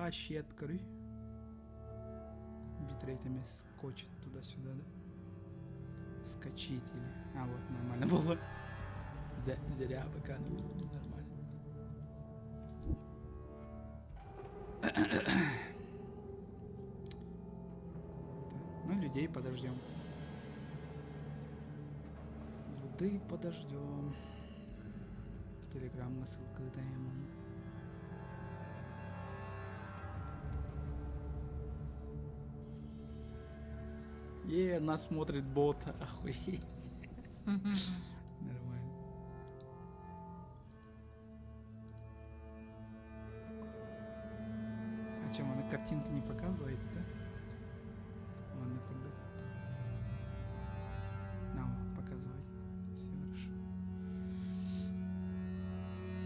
А, щет, көрүй. Битрейт эмес скочит туда-сюда, да? Скочить или... А, вот, нормально было. Зря пока нормально. Ну, людей подождем. Людей подождем. Телеграмма ссылка даем. Е, нас смотрит бот, охуеть. Нормально. А чем она картинки не показывает, да? Ладно, курдук. На, показывает. Все хорошо.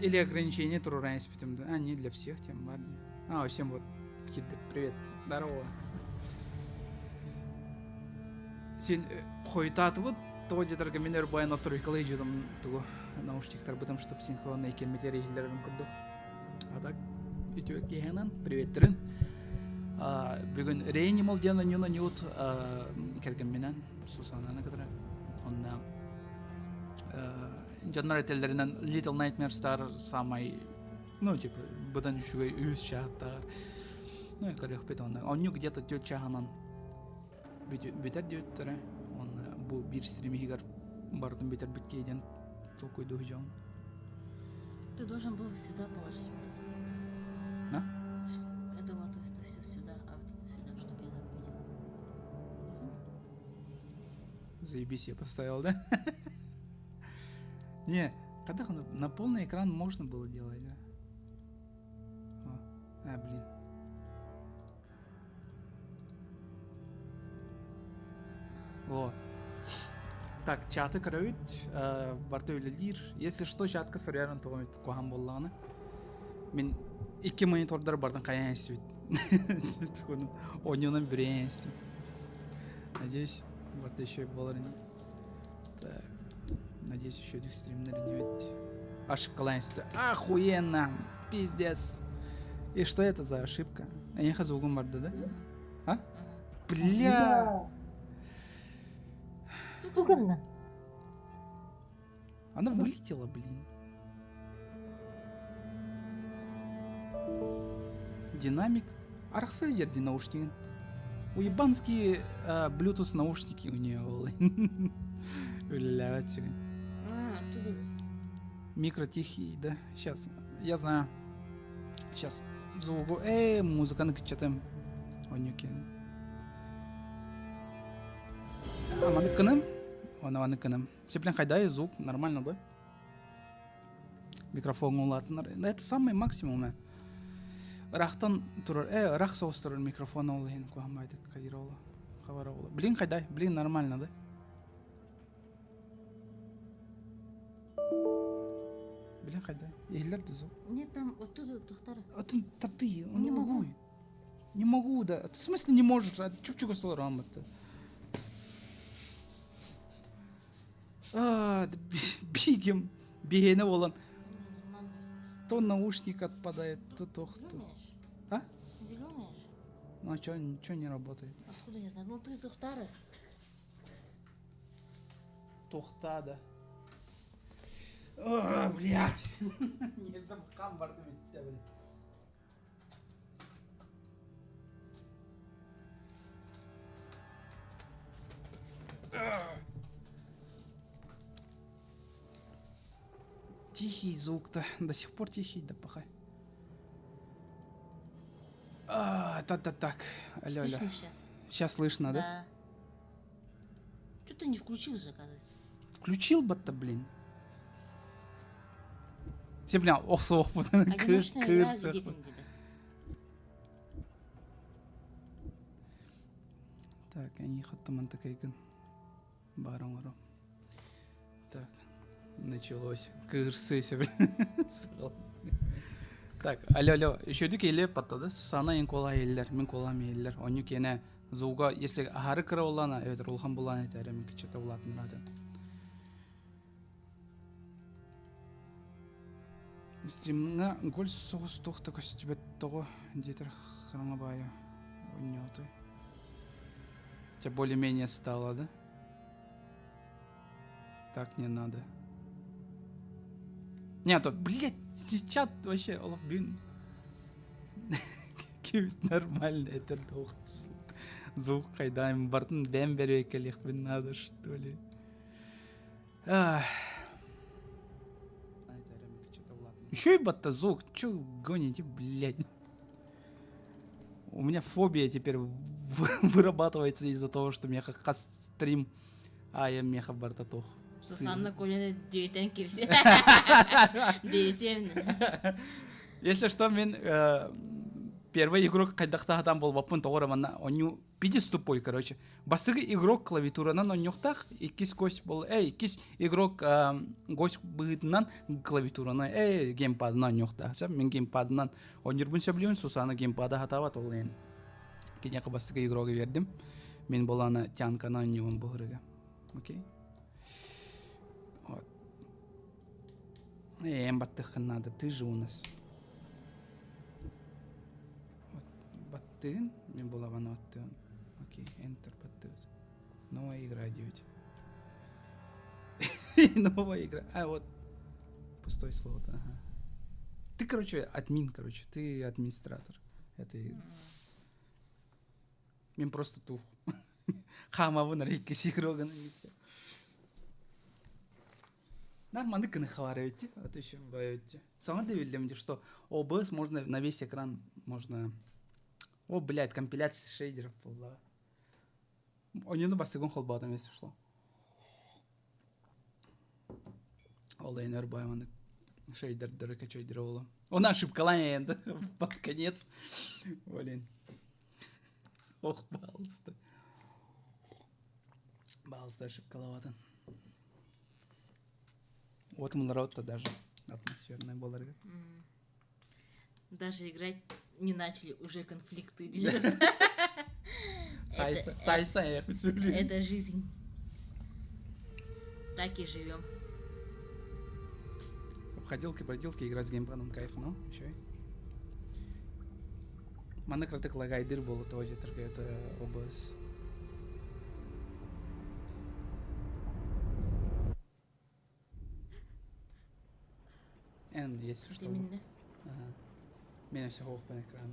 Или ограничение турураан испитим да? А, не для всех тем, ладно. А, всем вот, привет, здорово. Син хойутаатыбыт, тоҕо диэтэргэ мин өр баай настройкалыы дьутум тугу наушниктарбытым, чтоб синхронно кэлмитигэр иһиллэрин курдук. А так, үтүө киэһэнэн, приветтерин. Бүгүн Реанимал диэн онньуна ньуут кэргэмминэн Сусананы кытары. Онно дьоннор этэллэринэн Little Nightmares самай ну типа быдан үчүгэй үһүс чаһыттаар ну көрүөхпүт онно онньу где-то түөрт чаһынан бүтэр диэбиттэрэ уонна бу биир стрим иһигэр барытын бүтэрбит киһи диэн толкуйдуу дьон. Ты должен был сюда положить вместо. Да? Это вот это все сюда, а вот это сюда, чтобы я так видел. Заебись, я поставил, да? Не, когда на полный экран можно было делать, да? О, а, блин. О. Так, чаты көрөбүт, барыта үлэлиир. Если что, чатка суруйарын тоҕо куһаҕан буоллаҕына. Мин икки монитордар бартан хайаан истибит. Онньуунан бүрүйэн истим. Надеюсь, барыта еще буолар ини. Так, надеюсь, еще стримнер не Ошибка истэ. Охуенно! Пиздец! И что это за ошибка? Эйиэхэ звугум барда, да? А? Бля! Тугунна. Она вылетела, блин. Динамик. Арахса дерди наушнигин. Уебанские э, Bluetooth наушники у нее Үлэлээбэт сүгүн. А, оттуда. Микро тихий, да? Сейчас, я знаю. Сейчас звуку. Эй, музыканы кыччатым. Онньуки. Аманы кыным. Онаваны кыным. Сеплен хайдай звук нормально, да? Микрофон улаатынар. Это самый максимум. Ырахтан турар, э, ырах соҕус турар микрофон ол иһин куһаммайтык хайыр ола. Хабар ола. Блин, хайдай, блин, нормально, да? Блин, хайдай. Иһиллэр да звук. Нет, там оттуда тухтара. Атын таты, он Не могу. Не могу, да. В смысле не можешь? Чупчуга солар А, бигем, биһиэнэ буолан то наушник отпадает, то тох, то. А? Зеленый же. Ну а чё, ничего не работает? Откуда я знаю? Ну ты тухтары. Тухта, да. А, блядь. Нервим хам барды бүттэ, блядь. Тихий звук-то. До сих пор тихий, да пахай. А, та-та так. Алло, алло. Слышно сейчас? Сейчас слышно, да? Да. Что ты не включил же, оказывается? Включил бы-то, блин. Все, бля, ох, ох, Одиночная игра где-то Так, они хаттаман такайгын. Барон Так, началось. Кырсыся, блин. Так, алло, алло. Еще келе паттады. Сана ен кола еллер, мен колам еллер. Оню кене зуга, если ахары кыра олана, эветер улхан булан этер, мен кичете улатын рады. Стримҥа голь соҕус туох да көстүбэт тоҕо диэтэр хараҥа баайа онньоотой. Тебя более-менее стало, да? Так не надо. Не, то, блядь, чат вообще, олох бин. Кибит нормально, это двух звук хайдаем, бартын бэм берекелихпин надо, что ли. Ах. Еще и батта звук, че гоните, блядь. У меня фобия теперь вырабатывается из-за того, что меня как стрим а я меха барта тох. Сусанна Коляны девятен кирсе. Девятен. Если что, мен э, первый игрок хайдахтаһатан болбаппын тоҕо манна онню пиздец тупой, короче. Бастакы игрок клавиатуранан онньуохтаах, иккис гость бол, эй, иккис игрок гость быһыытынан клавиатураны, эй, геймпадынан онньуохтаах. Мин геймпадынан онньурбун сөбүлүүбүн, Сусана геймпада хатаабат, ол иһин киниэхэ бастакы игрогу биэрдим. Мин болаана тянканы онньугун буһурыга. Окей. Вот. Эм баттыххын надо, ты же у нас. Вот, баттыгын, мен булабан баттыгын. Окей, Enter баттыгыз. Новая игра 9. Новая игра. А, вот. Пустой слот, ага. Ты, короче, админ, короче, ты администратор этой Мен просто тух. Хаамабын эрэ иккис игрогын Нормально гына хаваривайте, а то еще бываете. Сама довели что OBS можно на весь экран можно... О, блядь, компиляция шейдеров была. Онюну бастыгын холбаатым если что. Ол эйнер байманы шейдердері качайдер ола. Он ошибкалан енді под конец. Блин. Ох, балысты. Балысты ошибкалаватын. Вот народ-то даже атмосферный болар. Даже играть не начали, уже конфликты. Это жизнь. Так и живем. Обходилки, бродилки, играть с геймпадом кайф, ну, еще. Манна кратык лагайдыр болу тоҕо диэтэргэ это OBS. Эн есть что? Именно. Ага. Мен все хоохпун экран.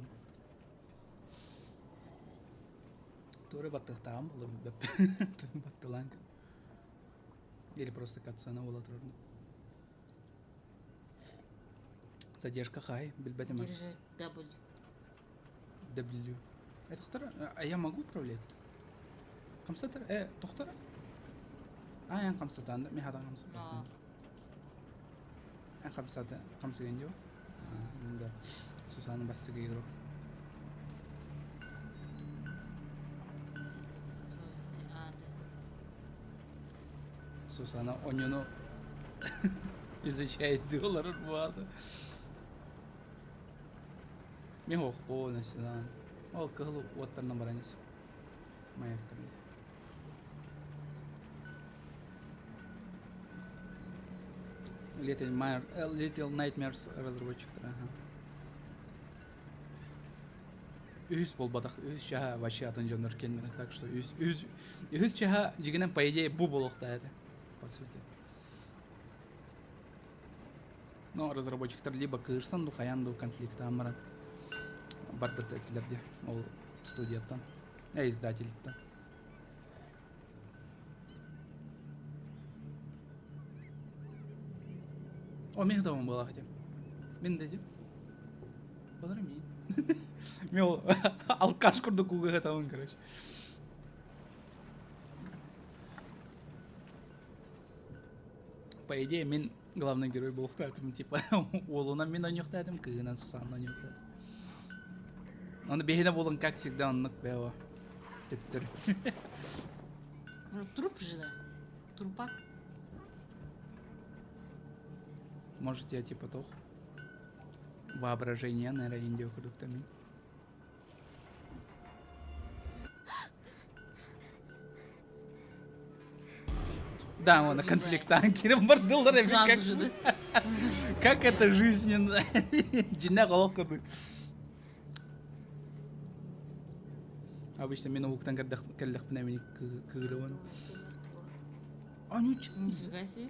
Тура баттыхтаам була билбэппин. Баттылаан Или просто катсана була турар. Задержка хай, билбэтим. Держи W. W. Э, тохтара, а я могу управлять? Хамсатар, э, тохтара? А, я хамсатан, ми хатан хамсатан. Хамсата, хамсыгын дьо. Да. Сусана бастыгы игрок. Сусана оньону изучает доллар буата. Мин охпоо насынан. Ол кыһыл уоттарынан баранис. Маяктарын. Little, Mar Little Nightmares разработчиктара. Ага. Үһүс буолбатах, үһүс чаһа вообще атын дьоннор кэннэрэ. Так что үһүс, үһүс, үһүс чаһа дьигинэн по идее бу буолуохтаах этэ, по сути. Но разработчиктар либо кыырсан ду, хайаан ду конфликтаан баран барбыт этилэр дии ол студияттан, э, издательтан. О, мин тамам была хотя. Мин дедим. Балар мин. Мен ол алкаш курдук куга тамын, короче. По идее, мин главный герой буолуохтаатым, типа, уолунан мин ойнуохтаатым, кыыһынан Сусанна ойнуохтаатым. Оны бэһинэ буолан, как всегда, оннук бэйэ төттөрү. Ну, труп же, да. Трупак. Может, я типа тох воображение, наверное, индио курдуктами. Да, он конфликтаан кирен бардылар эбит Сразу же, да? Как это жизненно? Дьиннээх олох курдук. Обычно мен уһуктан кэллэхпинэ мини кыырабын. А ничего. Нифига себе.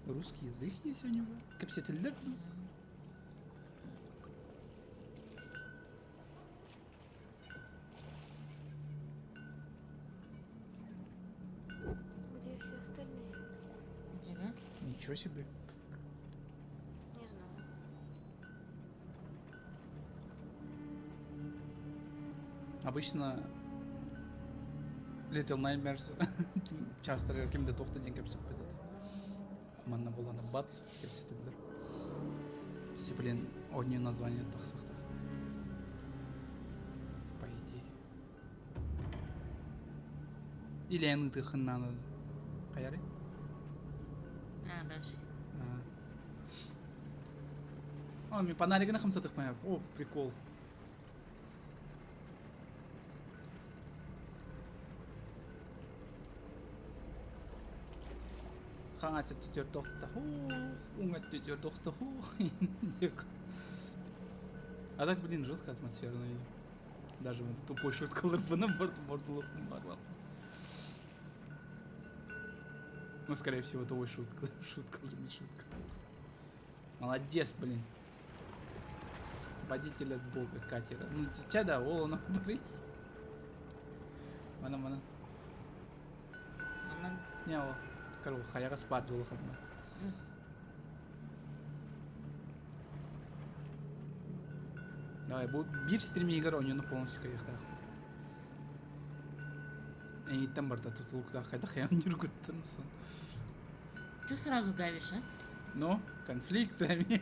Русский язык есть у него. Кэпсэтиллэр дуу? Где все остальные? Нифига. Ничего себе. Не знаю. Обычно Little Nightmares часто ким да туох да диэн кэпсэппит этэ. Манна буолана бац кэпсэтэллэр. Все, блин, одни название тахсахтар. По идее. Или эн ытыхыннааны хайары? А, дальше. О, мен фонаригына хамсатык О, прикол. Хаҥас өттүтүгэр тохтоһуу, уҥа өттүтүгэр тохтоһуу. А так, блин, жестко атмосферно. Даже в тупой шуткаларбына бордулукум бар. Ну, скорее всего, твой шутка. Шутка же не шутка. Молодец, блин. Водитель от бога катера. Ну, ча да, ол она бары. Мана, мана. Онон Не, о. Короче, хаяга спар дулахатма. Давай, бу биир стримигер оонньууну полностью кыайыахтаахпыт. Эйиттэн барда тутулуктаах хайдах ньургуттан сон. Что сразу давишь, а? Ну, конфликтами.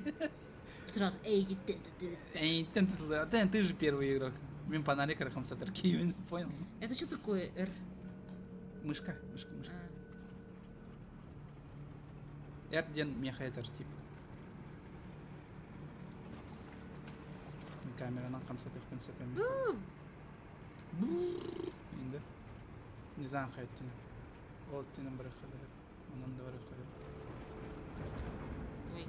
Сразу, эй, ты, ты, ты. Эйиттэн тутулук. Ты, ты же первый игрок. Мин фонарик хамсатар киһибин, понял? Это что такое R? Мышка, мышка, мышка. А, R диэн миэхэ этэр типа. Камеранан хамсатыахпын сөп эмит. Инде. Не знаю, хайттын. Ол өттүнэн барыахха да сөп. Онон да барыахха сөп. Ой.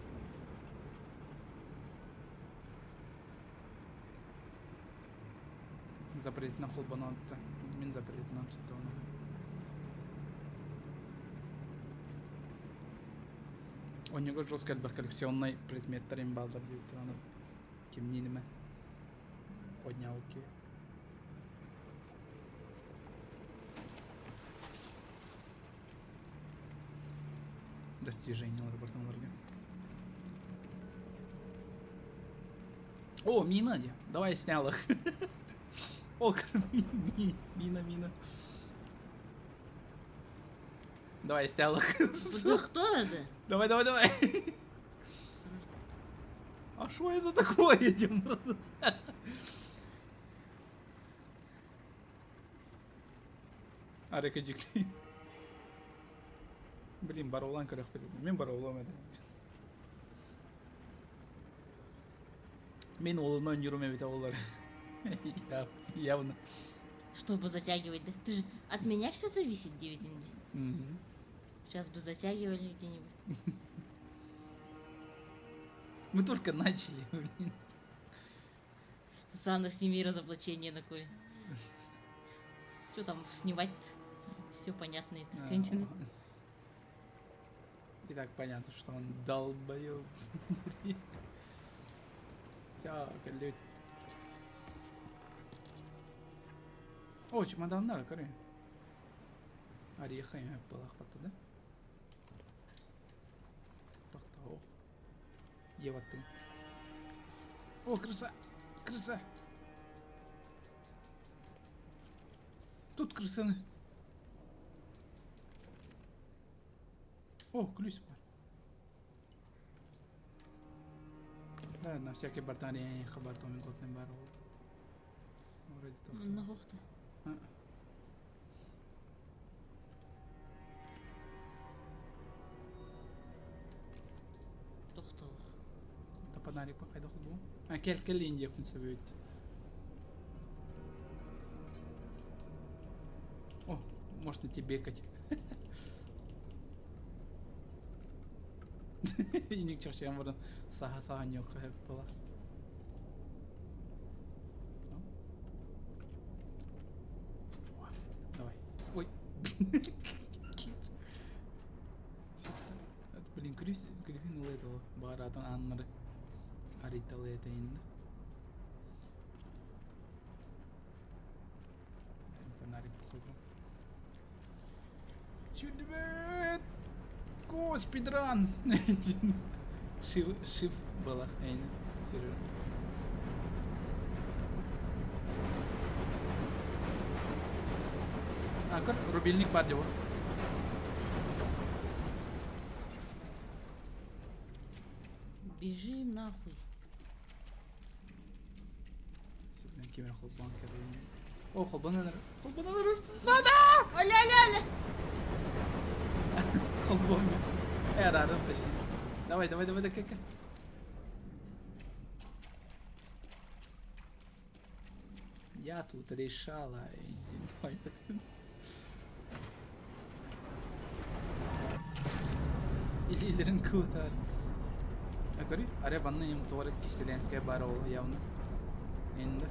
Запретынан холбоноотта. Мин запретынан туттаҕына. Оонньууга жестко элбэх коллекционнай предметтэр им бааллар диэбиттэр аны кимниин эмэ оонньообут Достижениялар барталарга. О, мина, давай я снял их. О, мина, мина. Давай я снял их. Да кто это? Давай, давай, давай. А что это такое, Дима? Арека дьикти. Блин, баролан көрөхпүт. Мин баролом этэ. Мин уолун оонньуурум эбитэ буоллар. Явно. Чтобы затягивать, да? Ты же от меня все зависит, 9 инди. Сейчас бы затягивали где-нибудь. Мы только начали, блин. Сусанна, сними разоблачение такое. Что там снимать-то? Все понятно и так. И так понятно, что он долбоеб. Все, кэллибит. О, чемоданнар, көрү. Ореха буоллахпыт да? Тохтоо. Ева ты. О, крыса! Крыса! Тут крыса. О, ключ бар. Да, на всякий бартаре хабар том готнем бар. Вроде тохтоо. Манна хохта. А. Тохтоо. Это фонарик хайдах бу. А кэл кэл индиэхпин сөбүт. О, можно тебе бекать. Иник чахчыйан баран саха-саха ньуохха сөп буолар. Давай. Ой. Блин, күлүһүн ылыа этого баараатын ааннары арыйталыа этэ инде. Фонарик походу. Сүүрдүбүт! Го, спидран! Шиф, шиф была, эйни, Сережа. А, как рубильник бар деп. Бежим нахуй. Кимер холбон кэлин. О, холбон холбон Сусана! Аля-ля-ля! Холбон Э, рядом тащи. Давай, давай, давай, давай, как. Я тут решала. Илилерин кутар. А көрү, аре банны им туары кистеленская бара ол явно. Енді.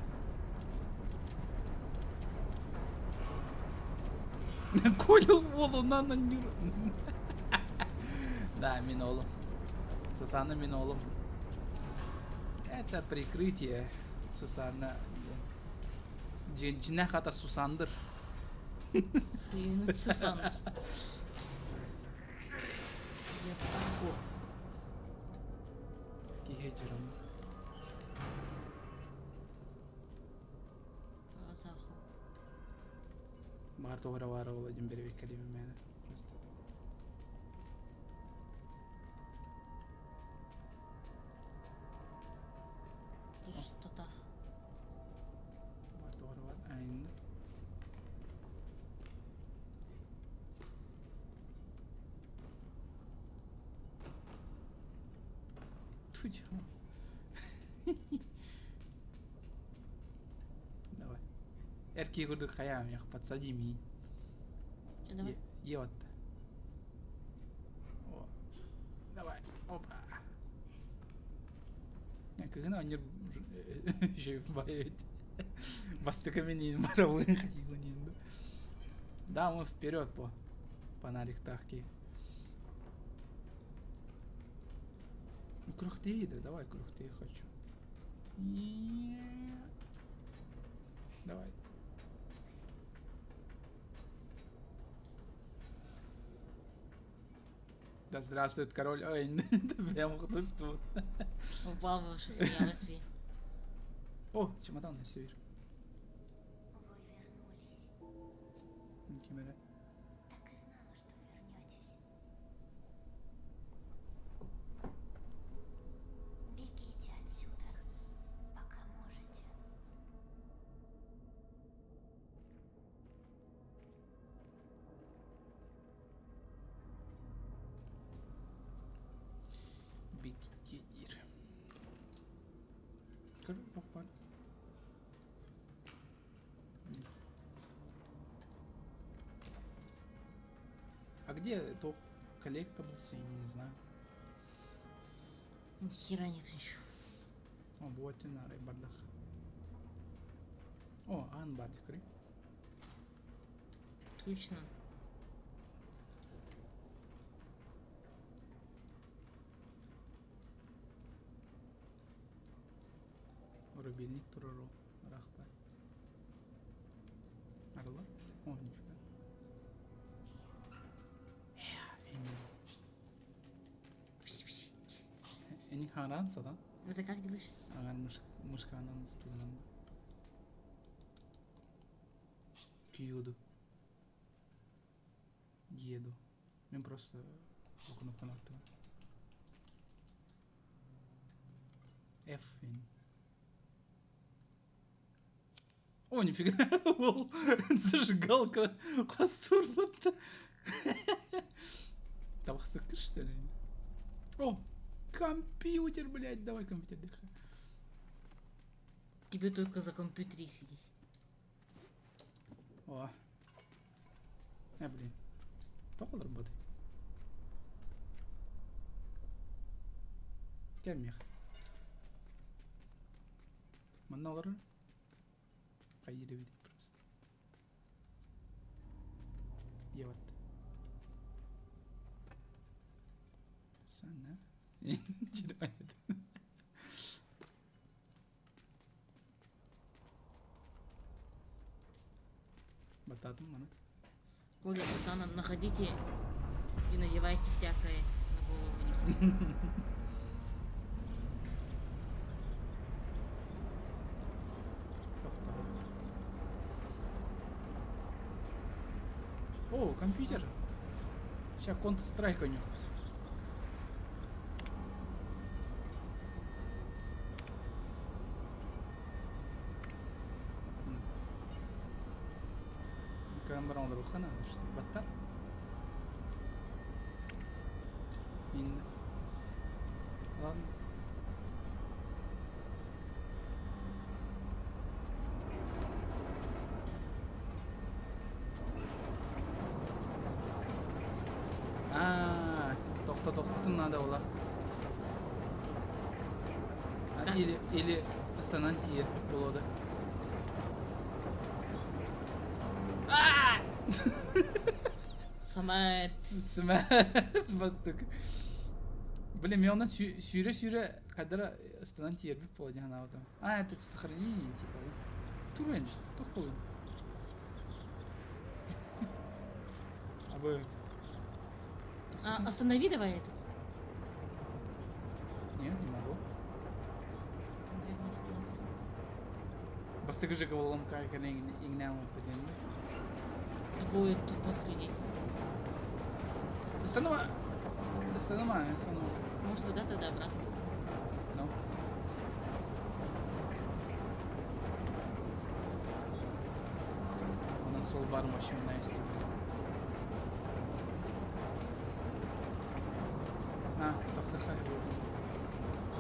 Коля уолунан нюр. Да, мин оҕолорум. Сусанна мин оҕолорум. Это прикрытие. Сусанна. Дьиҥэ аата Сусандыр. Сын Сусандр. О. Киһи дьарам. Заху. Баар тоҕо баара ол один беребекке деймин мээнэ. Просто. Пустота. Баар тоҕо бар. Айны. Туча. Давай. Эрки курдук хаям, подсади ми. Давай. Е вот. О. Давай. Опа. Кыгына они еще боют. Бастыкаминин маравын хигунин. Да, мы вперед по фонарик тахки. Ну, крухты, да, давай крухты хочу. Давай. Да здравствует король. Ой, прям тут. Упал, что смеялась би. О, чемодан на север. Вы вернулись. Кимере. Так и знала, что вернетесь. Бегите отсюда, пока можете. Бегите, диир. Көр, бар. А где то collectibles, я не знаю. Ни хера нет еще. О, вот и на бардах. О, ан бардик, Точно. Рубильник турару. Рахпай. Арла? О, нифига. Эни харан садан. Это как делаешь? Аган мышканан туганан. Кьюду. Еду. Мен просто кнопканы аттым. F. О, нифига, ол зажигалка хостур будто. Табахсыкы, что ли? О, компьютер, блядь, давай компьютер дыхай. Тебе только за компьютере сидеть. О. А, блин. Только работай. Кэмиэх. Манна олорор. Хайыр эбит просто. Еват. Сана. Бататым маны. Коля, Сусана, находите и надевайте всякое на голову. О, компьютер. Сейчас Counter-Strike у них. Көрөн баран олоруохха наада, что баттар. Инна. Ладно. А, тохтотохпутун надо было. Или, или ыстанан тиийэрбит буолуо да. Смерть. Смерть бастык. Блин, мен онно сүүрэ-сүүрэ хадара ыстанан тиийэрбит буолуо диэн санаабытым. А, это сохранение типа, да? Турен, тух буолуҥ. Абы. А, останови давай этот. Нет, не могу. Вернись вниз. Бастакы же головоломка иҥнээн диэн. Двое тупых людей. Ыстаныма! Ыстаныма, ыстаныма. Может, туда тогда обратно? Ну. Онон суол баар машина истибит. А, тахсыха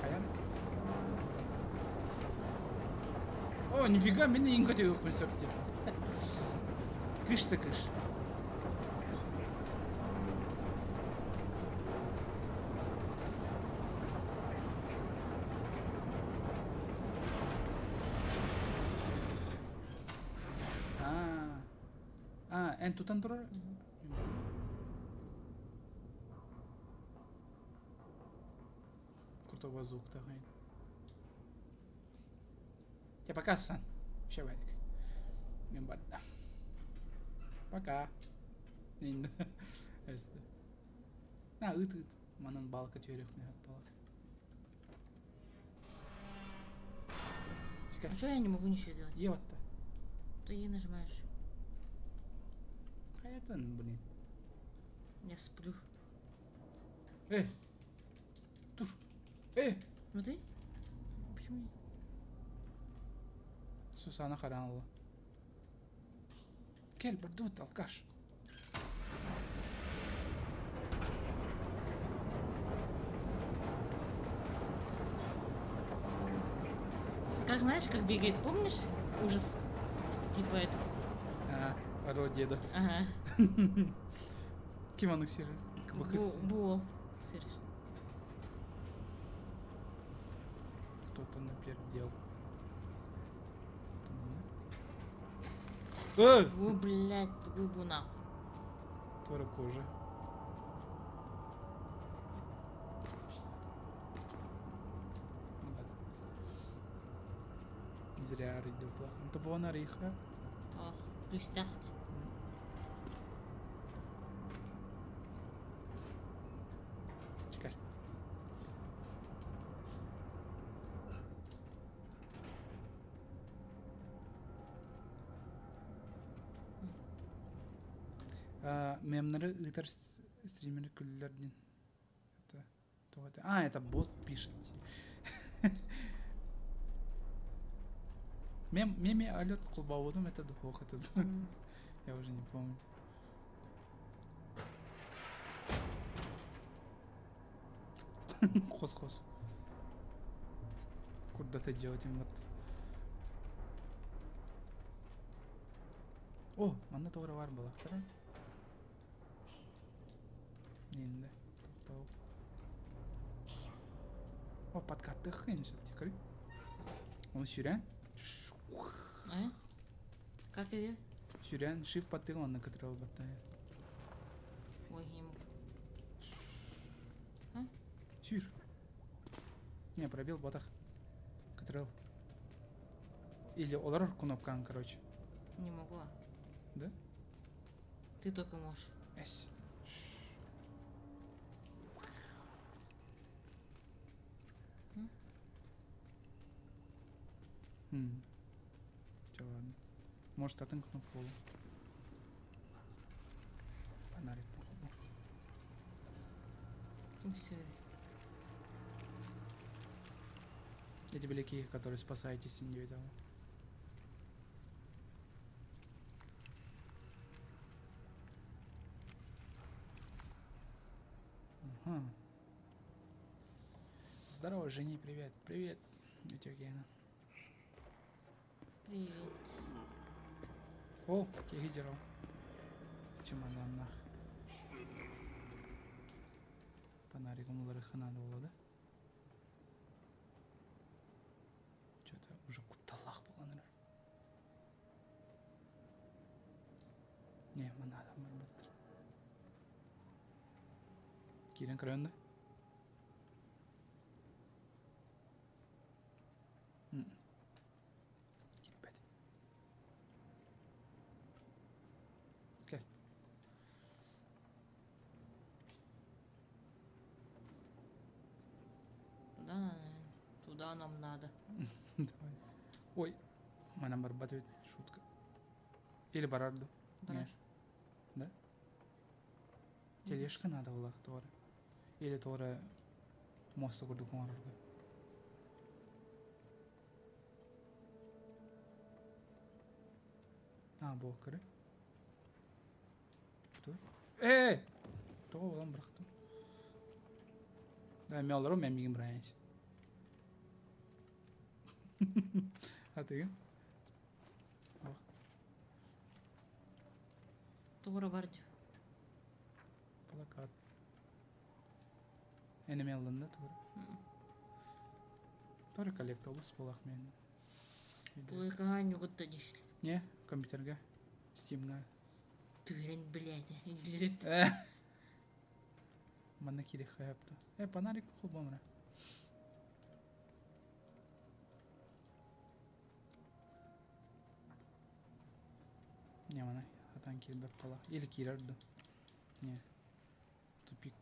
хайа. О, нифига, мин иин көтүөхпүн сөп дии. Кыш да кыш. А, а, эн тутан турар? Крутого звук такой. Тебе пока, Сусан. Еще вадик. Мен барда. Пока. На, ыт ыт. Манан балка түөрөх балак. А что я не могу ничего сделать? Ева-то. То Е нажимаешь. А это, блин. Я сплю. Эй! Туш! Эй! Смотри. Почему? Сусана хараныла. Кел, бардут, алкаш. Как знаешь, как бегает, помнишь? Ужас. Типа этот. А, оро деда. Ага. Ким аннык сири? Кыбыкыс. Буол. Сир. Кто-то напердел. Э! Бу, блядь, губу нахуй. Твора кожа. Ну ладно. Зря арыйда плохо. Ну то буон арыйха. Ох, пустяхт. Чекай. Мемнары ыытар стример күллэр диэн. Это то это. А, это бот пишет. Мем, меме алерт холбообутум это духох этот. Я уже не помню. Хос-хос. Куда-то делать им вот. О, манна тоҕо бар буолахтара. Инде. Тохтоо. О, подкаттыаххын сөп дии, Оны сүрэн. А? Как идет? Сүрэн, shift баттыгын онно кытырал баттая. Ой, не могу. А? Сүр. Не, пробел батах. Кытырал. Или олорор кнопкан, короче. Не могу. а. Да? Ты только можешь. С. М? М. Чё, ладно. Может, атын кнопка буолуо. Фонарик походу. Ну все. Эти беляки, которые спасаетесь, не видел. Ага. Здорово, Жени, привет. Привет, Витюгена. Привет. О, киһи Чемоданнах. Фонаригом уларыхха надо было, да? Что-то уже кутталлах буолан Не, манна адам барбаттар. Киирэн көрөн да? Киирбэт. Кэл. Туда, наверное. Туда нам надо. Давай. Ой, манан барбат эбит, шутка. Или барар ду. Барар. Да? Тележка надо было туора. Или туора муоста курдук оҥорорго. А, бу көрө. Ту. Э! Тоҕо булан бырахтым. Да, мен олору мен мигин бырайынс. Атыгын. Туора бар дю. Плакат. Энеме алынды туора. Туора коллекторлус булах мен. Плойкаға нюгутта диш. Не, компьютерге. Стимга. Түгәрен блядь. Илерет. Манна кири хайапты. Э, фонарик холбомра. Не, мана хатан кирбеп тала. Или кирерді. Не. Тупик.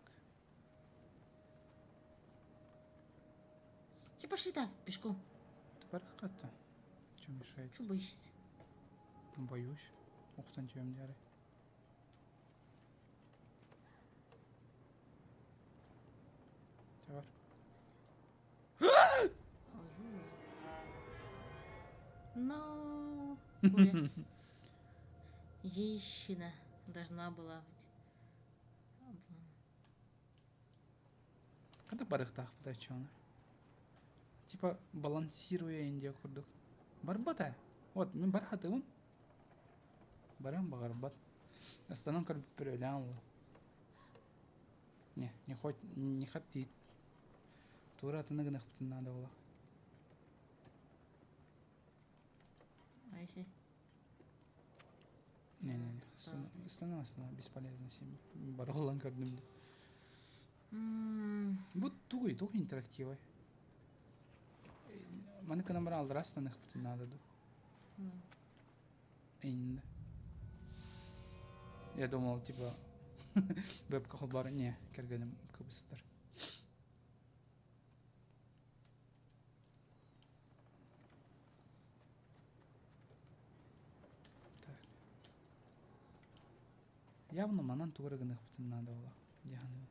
Че пошли так, пешком. Тепер хатта. Чем мешает? Че боишься? Боюсь. Охтан чем дяры. Бар. Ой, Ну, Коля. Женщина должна была быть. Облом. Когда барыхтах пытачона? Типа балансируя Индия курдук. Барбата. Вот, мен бархатыгын. Барам багарбат. Астанан көрбүт бүрөлән Не, не хоть не хотит. Тура атыны гынах надо было. А если? Не-не-не, останова, останова, бесполезно сим. Баролан көрдүм. Бу тугуй, тух интерактивай. Маны кына алдыра астаных надо. Инде. Я думал, типа, вебка холбар, не, кергеним кыбыстыр. Так. Явно манан тугары гынах надо было. Яны.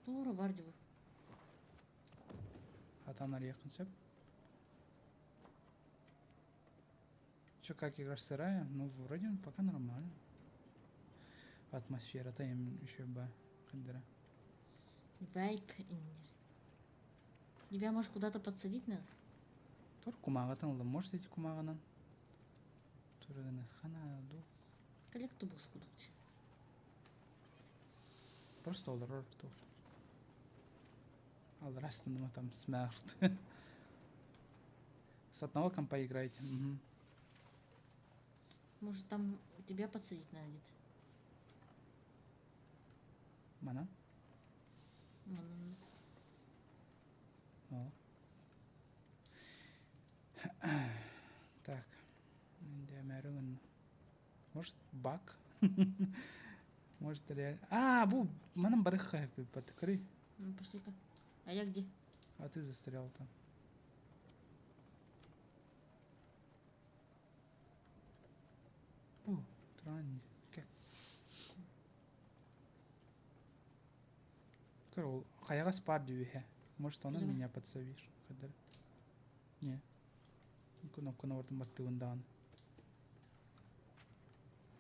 Тура бар дибу. Хатанар якын сөп. Чё, как игра сырая? Ну, вроде пока нормально. Атмосфера-то им еще ба. Кандера. Вайп иннер. Тебя, может, куда-то подсадить надо? Тур кумагатан алды. Может, эти кумаганан? Турыганы хана ду. Коллекту бус кудукче. Просто олорор туох. Алрастаныма там смерть. С одного компа играете? Угу. Может, там тебя подсадить надо где-то? Мана? Манан. О. Так. Может, баг? Может, реально... А, бу, манан барыха патыкры. Ну, пошли-ка. А я где? А ты застрял там. Бу, тран. Корол, хайага спар дүйе. Может, он меня подсовишь. Хадыр. Не. Кнопку на вортом баттыгын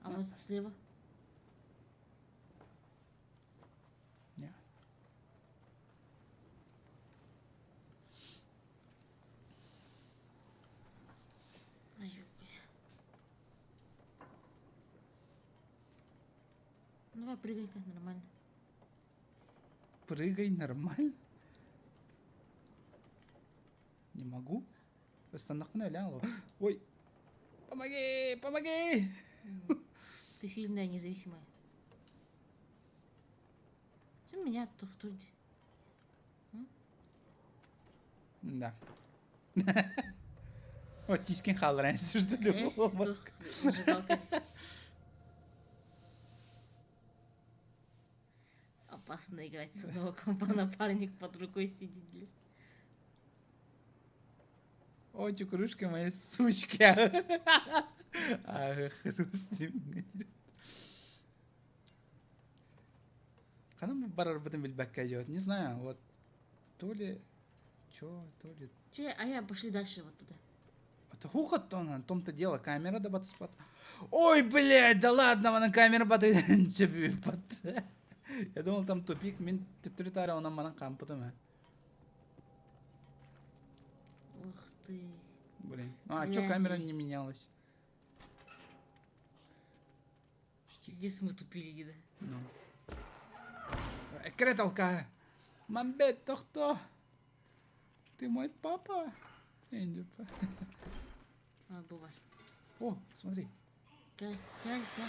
А вот слева? Не. Ай, Ну, давай прыгай-ка, нормально. Прыгай нормально. Не могу. Ой. Помоги, помоги! Ты сильная, независимая. Что меня тут Да. Вот тискин халран, что ли? Опасно играть с одного компа, напарник под рукой сидит, блядь. О, чукрушка моя сучка. Ах, стрим. Ханам барар бутын билбекке идет. Не знаю, вот то ли чё, то ли... Че, а я пошли дальше вот туда. Это хухот он, в том-то дело, камера да батспот. Ой, блядь, да ладно, на камера баты. Я думал, там тупик, мин теттритаре он мана кампутым. Ух ты. Блин. А, чё камера не менялась? Пиздец, мы тупили, да? Ну. Креталка! Мамбет, тохто! Ты мой папа? А, бывай. О, смотри. Кай, кай, кай.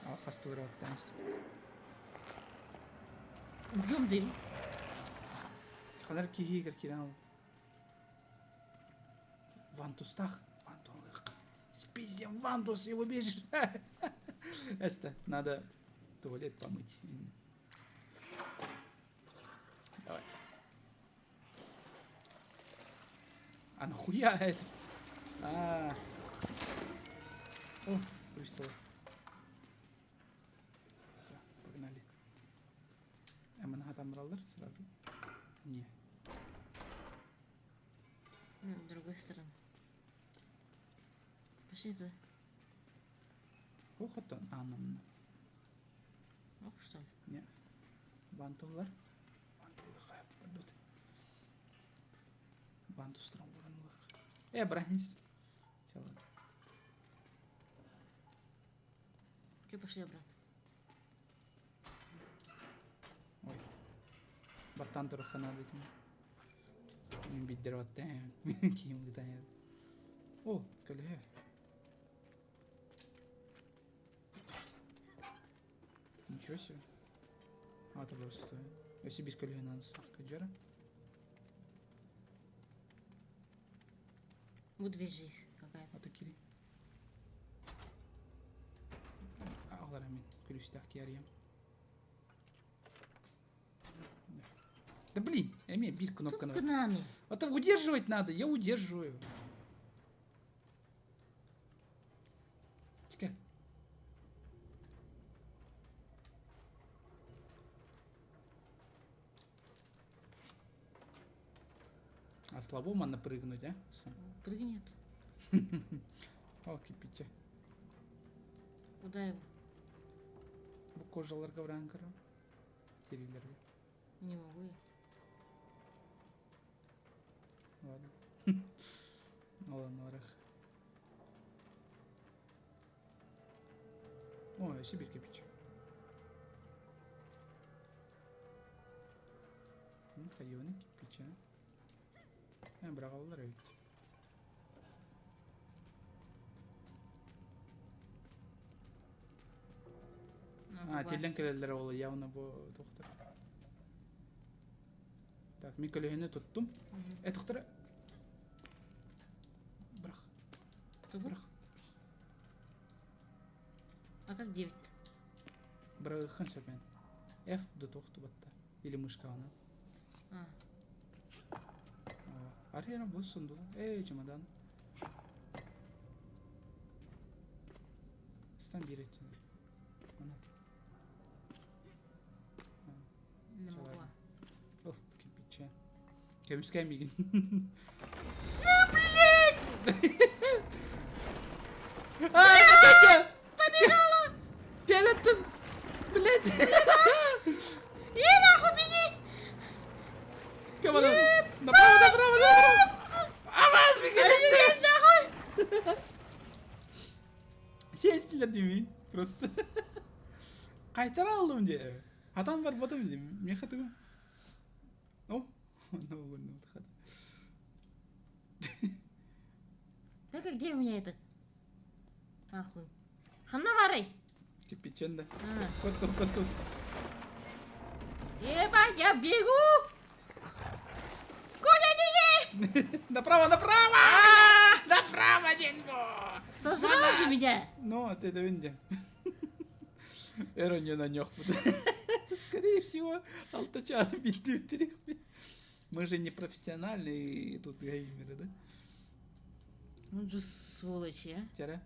А, хастура Убьем дым. Хадар кихи киран. Вантустах. Вантулых. Спиздим вантус и убежишь. Эста, надо туалет помыть. Давай. А нахуя это? А. О, бросила. Все, погнали. Там бралдар сразу? Не. Ну, с другой стороны. Пошли туда. Охота. А, нам. Ох, что ли? Не. Бантулар. Бантулар. Пойдут. Бантустром буранлых. Бранись. Все, ладно. Че, пошли обратно. Ой. Баттан туруха надо этим. Биддер оттен. Ким гытан. О, көле. Ничего себе. А, это просто. Если без көле надо каджара. Вот дверь же есть какая-то. А кири. Ағлар мен күлүстәк киярьям. Да блин, я имею бир кнопка Тут нами. А то удерживать надо, я удерживаю. Чекай. А слабо можно прыгнуть, а? Прыгнет. О, кипиче. Куда его? Бу кожаларга вранкара. Терилерге. Не могу я. Ладно. Ладно, орах. О, өссө биир кирпич. Хайыаны кирпичи. Быраҕаллар эбит. А, тиллэн кэлэллэр ол явно бу тухтар. Так, мин көлөһүнү туттум. Э, тухтара. Бырах. Бырах. А как девять? Бырахын сөпен. F да тохтубатта. Или мышканы. А. Арена бу сундук. Эй, чемодан. Стан биретин. Ана. Не могла. Ох, кирпиче. Кемискә мигин. Блядь! А, Побежала! Келеттин! Блядь! Е, нахуй, беги! Камара! Направо, направо, направо! Аваз, беги! Беги, нахуй! Сестилер димин. Просто. Кайтара алдым де. Адам бар бодым де. Меха тугу. О, ну, ну, Так, а где у меня этот? Нахуй. Ханна варай! Кирпичен да. А. Коту, коту. Ебать, я бегу! Коля, беги! Направо, направо! Направо, дерьмо! Сожрал же меня! Ну, вот это винде. Эрония на нёх. Скорее всего, алтачан Мы же не профессиональные тут геймеры, да? Ну же сволочи, а. Тяра.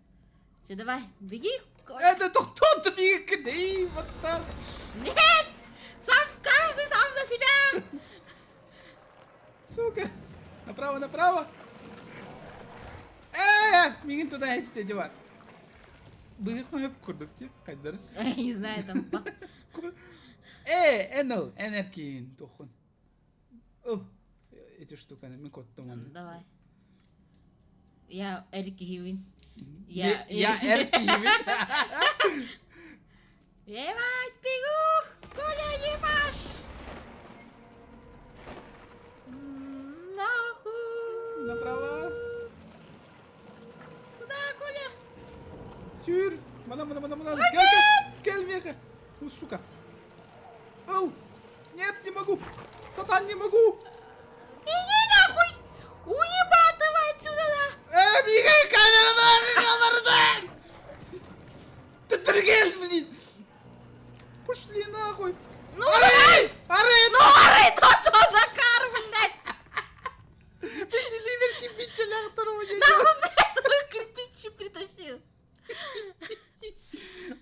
Все, давай, беги! Это кто-то беги, да восстал. Нет! Сам, каждый сам за себя! Сука! Направо, направо! Мигин туда есть дела. Быһык курдук ти кайдары. Я не знаю, там... Энэл, энеркин тухун. Ыл, эти штука, мен коттум оны. Давай. Я Эрик Хивин. Я Эрик Хивин. Ебать, бегу! Коля, ебашь! Нахуй! Направо! Куда, Коля? Сюр! Мана, мана, мана, мана! Кел, кел, кел, меха! Ну, сука! Ыл! Нет, не могу! Сатан, не могу! Беги нахуй! Уебатывай отсюда! Беги, камера нахуй, камера! Ты тргель, блин! Пошли нахуй! Ну, Арей! Арей! Ну, арей, тот он накар, блядь! Мен ливер кирпичелер Нахуй, блядь, свой кирпич притащил!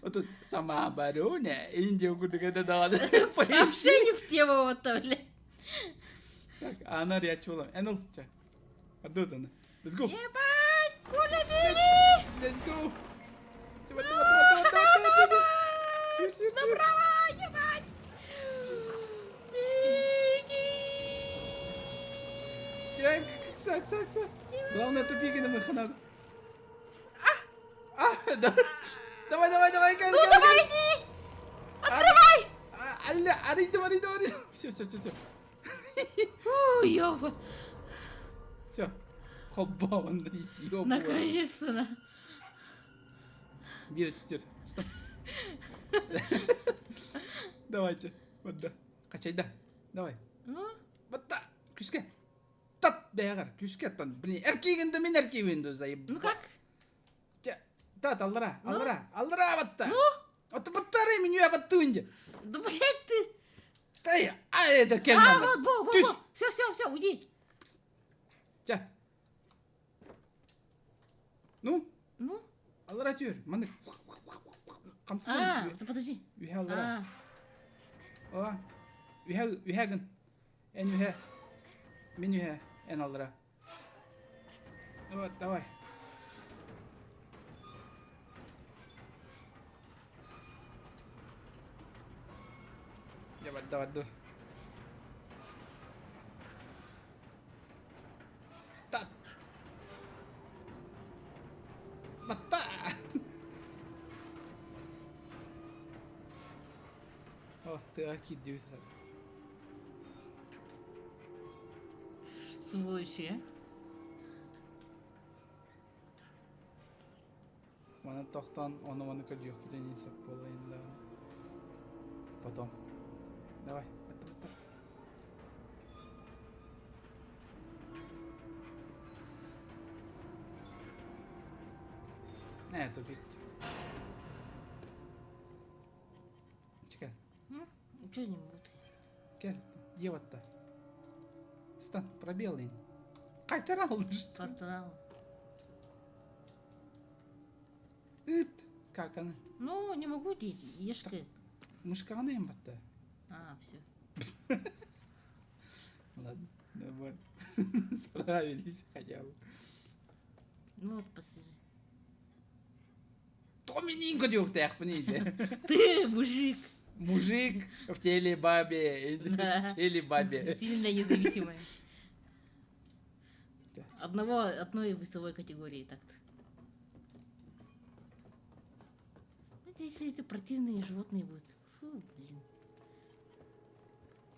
Вот тут самооборона, Индия курдук это дала. Вообще не в тему вот там, блядь. Так, она рячула. Энл, ча. Пардут она. Let's go. Ебать, Коля, беги! Let's go. Давай, давай, давай, давай, давай. Сюр, сюр, сюр. Направо, ебать! Беги! Так, кса, кса, кса. Главное, тупик на маханад. А, да. Давай, давай, давай, Ну, давай, иди! Открывай! Алля, ари, давай, давай. Все, все, все, все. Фу, ёба. Все. Хоба, он съебал. Наконец-то. Бир, теперь. Давайте. Вот да. Качай, да. Давай. Ну? Вот да. Күске. Тат, бәгәр. Күске тан. Блин, эркигинде мен эркигинде заеб. Ну как? Тат, аллара, Ну? аллара, аллара батта. Ну? Вот баттары меня баттуинде. Да, блядь, ты. Тай, а это А, кельман. вот, во, во, во. Все, все, все, уйди. Ча. Ну? Ну? Аллара тюр. Маны. А, Камсыгын. да подожди. Үһә аллара. А, О. Үһә, үһәгин. Эн үһә. Мин үһә, эн аллара. Вот, давай. Давай, давай, давай. Та. Батта. О, тыа киирдибит хат. Сволочи, а? Маны тохтоон ону-маны көрдүөхпүтүн иһин сөп буолла даҕаны. Потом. Давай, баттар. Не, тупик. Чекай. Ничего не будет. Кел, Ева-то. Стан, пробел ин. Кайтарал, что? Кайтарал. Ыт! Как она? Ну, не могу, ешка. Мышканы им батта. А, все. Ладно, нормально. Справились хотя бы. Ну вот, посмотри. Томининго диэхтээхпин Ты мужик. Мужик в теле бабе. Да. В теле бабе. Сильно независимая. Да. Одного, одной весовой категории так-то. Это если это противные животные будут. Фу, блин.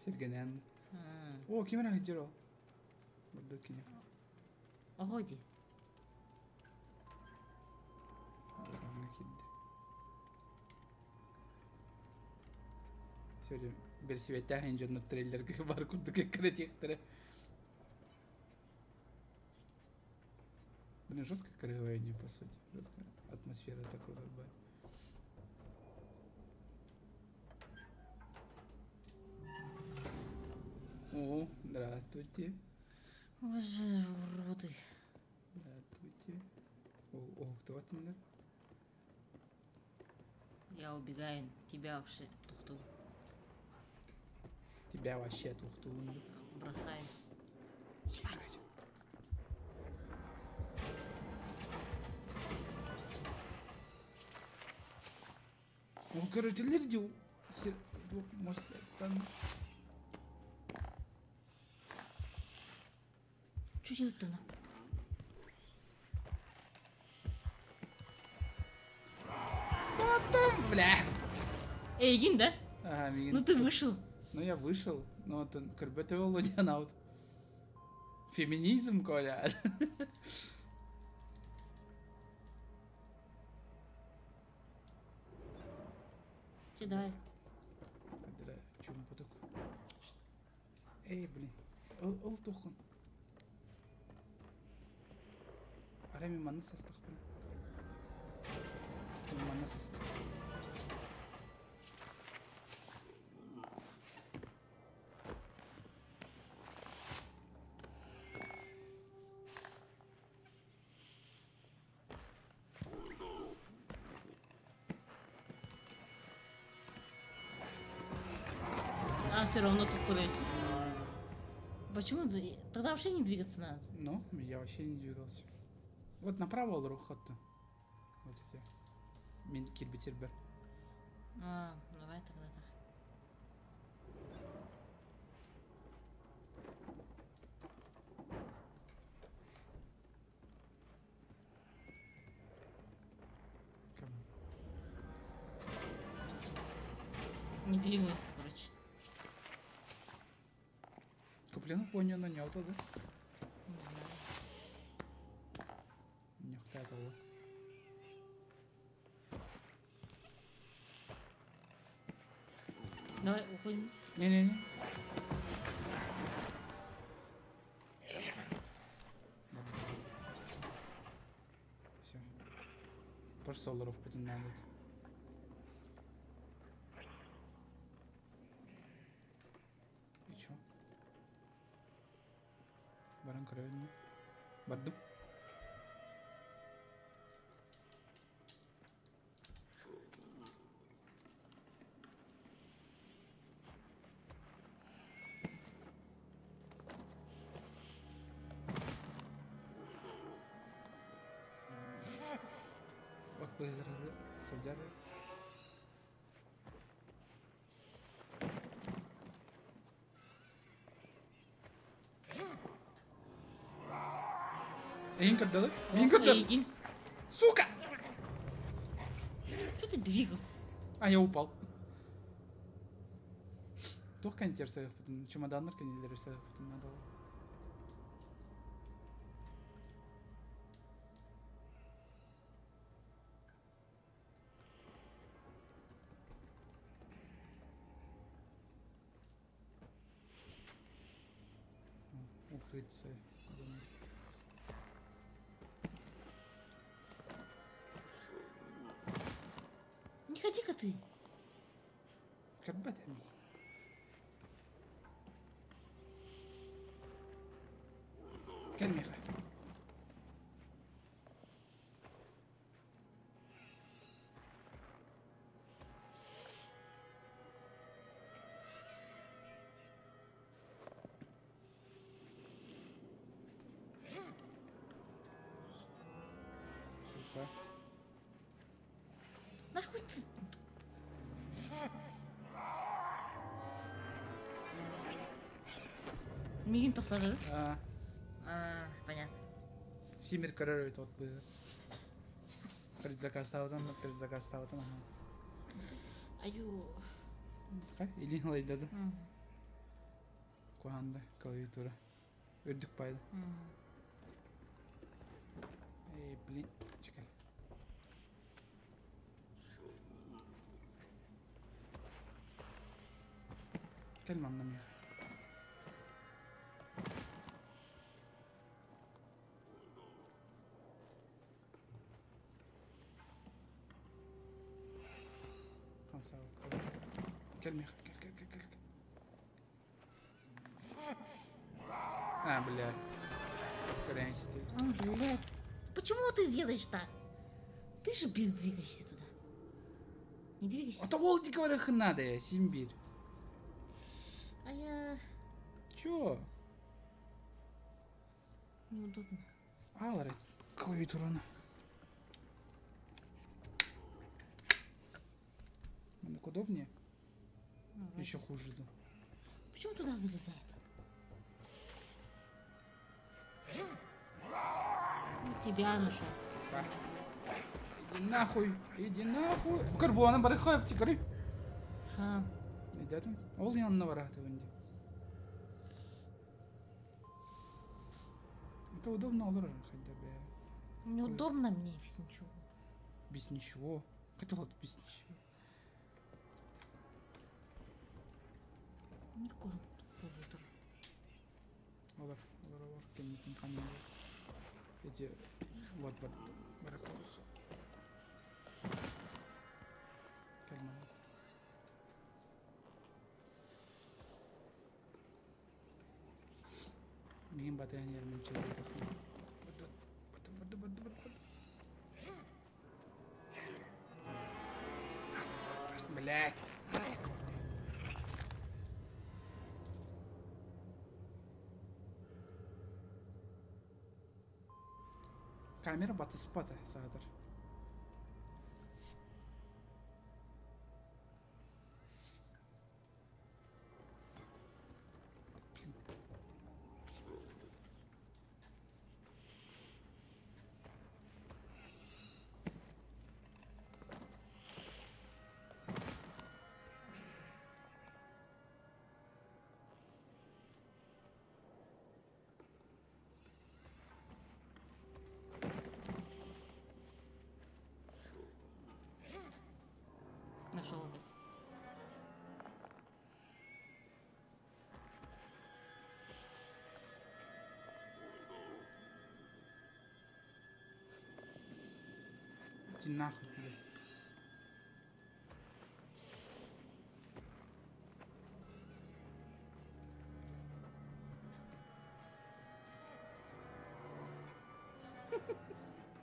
Сиргэнэн. А, О, ким эрэ сылдьар ол? Бурдук кини. Ого дии. Бурдаҥҥа киирдэ. Сегодня бэрсибэттээх ин дьоннор трейлергэ бар курдук эккирэтиэхтэрэ. Блин, жестко крывание, по сути. Жесткая атмосфера такой как О, здравствуйте. Боже, уроды. Здравствуйте. О, о, кто там, да? Я убегаю. Тебя вообще тухту Тебя вообще тухту. бросаю. Ебать. О, короче, лирдю. Может, там... Что делать-то нам? Потом, бля. Эй, Гин, да? Ага, миигин. Ну ты вышел. Ну я вышел. Ну вот он, көрбөтө аут. Феминизм, Коля. Че, давай. Чумпутук. Эй, блин. Ыл, ыл тухун. Арай мин манна састахпын. Мин манна састах. А, все равно тут туалет. Почему? Тогда вообще не двигаться надо. Ну, я вообще не двигался. Вот направо олоруохха-то. Вот эти. Мин киирбит сирбэр. А, давай тогда так. Кому? Не двигаемся, короче. Куплинов понял, но не да? Не знаю. Не того. Давай, уходим. Не-не-не. Все. Просто олоруохпутун надо. И чё? Баран көрөбүн Бардым. Вот сылдьар. Эйигин көрдө Миигин көрдө. Эйигин. Сука! Что ты двигался? А я упал. Туох кэнтиэр сайыхпытын, чемоданнар кэннилэри сайыхпытын надо. Укрыться. Не ходи-ка ты. Көрбөт эми. Кэл миэхэ. Сука. Нахуй ты? Мигин тохтоду. А, А, понятно. Симир көрөр эбит от быһы. Предзакастаабытым, предзакастаабытым. Аю. Илин ылайдады. Куһаанда клавиатура. Үрдүк пайды. Эй, блин, чекай. Кэл манна миэхэ. Хамсаабакка. Кэл миэхэ, кэл, кэл, кэл, кэл. А, бля. Крэнсти. Блядь. Почему ты делаешь так? Ты же, блин, двигаешься туда. Не двигайся. А то ол говорю, надо, я Симбирь. А я... Чё? Неудобно. Алара, клавиатураны. Намного удобнее? Ну, вроде. Еще хуже, да. Почему туда залезает? Ну, тебя нашел. Иди нахуй, иди нахуй. Карбона барыхай, птикары. Ха. Идет Ол янына барахты вынди. Это удобно олар хотя бы. Неудобно мне без ничего. Без ничего. Это вот без ничего. Никакой клавиатура. Олар, олар, олар. Кеннитин канал. Эти вот бар барахай. Кальман. Мигин батаyan yerim çevirip Барды, барды, барды, барды, Блядь. Камера батыспата саатар. Блин. Нашел опять. Иди нахуй, блядь.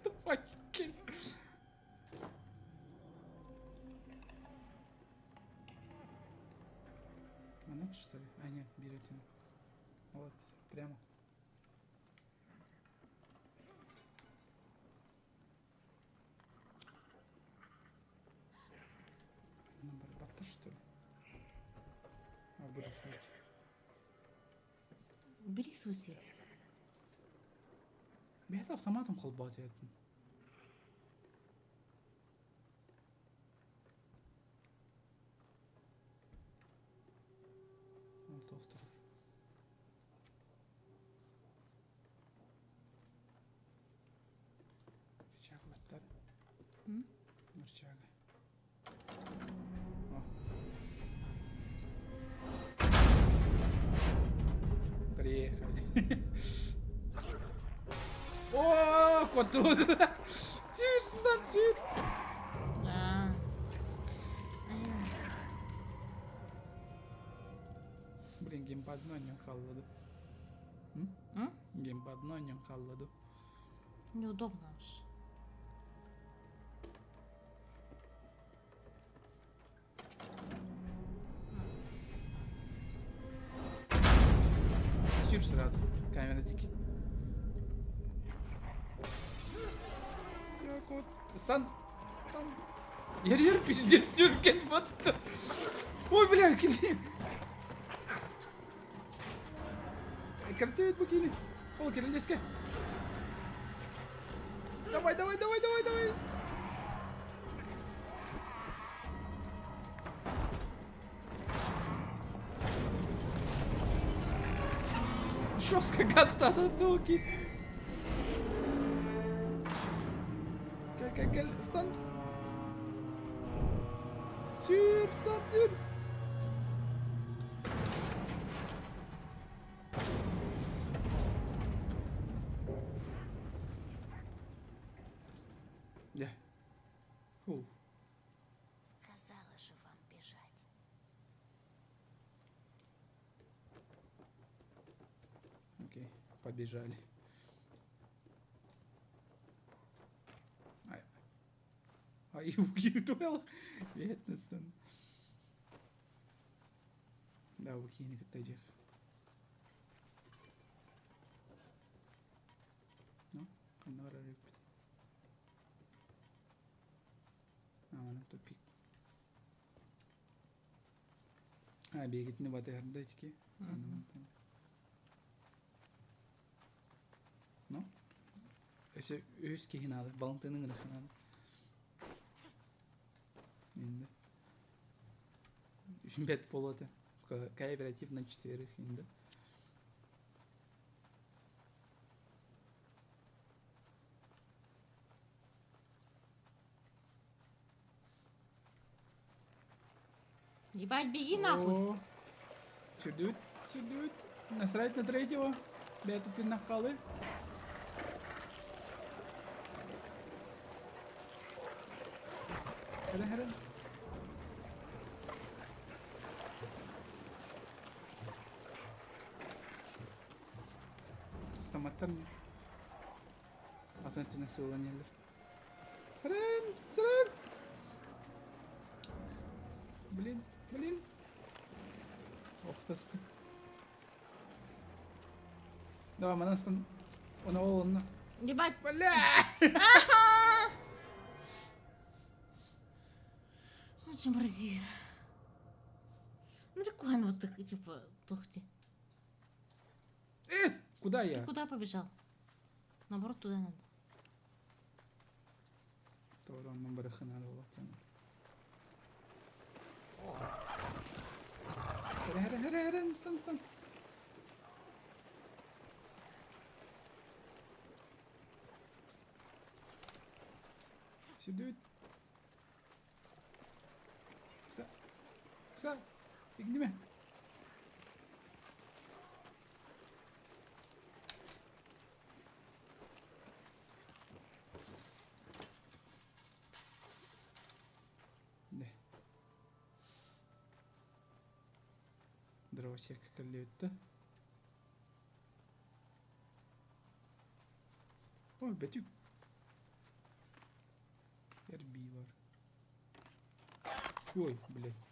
Давай, kill. Она что ли? А, нет, берете. Вот, прямо. Ну, барбата, что ли? А, буду свет. Убери свой свет. Бэйэтэ автоматом холбоот этим. Кот. Сүүр, стан, сүүр. А. Блин, геймпадны онньон хаалла. М? Геймпадны онньон хаалла. Неудобно аж. Сүүр сразу. Камера дик. Все, кот. Стан. Стан. Ер-ер, пиздец, тюркен, вот. Ой, бля, кини. Картевит букини. Ол, кириллеске. Давай, давай, давай, давай, давай. Жестко газ толки. Кел, стан. Сүүр, стан, сүүр. Да. Фу. Сказала же вам бежать. Окей, побежали. Ай. Ай, убил. Вероятностно. Да, укини каттажах. Ну, ханнара репит. А, манан тупик. А, бегитини батыһарда ички. Ну? Өсө үс киһи наада, балантыны гына наада. Инде. Бет болоты. Кооператив на четверых инде. Ебать, беги нахуй. О, Сюдют, сюдют. Насрать на третьего. Бета ты накалы. Хара, хара. Стоматтар не. Атын өттүнэн сыллан иһэллэр. Харан, сыран. Блин, блин. Ох, тастым. Давай, манастан. Она ол, Ебать. Бля! Ага! Очень мрази. Ну, прикольно вот так, типа, тухти. Куда Ты я? куда побежал? Наоборот, туда надо. Торонун барахына буолуохтаах. Хара, хара, хара, хара, стан, стан. Сюда. Кса. Кса. Игниме. Да. Дровосек кэллиэттэ. Ой, бөтүүк. Эрбивор. Ой, блядь.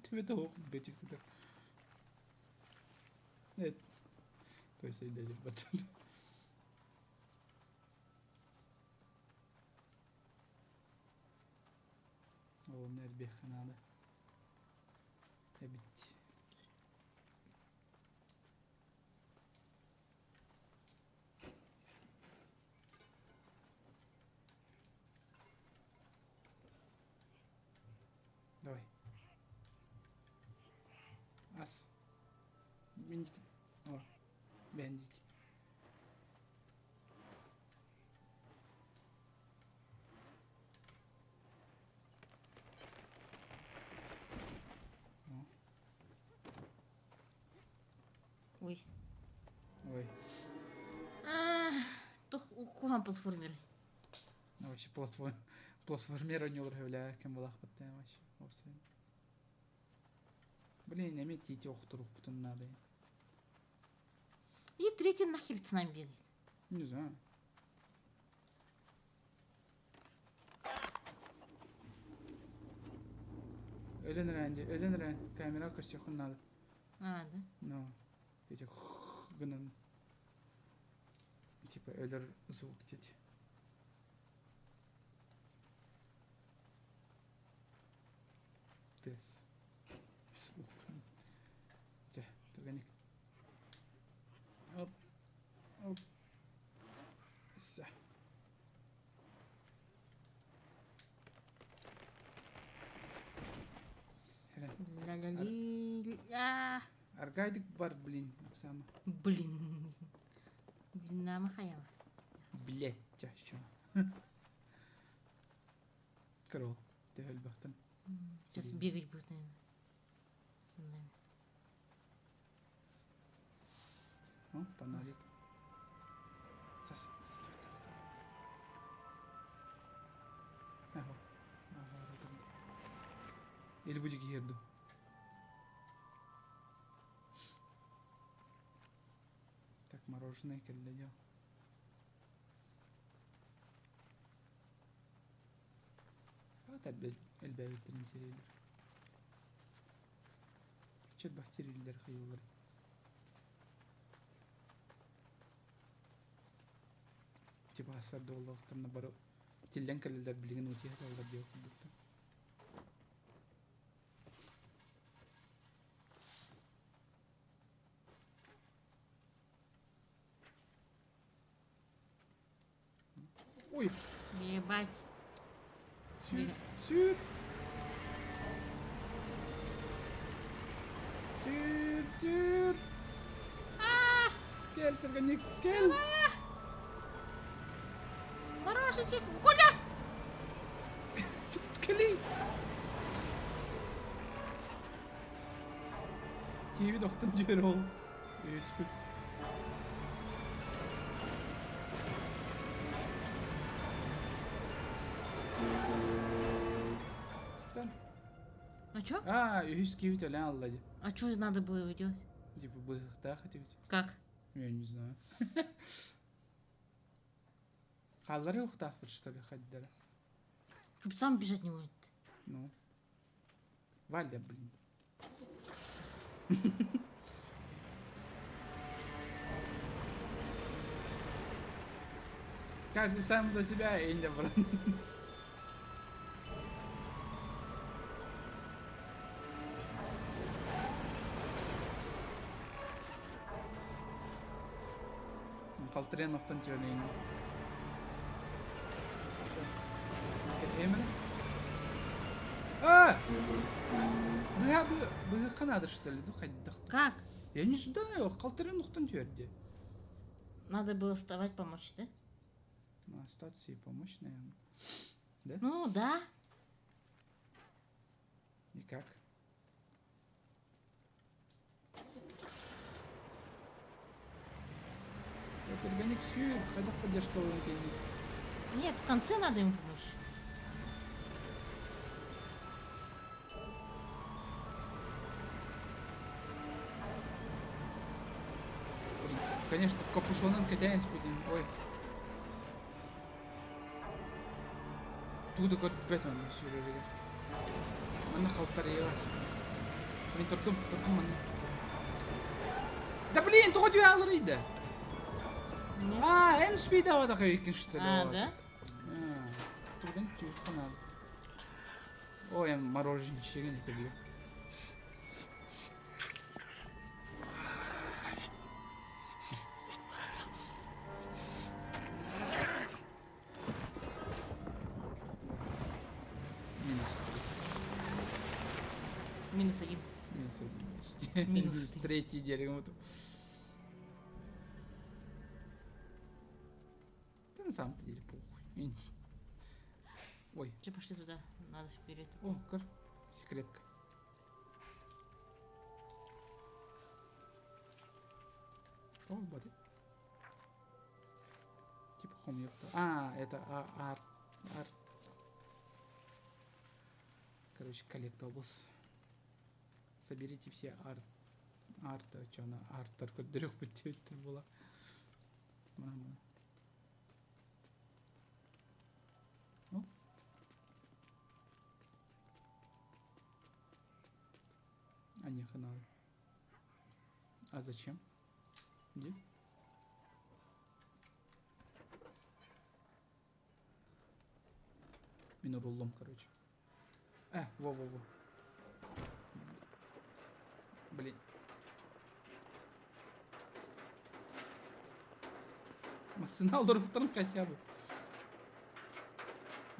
Төбөтө ох бөтүүк кытар. Нет. То есть даже баттан. Ол нербиэххэ наада. Эбит. Давай. Ас. Бендик. О, бендик. О, Ой. ой. вам платформеры? Ну, вообще платформ... платформер ойнуулар хөбүлээ кем булаахпыт вообще. Вовсе. Блин, эми тиити охторухпутун надо. И третий нахер с нами бегает. Не знаю. Өлен рэнди, өлен рэн. Камера көрсөхүн надо. А, да? Ну, эти гынан. Типа өлөр звук дети. Тес. Звук. Дьэ, түгэник. Оп. Оп. Все. Ля-ля-ли. А, Аргайдык бар, блин, Оксана. Блин. Блин, нама хаява. Блять, чаще. Корол, ты өлбөхтөн. Сейчас бегать будет, наверное. За нами. О, панолик. Состой, состой. Ага. Ага, вот Или будет герду. Так, мороженое кэллэ дьэ. Аата элбээбиттэрин сириилэр. Чет бахтириллер хайыллар. Типа асар дуоллахтарына бары тиллен кэлэллэр билигин утуйа сыталлар диэх курдуктар. Ой! Ебать. Сүүр! Сүүр! Сүүр! Сүүр! Кэл, түргэнник, кэл! Морошечек! Коля! Кэли! Киви охтон дьүөр ол. Үспүт. Стан. А чё? А, үһүс киви төлөөн алла дии. А чё надо было его делать? Типа быһыктаах этибит. Как? Я не знаю. Хааллары ухтаахпыт что ли хайдара. Чтоб сам бежать не может. Ну. Валя, блин. Каждый сам за себя, Энди, брат. Қалтырен оқтан жөрейін. Кэтэмэр. А! Быһа быһыкка надо что ли? Ну хайдах. Как? Я не знаю, қалтырен оқтан жөрді. Надо было вставать, помочь, да? Ну, остаться и помочь, наверное. Да? Ну, да. И как? Это органик сүйір, қайда поддержка келді? Нет, в конце надо ему помочь. Блин, конечно, капюшоном катаясь будем. Ой. Туда кот бетон сүйір. Манна халтарыйас. Блин, турдум, турдум манна. Да блин, тоҕо дьүө Нет. А, эн спидава да что ли? А, да? Турган түйүт канал. Ой, мороженщигин это бил. Минус три. Минус один. Минус один. подожди. Минус три. Третий дерево. Да на самом-то деле похуй. Ой. Че, пошли туда, надо вперед. О, кар. Секретка. О, бады. Типа Хомуйуохта. А, это а, арт, арт. Короче, collectibles. Соберите все арт арт, что она арттар көрдөрөх бүттүбүттэр була. Мама. Ну. А не надо. А зачем? Где? Мин руллом, короче. Во-во-во. Блин. Массына олоруптарым хотя бы.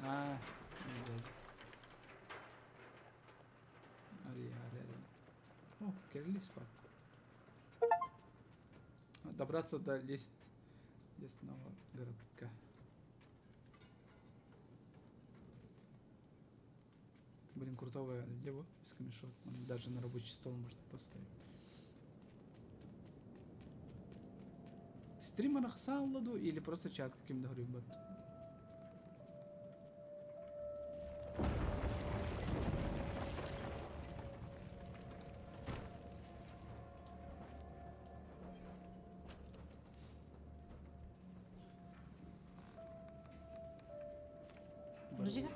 А, Ари, ари, ари. О, кэллис пап. Добраться до лесного городка. Блин, крутого дева из камешок. Он даже на рабочий стол можно поставить. Стример ладу или просто чат каким-то говорю, Подожди-ка.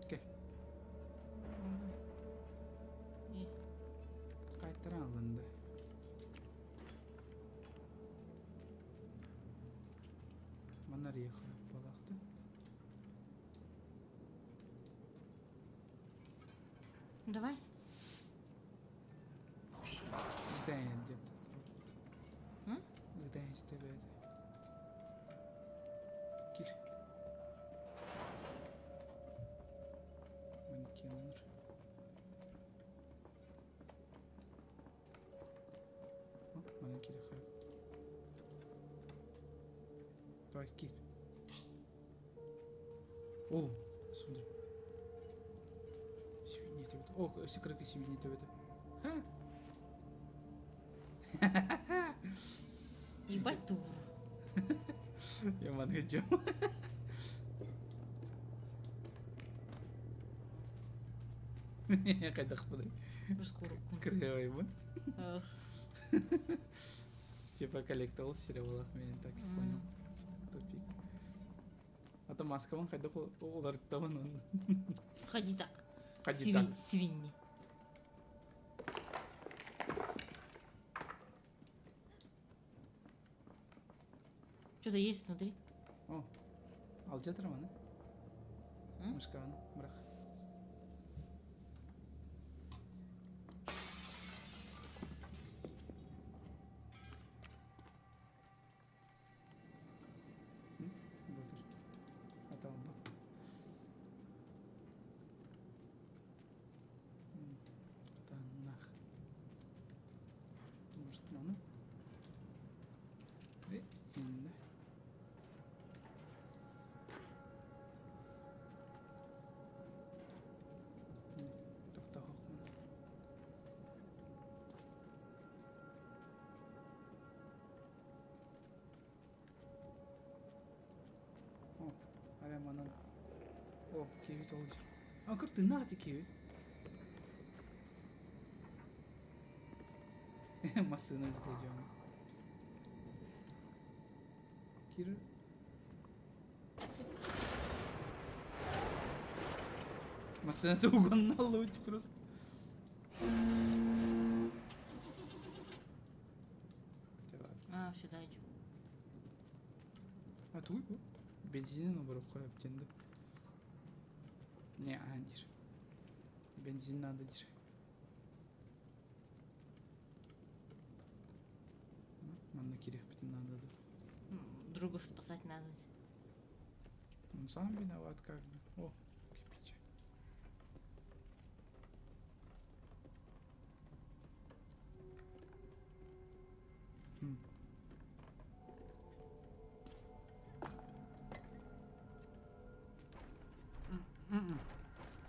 Окей. Кайтара алынды. Манар балақты. Давай. Где где-то? Где есть тебе? Кир. Манекеннер. О, манекер Давай, кир. О, смотри. Свиньи тебе. О, секреты свиньи тебе. Ха. Ебать тур. Я мангачу. Хайдах будай. Русскую руку. Кривой Типа коллектол сериалах меня так и понял. Тупик. А то маска вон хайдах улар он. Ходи так. Ходи так. Свиньи. Что-то есть, смотри. О, алжатыр маны. Мышканы, бірақ. Батыр. Аталым бап. Атанах. Может, маны? И инне. Тохтохохмун. О, аря манан. О, киви толжыр. А, кырты нахти киви. Массыны дежам. Кир. Массына тугон луть просто. А, сюда иди. А туй бу? Бензинин барып коюп тенди. Не, андир. Бензин надо дир. Манна керек битин надо. Друга спасать надо. Он сам виноват как бы. О, кипича. Хм.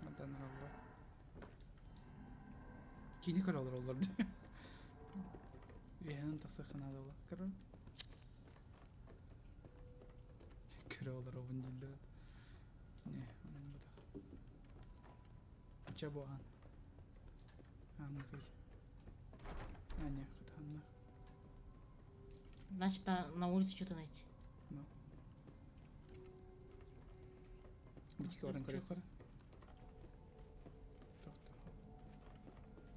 Мадан ралла. Кини каралар олар. Манан тахсыахха наада буолла. Көрөр. Көрө олоробун дииллэр. Не, онон бутах. Ча буаан. Ааны кый. А, не, хатанна. Значит, на улице что-то найти. Ну. Битики баран көрүөххэ.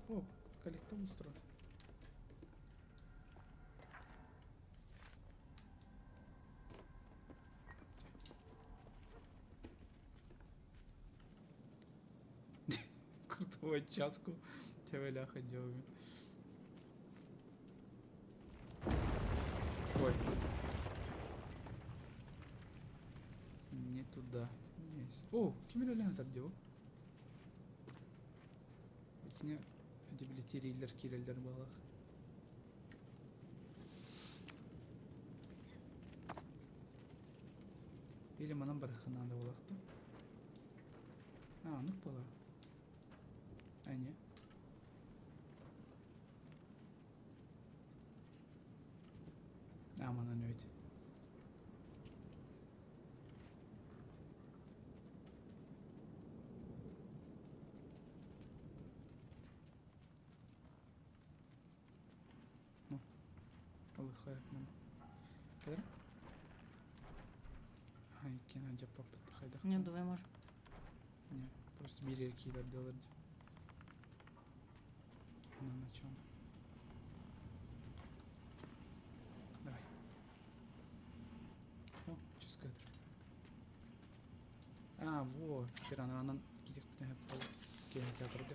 О, коллектор устроен. Крутого часку тевеляха делаем. Ой. Не туда. О, ким үлэлээн тардио? Итини дебилитирииллэр киирэллэр буоллах. Или манан барыхха наада буоллах дуу? А, оннук буолар. А, не. А, манан эбит. Ну, ылыхайыкмын. Кэлэр? Ай, кина дьаппаппыт хайдах. Не, давай можем. Не, просто били киилэр делар дии. На на чем? Давай. О, ческадр. А, во, пиранранан кирек пол кинотеатрга.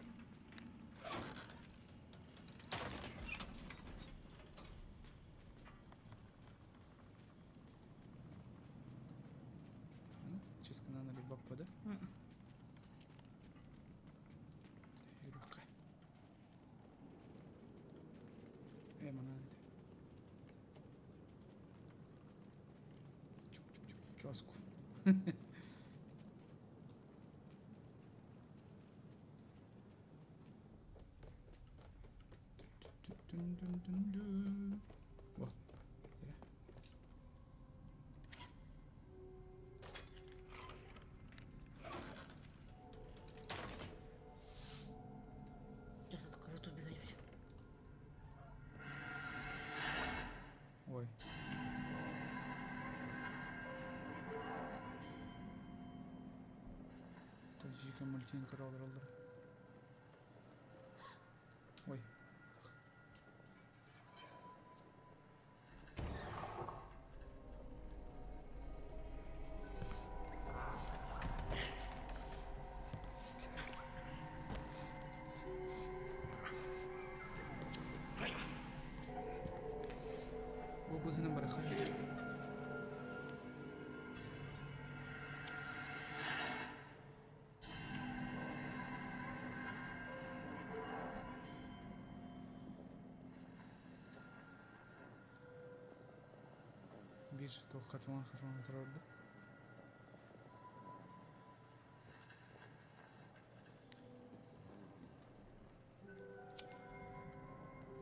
Ческанан рибаппа да? Рука. Э, манан это. Чук-чук-чук. Чоску. Вот. Сейчас от кого-то убегать будем. Ой. Таджика мультин кораллар. Ой. Бу быһынан бараха. Биир туох хатылаан хатылаан турар да.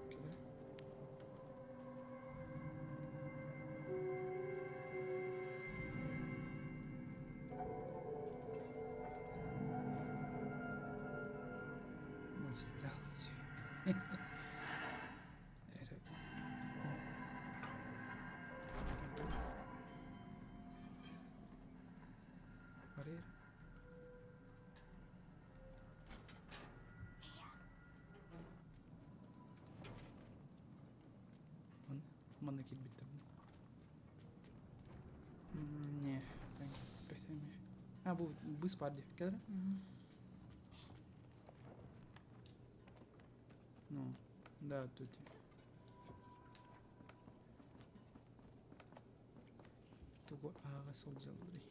Кэлэр. Мы в стелсе. Эрэ. Барыыр. Манна киирбиттэр. Не, А, бу быс бар дии. Кэлэрэ? Ну, да, тут. Тугу ааҕа сылдьалларый?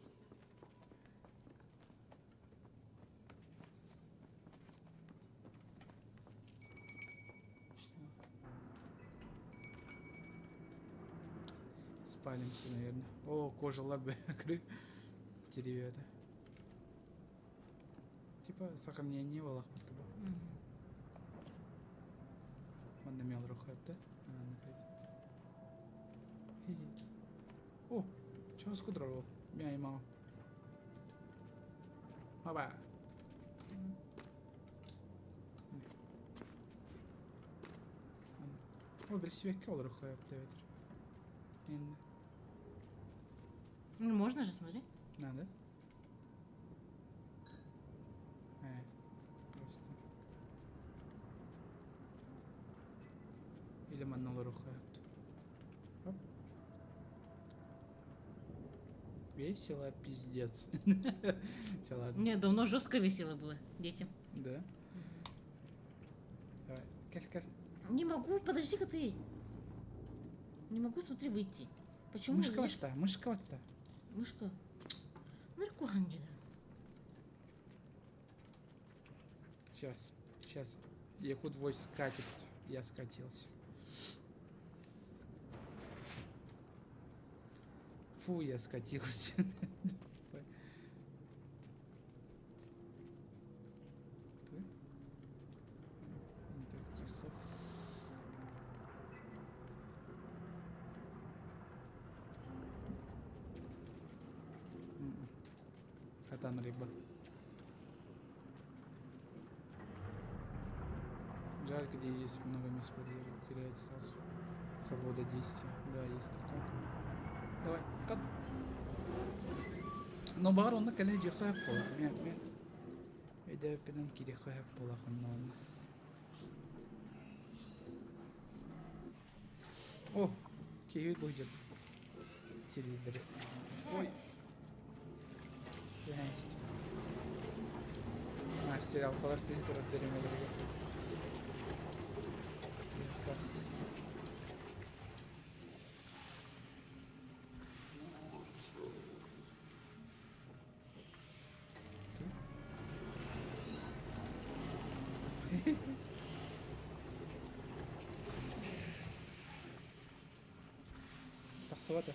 Спалимся, наверное. О, кожа лабы Те ребята. Типа, сохранение валах будто бы. Манна мел рухат, да? А, накрыть. Чооску турар ол. Мин аймаҕым. Аба. О, билсибэккэ олоруохха эбэтэр. Инна. Ну, можно же, смотри. Надо. Просто. Или манна олоруохха Оп. Весело, пиздец. Все, ладно. Мне давно жестко весело было детям. Да? Давай, кэль, кэль. Не могу, подожди-ка ты. Не могу, смотри, выйти. Почему? Мышка вот та, мышка вот та. Мышка. Наркохангеля. Сейчас, сейчас. Якут войск скатится. Я скатился. Фу, я скатился. Интерактив сок. Хатан рыба. Жаль, где есть много мест теряется сразу. Свобода действия. Да, есть такое. Давай, кат. Но баар онно кэлэ дьиэхэ буолар. Мэ, мэ. Өйдөөппүнэн кириэхэ буолар онно. О, киһи бу дьэ. Телевизоры. Ой. Түһэн Сериалкалар түһэ турар дэримэлэригэр. Тахсыбата.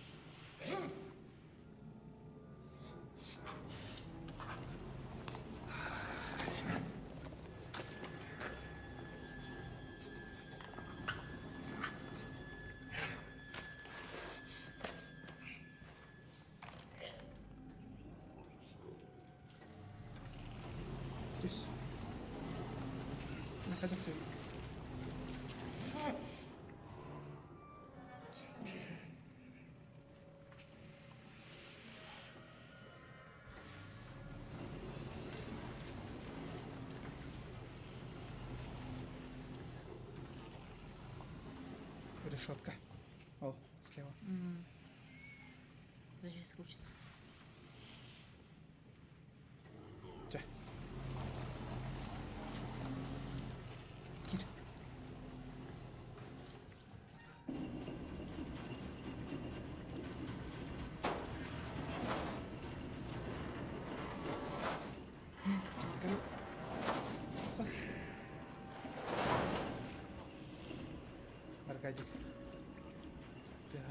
Түс. Решетка. О, слева. Подожди, скучится. Чэ. Кир. Сас. Аркадик. Так,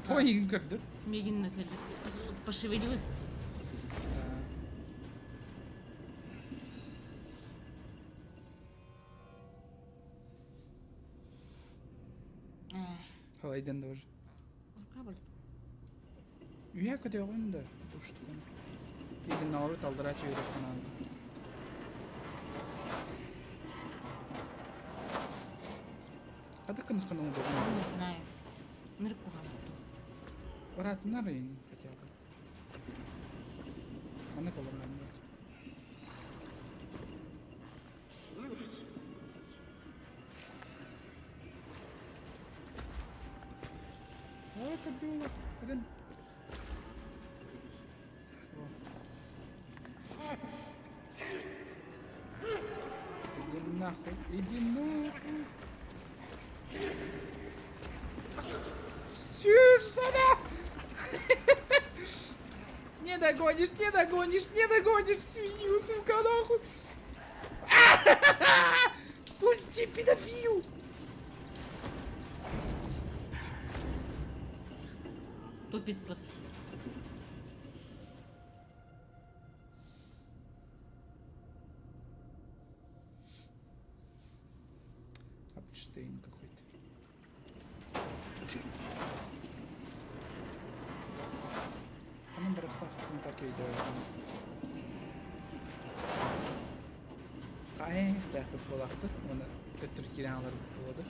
Тоҕо эйигин көрдүм? Миигин кэлбит. Пошевелилась. Халайдан да уже. Рука болит. Үйэ көтөҕүн да уштукун. Тиигин наоборот алдыраачы үөрэххин Хата кыныккын оҥордоҕун. Не знаю. Ныркуга буду. Ыраатыннар ыйын хотя бы. Аны колорунан Ой, кадулах. Рен. Иди нахуй, иди нахуй. Чушь, сюда! Не догонишь, не догонишь, не догонишь свинью, сука, нахуй! Пусти, педофил! Топит под. Апштейн какой-то. Ханан барахтаахпытын так өйдөөбөтүм. Хаайыахтаахпыт буолаахпыт уонна төттөрү киирэн ааларбыт буолуо да.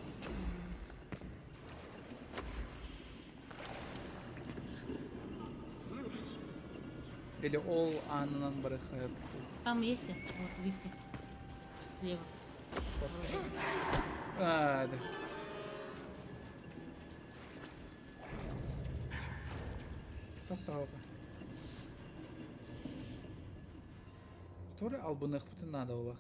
Или ол аанынан барыахха Там есть, вот видите, слева. А, да. Тохтоһуоха. Тура албыныахпытын наада буолла.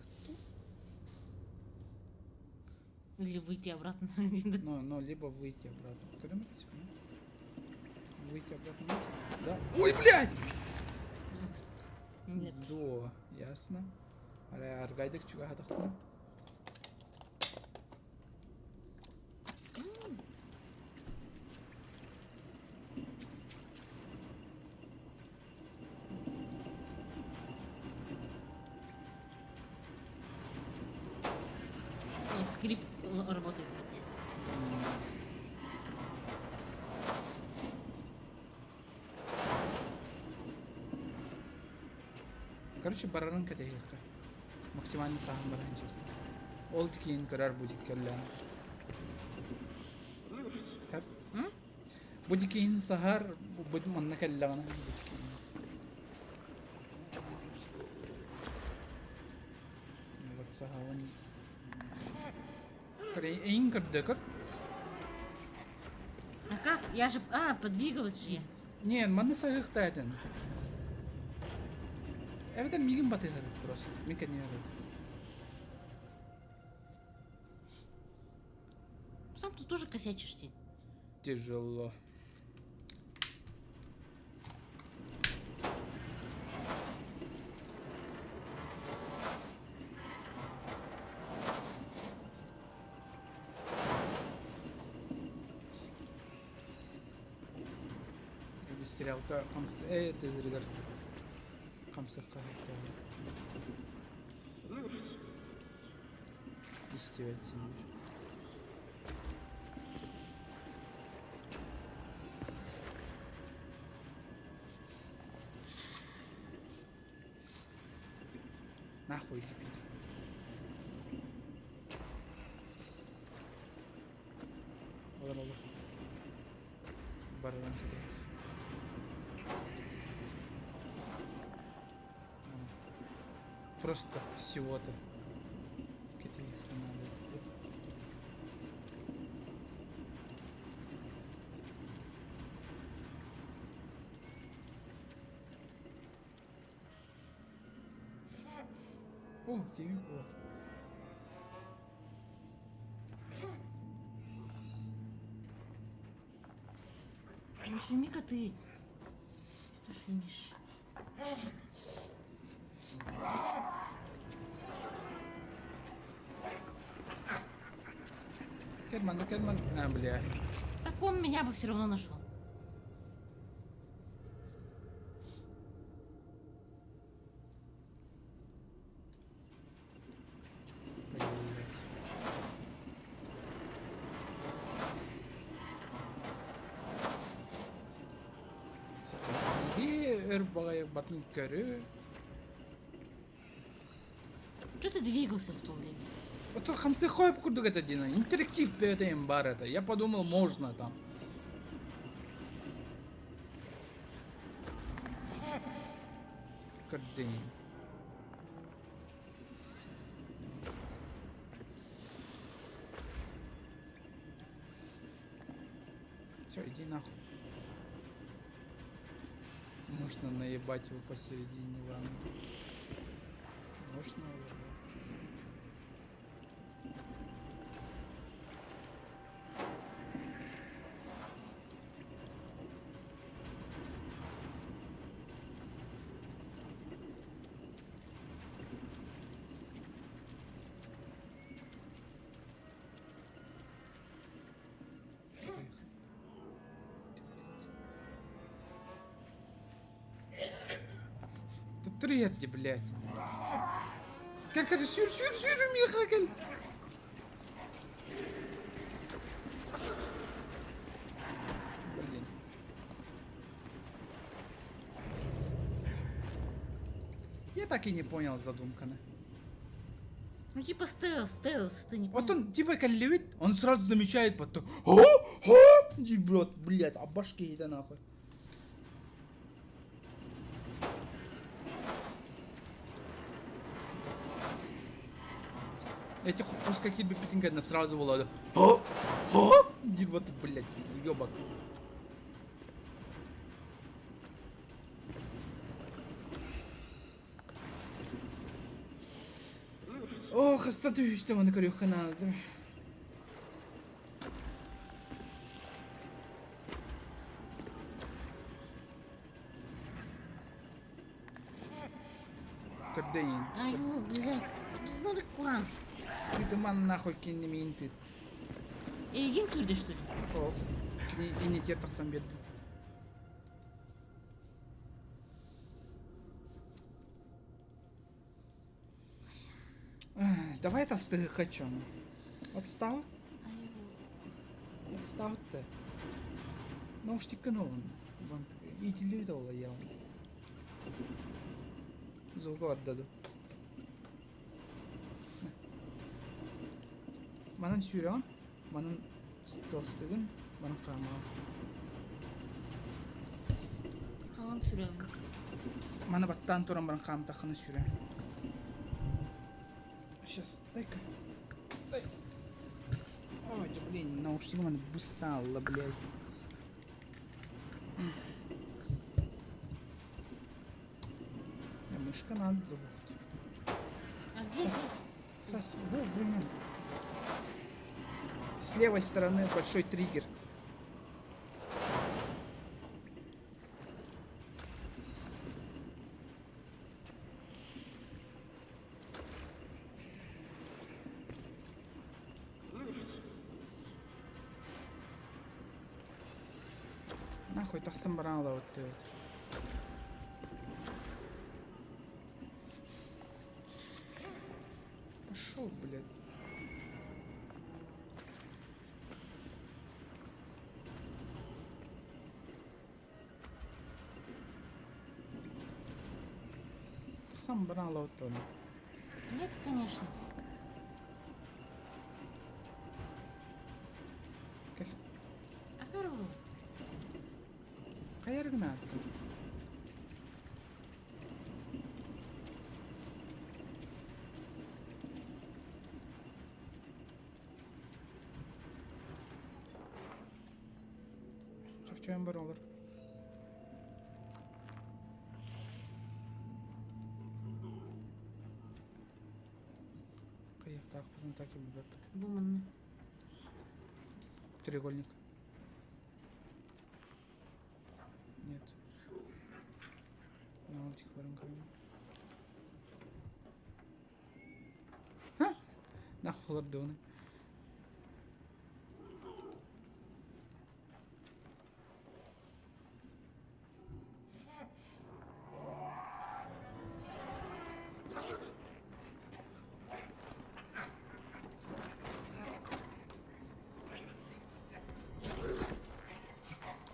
Или выйти обратно. Ну, ну, либо выйти обратно. Когда мы типа, Выйти обратно можно? Да. Ой, блядь! Нет. До, ясно. Арай аргайдык чугаһатахпына. Скрипт работает ведь. Короче, барарын кэтэһиэххэ. Максимально саһан баран дьиэххэ. Ол киин көрөр будет кэллээн. Бу дикиин саһар, бу манна кэллэҕинэ бу дикиин. Вот саһабын. Эйин көрдө көр. А как? Я же... А, подвигалась же я. Не, манна саһыахта этин. Эбэтэр миигин батыһар просто. Мин кэннигэ Сам ты тоже косячишь ты. Тяжело. Стрелка тыгырыгар хамсыкка истибэт син. Нахуй теперь. Олор олор. Бараран кэтэһэр. Просто всего-то. Кэтэһиэххэ наада. О, киви вот. Не шуми-ка ты. Что ты шумишь? Кэрман, Кэрман. А, бля. Так он меня бы все равно нашел. Блять. Өр баҕайы батын көрү. Что ты двигался в то время? Вот хамсы хойп курдук это дина. Интерактив бэйэтэ бар это. Я подумал, можно там. Көрдейн. Все, иди нахуй. Можно наебать его посередине ванны. Можно его? Тихо. Тихо, тихо, тихо. Түрүйэрди, блядь. Кел, кел, сүр, сүр, сүр, миэхэ кел. Блин. Я так и не понял задумканы. Ну типа стелс, стелс, ты не Вот понял? он типа калливит, он сразу замечает потом. О, о, Ебет, блядь, а башки это нахуй. Эти хос какие бы питинга сразу было. О, о, вот, блядь, уебок. Ох, статуюсь маны көрүөххэ наада. Көрдөйін. Аю, блядь, тут надо куан. Ты туман нахуй кинни ты. Эйигин күүрдэ что ли? Ох, кини инитер тахсан берді. Ай, Давай тастыгы хочу. Отстаут? Аю. Отстаут-то. Наушник ылын. Итилүү да ола я. Звук бардаду. Манан сүүрэн, манан стелстыгын, манан хаамаҕын. Халан сүрөм. Маны баттаан туран баран хаамтаххына сүүрэн. Сейчас, дай-ка. Дай. Ой, блин, наушник маны бусталла, блядь. Я мышка надо вот. А где? Сейчас, во, блин. С левой стороны большой триггер. Нахуй тахсан баран вот это. Пошел, блядь. Тахсан баран вот Нет, конечно. Кел. А корова? Хайаргына. Чөкчөйөн бар олар. Кыяктаах так и бит. Бу манна. Треугольник. Нет. На этих баран Ха? Нахуй лордоны.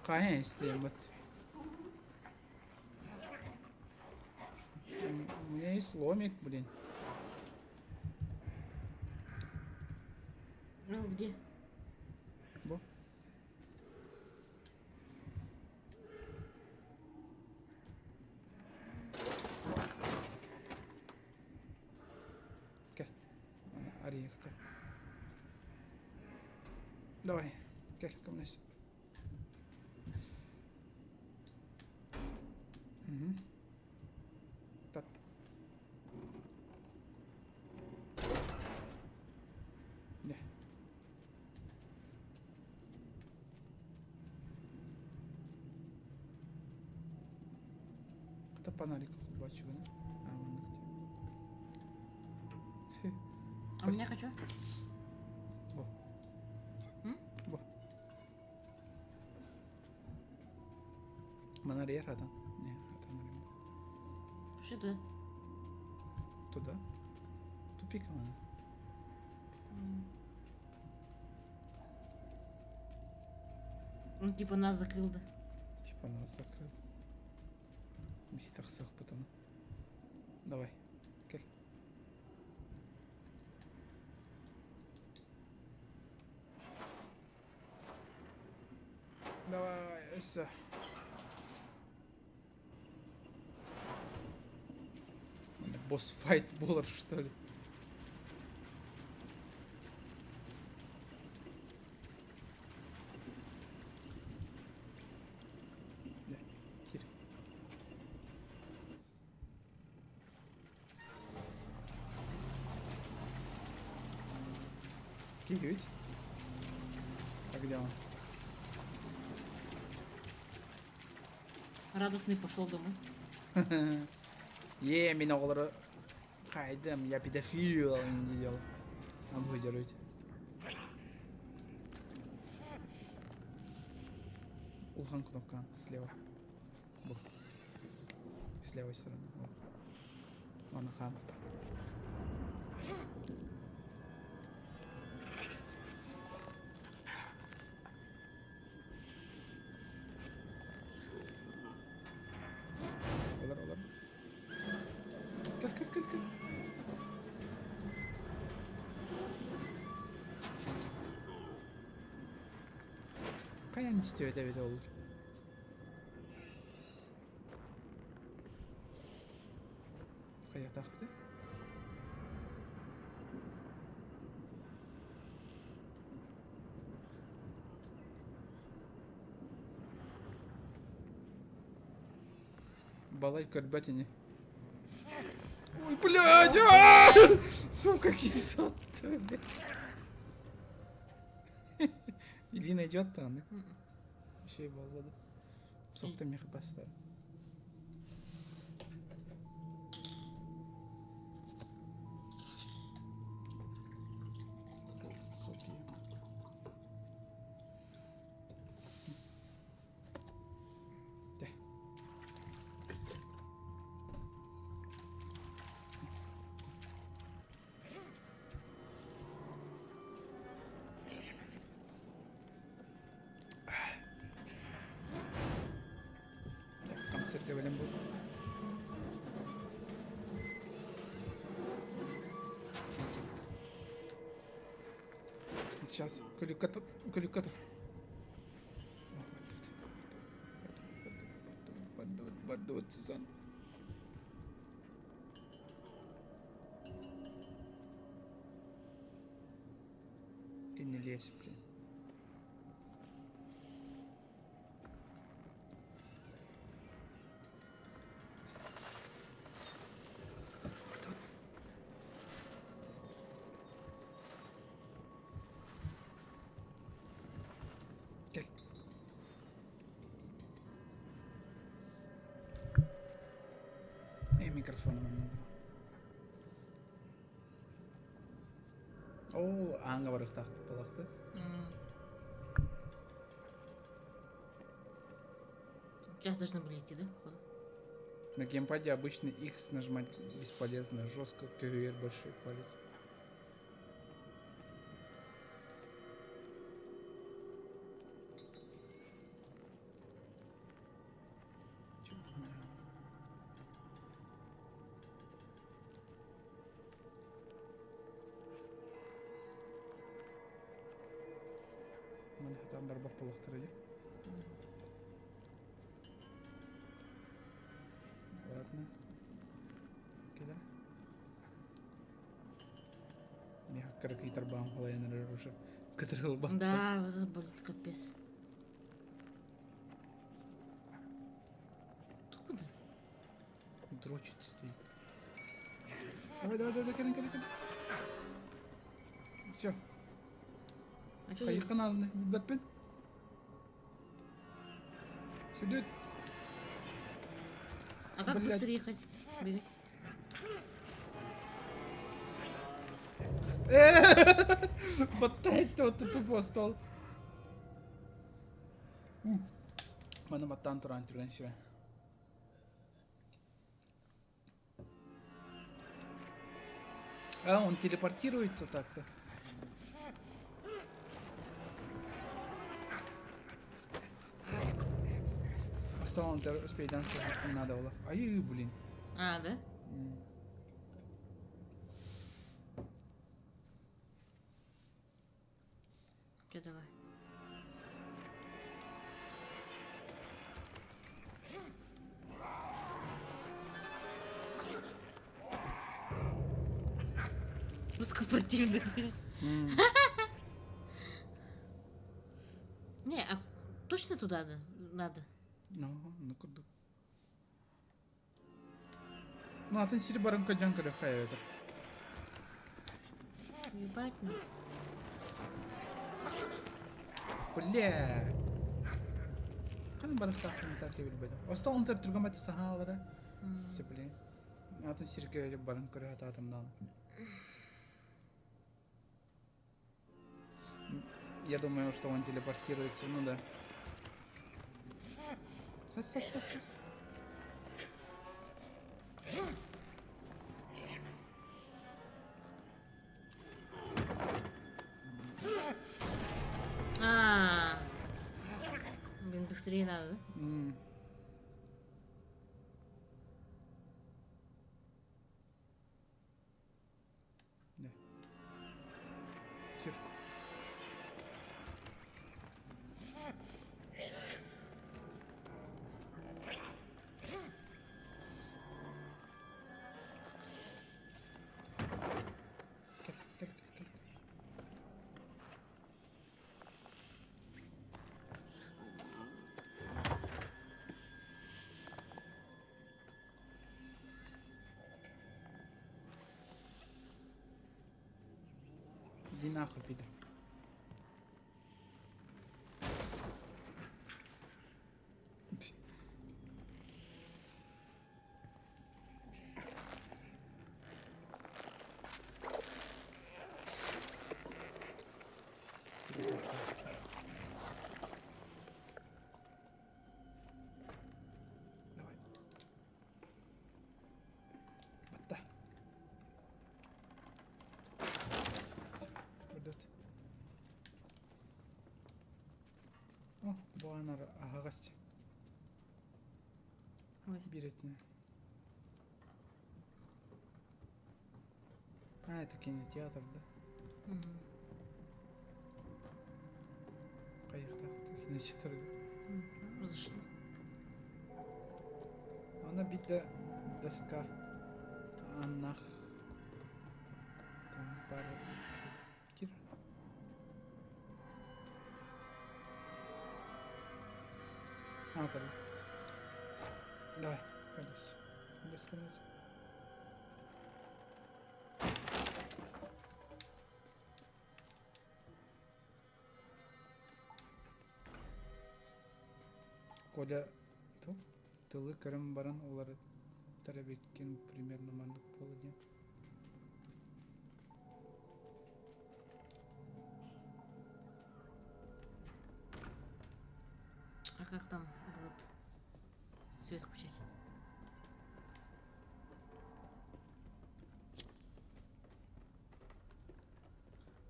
Кая истеем вот. У меня есть ломик, блин. Ну, где? Бо. Кел. Ария кел. Давай, кел, ко мне. Угу. Так. Да. Хата фонарик бачу, да? А, вон где. А у меня хочу? Во. М? Во. Манария хатан. Не, хатан. Что туда? Туда? Тупик она. Он типа нас закрыл, да? Типа нас закрыл. Михитахсах пытана. Давай, кел. Давай, все. Босс-файт болар, что ли? Да, кир. Кир, ведь? А где он? Радостный пошел домой. Е, мин оҕолору хайдам, я педофил не делал. Он выдержит. Улахан кнопка слева. Бу. С левой стороны. Во. Вон хан. Олар, олар. Кел, кел, кел, кел. Хайан истибэт эбит ол. Хайыахтаахпытый? Балай көрбөт ини. Ой, блядь! а! Сука, кисот, блядь. Илина идет там, Еще и боллады. Сохта мех бастар. София. Да. Там сиргэ бэлэм бу. Сейчас, көлүккэ көлүккэ тур. Бардыбыт, бардыбыт, Сузан. Ты не лезь, блин. Тут. Кел. Э, микрофона манна. Оо, ааҥҥа барыахтаах балахты. Сейчас должны были идти, да, походу? На геймпаде обычно X нажимать бесполезно, жестко QR большой палец. Чё, бля? Маны хатан барбах буолуохтара дии. Ладно. Кэлэр. Миэхэ кыракый тарбаҕым халайан эрэр уже кытырылбат. Да, вот это болит капец. Откуда? Дрочит стоит. Давай, давай, давай, кэлин, кэлин, кэлин. Все. А что Хайыхха нааданы, билбэппин. Сүдүт. А как Блядь. быстрее ехать? Бегать? Баттайста вот тупо стол. Маны баттаан туран түргэн сүрэ. А, он телепортируется так-то. Осталось успеть надо было. Ай, блин. А, да? Че давай? Жестко противно ты. Не, а точно туда да, надо? Ну, ну курдук. Ну, атын сири баран көдьөн көрүөххэ эбэтэр. Ебать нахуй. Бля. Ханан барахтаахпын так билбэтим. Остал онтор түргэн сахаалара. Все, блин. Атын сиргэ баран көрө хатаатым даҕаны. Я думаю, что он телепортируется, ну да. Сас, сас, сас, сас. А, блин, быстрее надо, да? Да. Сир. Кэл, кэл, кэл, кэл. Иди нахуй, пидор. Давай. Батта. Пойдет. О, бу анар аһаҕас Ой. биретine. А, это кинотеатр, да? Мгм. Кайыкта кинотеатр. Зашли. Она бита доска. Аннах. Там пара. Кир. А, короче. Давай, колес. Колес, колес. Коля ту тылы көрөн баран олары тарабеккен примерно мандык болу диэн. А как там будет свет включать?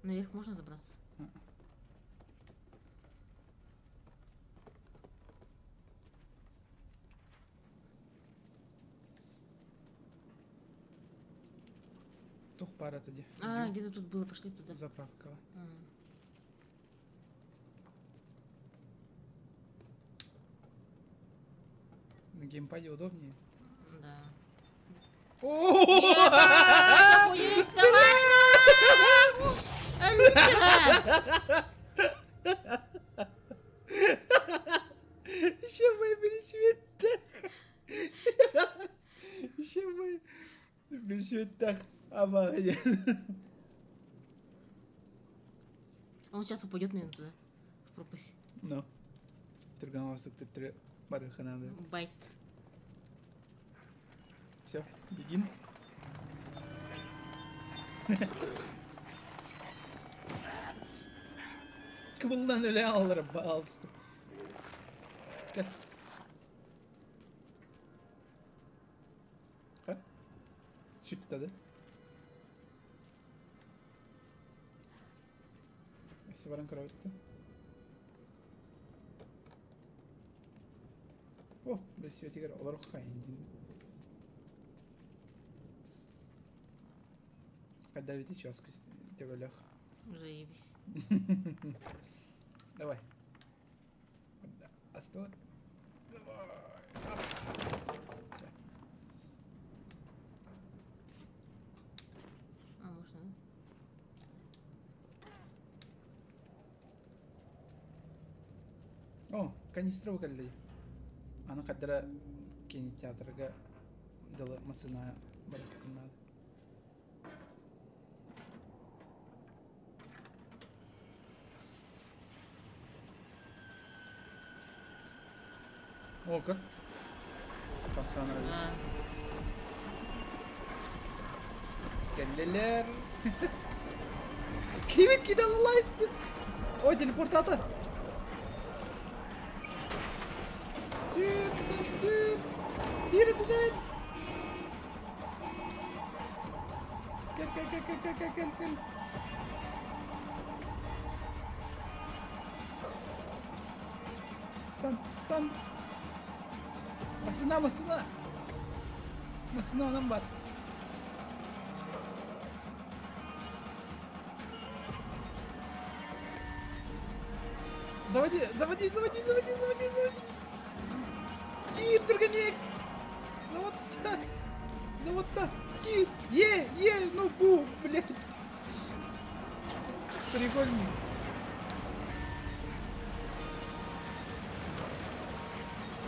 Наверх можно забраться? Тух пара тоді. А, где-то тут было, пошли туда. Заправка. На геймпаде удобнее. Да. О! Охуеть, давай! Еще мы билсибиттэх. Еще мы билсибиттэх. Аба. Он сейчас упадет, наверное, туда, в пропасть. Ну. Түргэн төттөрү барыха надо. Байт. Все, бегин. Кыбылдан өле алыр балысты. Кел. Ха? Сүттеді. Баран көрөбүт. О, били светигэр олорох хайын. Когда ведь чёско төбөлөх. Заебись. Давай. Асто. Давай. Все. А, можно, да? О, канистра кэлли. Аны каддара кинотеатрга дылы масына барыктын надо. О, как? Камсанар. Кэллилэр. Кимит кидалалайстын? Ой, телепортата. Сүр, сүр, сүр. Биритинен. Кел, кел, кел, кел, кел, кел, кел, кел. Стан, стан. Масына, масына. Масына онан бар. Заводи, заводи, заводи, заводи, заводи, заводи. Киир, түргэнник. Заводта. Заводта. Киир. Е, е, ну бу, блядь. Прикольный.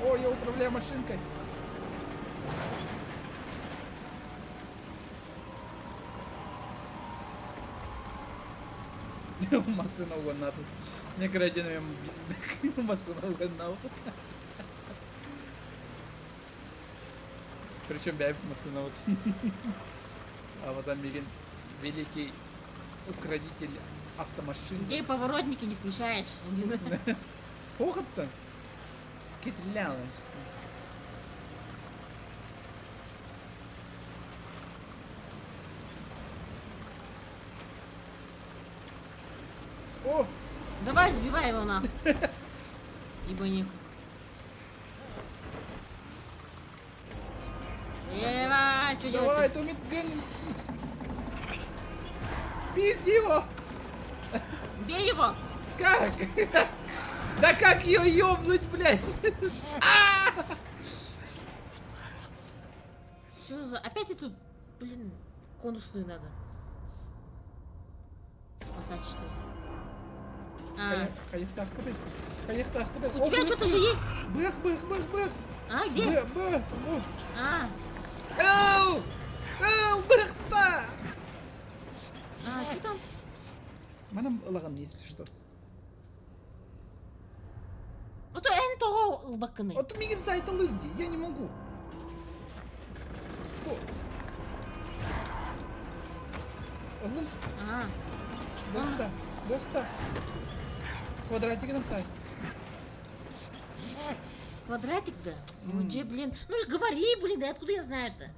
О, я управляю машинкой. Массына угоннату. Мне, короче, наверное, массына угоннату. Причем бәйп массына вот. А вот там мигин великий украдитель автомашин. Где поворотники не включаешь? Хохот-то. Кетлялась. О! Давай, сбивай его нахуй. Ебаниху. Ева, что Давай, делать? Тумит Ген. Пизди его! Бей его! Как? Да как ее ёбнуть, блядь? Что за... Опять эту, блин, конусную надо. Спасать, что ли? А, у тебя что-то же есть? Бэх, бэх, бэх, бэх. А, где? Бэх, бэх. О. А, Ау! Ау, бэхта! а, что там? Манам лаган есть что? А то эн того ылбаккыны. Вот мигин сайт алырди, я не могу. О. Алын, А, бэхта, бэхта. Квадратик на сайт. квадратик, да? Ну, где, блин? Ну же говори, блин, да откуда я знаю-то?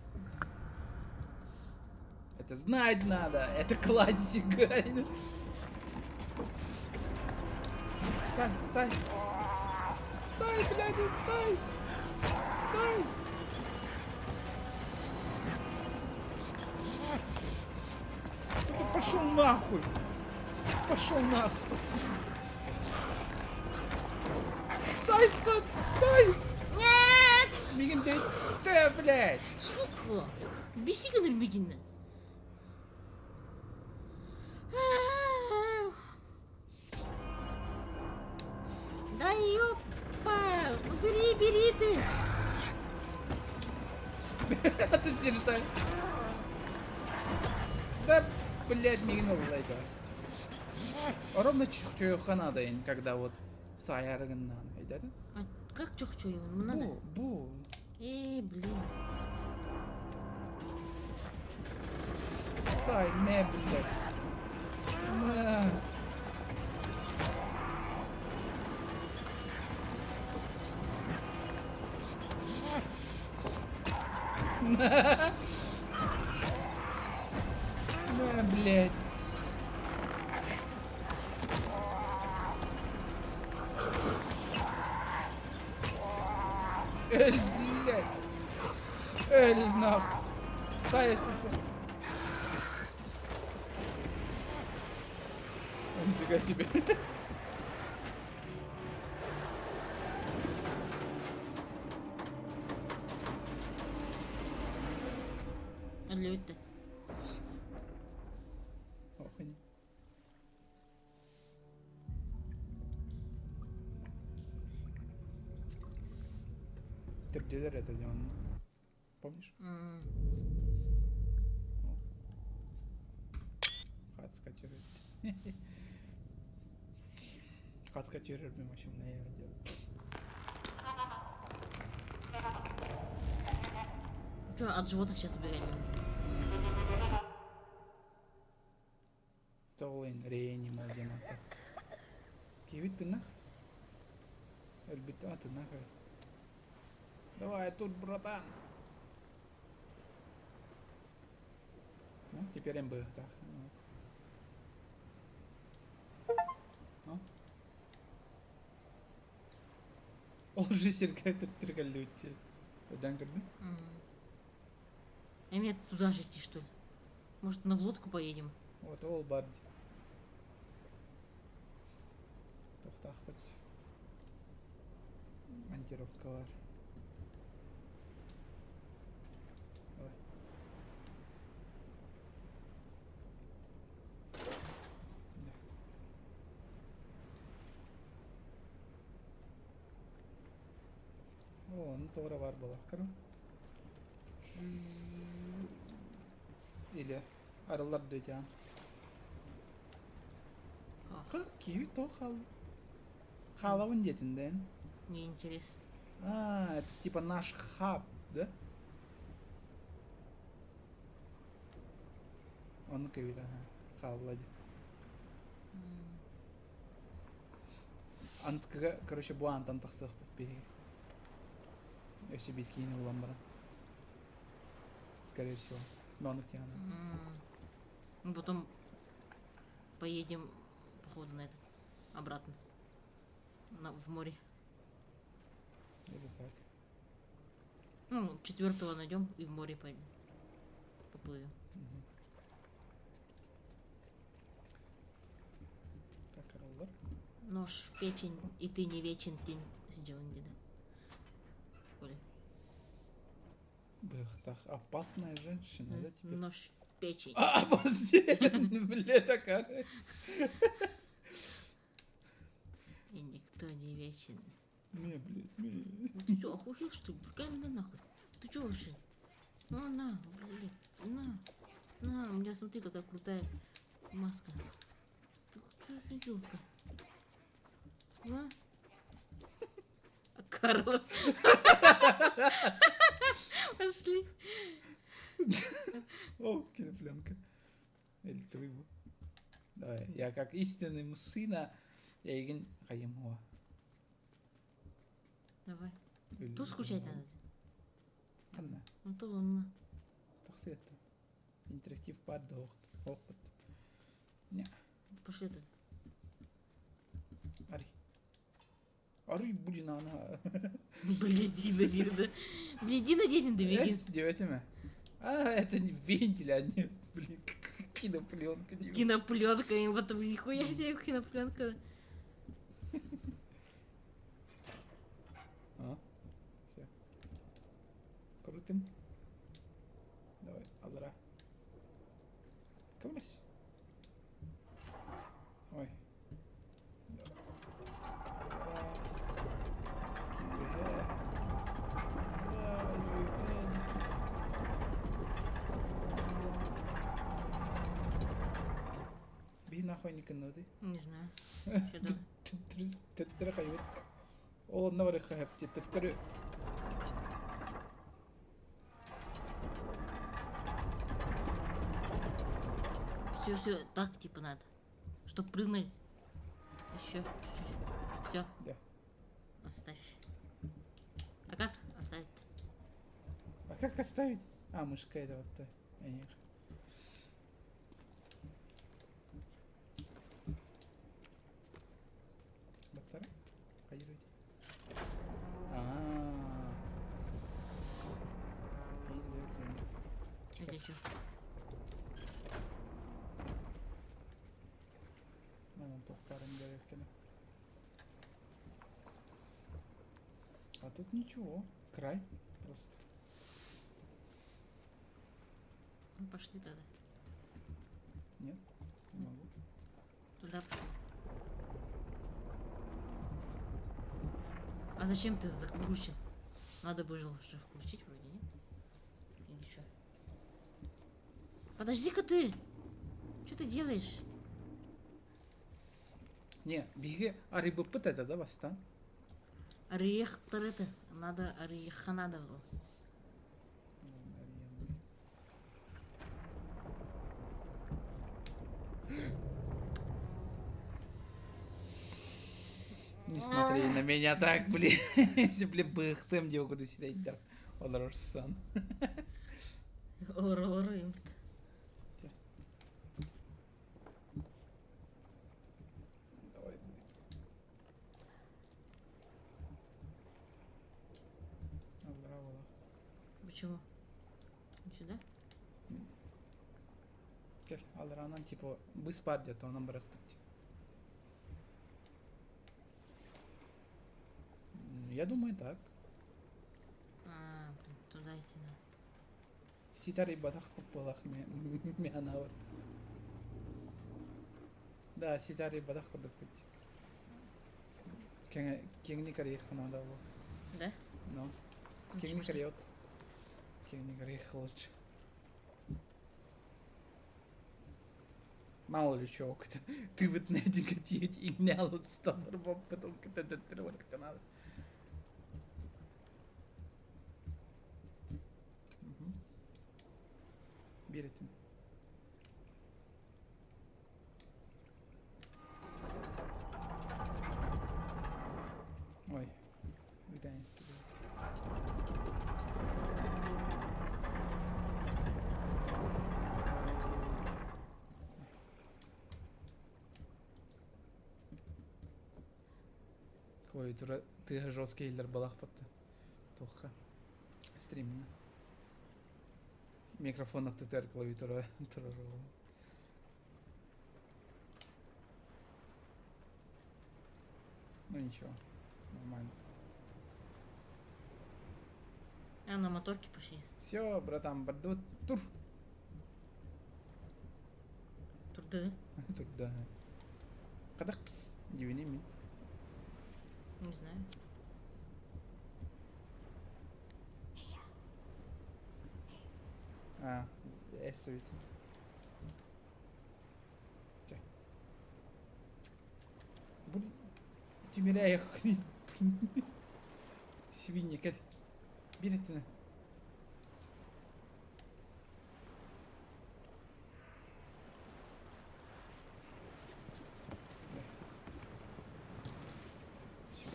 Это знать надо, это классика. Сай, сай. Сай, блядь, сай. Сай. Пошел нахуй. Пошел нахуй. Сай, сай, сай. Нет! Мигин ты, блядь. Сука! Беси гыныр мигинни. Да ёпа! Ну бери, бери ты! Ты сильно. Да, блядь, мигнул этого. Ровно чухчуха надо, когда вот саярыгын надо. А как чухчу ему надо? Бу, бу. Эй, блин. Сай, ме, блядь. На. На. На, блядь. Өл, блядь! Өл, нахуй! Сая, сиси. Нифига себе. Өллүбүт да. Охуни. Төрдүлэр это дьон. Помнишь? Хацка тюрет. Хацка тюрер бимашым не Что, от животных сейчас убегать будем? Тоҕо реанимал диэн ааттаах. Киһибит тыыннаах. Өлбүт а тыыннаах эбит. Давай тут, братан. Ну, теперь МБ так. Ол же сиргэ төттөрү Өйдөөн көрдүн? Эми туда же идти, что ли? Может, на в лодку поедем? Вот ол бар дии. Тохтаахпыт. Монтировкалар. Давай. Да. О, ну тоҕо бар буолар. Или арыллар дэтян. Киви то хал. Халавын диэтинден. Мне интересно. А, это типа наш хаб, да? Он кривит, ага. Хаалла Анскыга, короче, бу аантан тахсыахпыт биһиги. Өссө биир киини булан баран. Скорее всего. Маннык диэн. Ну, потом поедем, походу, на этот, обратно. На, в море. Или так. Ну, четвертого найдем и в море пойдем. Поплывем. Угу. Так, арыллар. Нож в печень, и ты не вечен, тень деда. Оля. Бых, опасная женщина, да, теперь? Нож в печень. А, обалденно, бля, такая. И никто не вечен. Не, блядь, не. Ну ты чё, охуел, что ли? Брыкай меня нахуй. Ты чё вообще? Ну на, блядь, на. На, у меня смотри, какая крутая маска. Ты кто же ёлка? На. А Карла. Пошли. О, кинопленка. Или твоего. Давай, я как истинный мужчина, эйигин хайым Давай. Тут скучать надо. Ханна. Ну то он. Тахсыат. Интерактив баар да оохпут. Не. Пошли тут. Ари. Ари, блин, она. Блядина, да. Блядина, дедин, да беги. Девятиме. А, это не вентиль, а не, блин, кинопленка. Кинопленка, и потом нихуя себе кинопленка. А, все. Крутим. Давай, аллара. Көмөлөс. Ой. Биһи нахуй никынныбытый? Не знаю. Төттөрү хайбыт. Ол онно барыахха сөп төттөрү Все, все, так типа надо. Чтоб прыгнуть. Еще чуть-чуть. Все. Да. Оставь. А как оставить? А как оставить? А, мышка это вот та. Баттара? Хайдыруйте. А. А тут ничего. Край просто. Ну, пошли тогда. Нет, не могу. Туда пошли. А зачем ты выключил? Надо было же включить вроде, нет? Или что? Подожди-ка ты! Что ты делаешь? Не, биги арыйбыппыт этэ да бастан? Арыйыахтар это. Надо арыйыахха надо было. Не смотри на меня так, блин. Блин, быхтым дио куду сирейдер. Олорорсан. Олор олор импт. Давай, блин. Браво. Почему? Сюда? Кел, алранан типа быс бар где-то, онан барахпыт. Я думаю, так. А, блин, туда идти надо. Ситари бадах попалах мянавр. Да, ситари бадах курдук. Кеңни карьех надо было. Да? Ну. Ну, Кеңни смысле? карьет. Кеңни карьех лучше. Мало ли чего, ты вот на негатив и гнялут потом надо. Беретин. Ой, выданец тебе. Клавиатура ты жесткий иллер балах патты. Тоха. Стримно. Микрофон от ТТР клавиатура турарова. Ну ничего, нормально. А, на моторке пошли. Все, братан, борду тур. Турды. Тут да. Кадах пс, дивини ми. Не знаю. А, эс ведь. Блин, Тимиряев. Свиньи, кел. Беретine. Всё.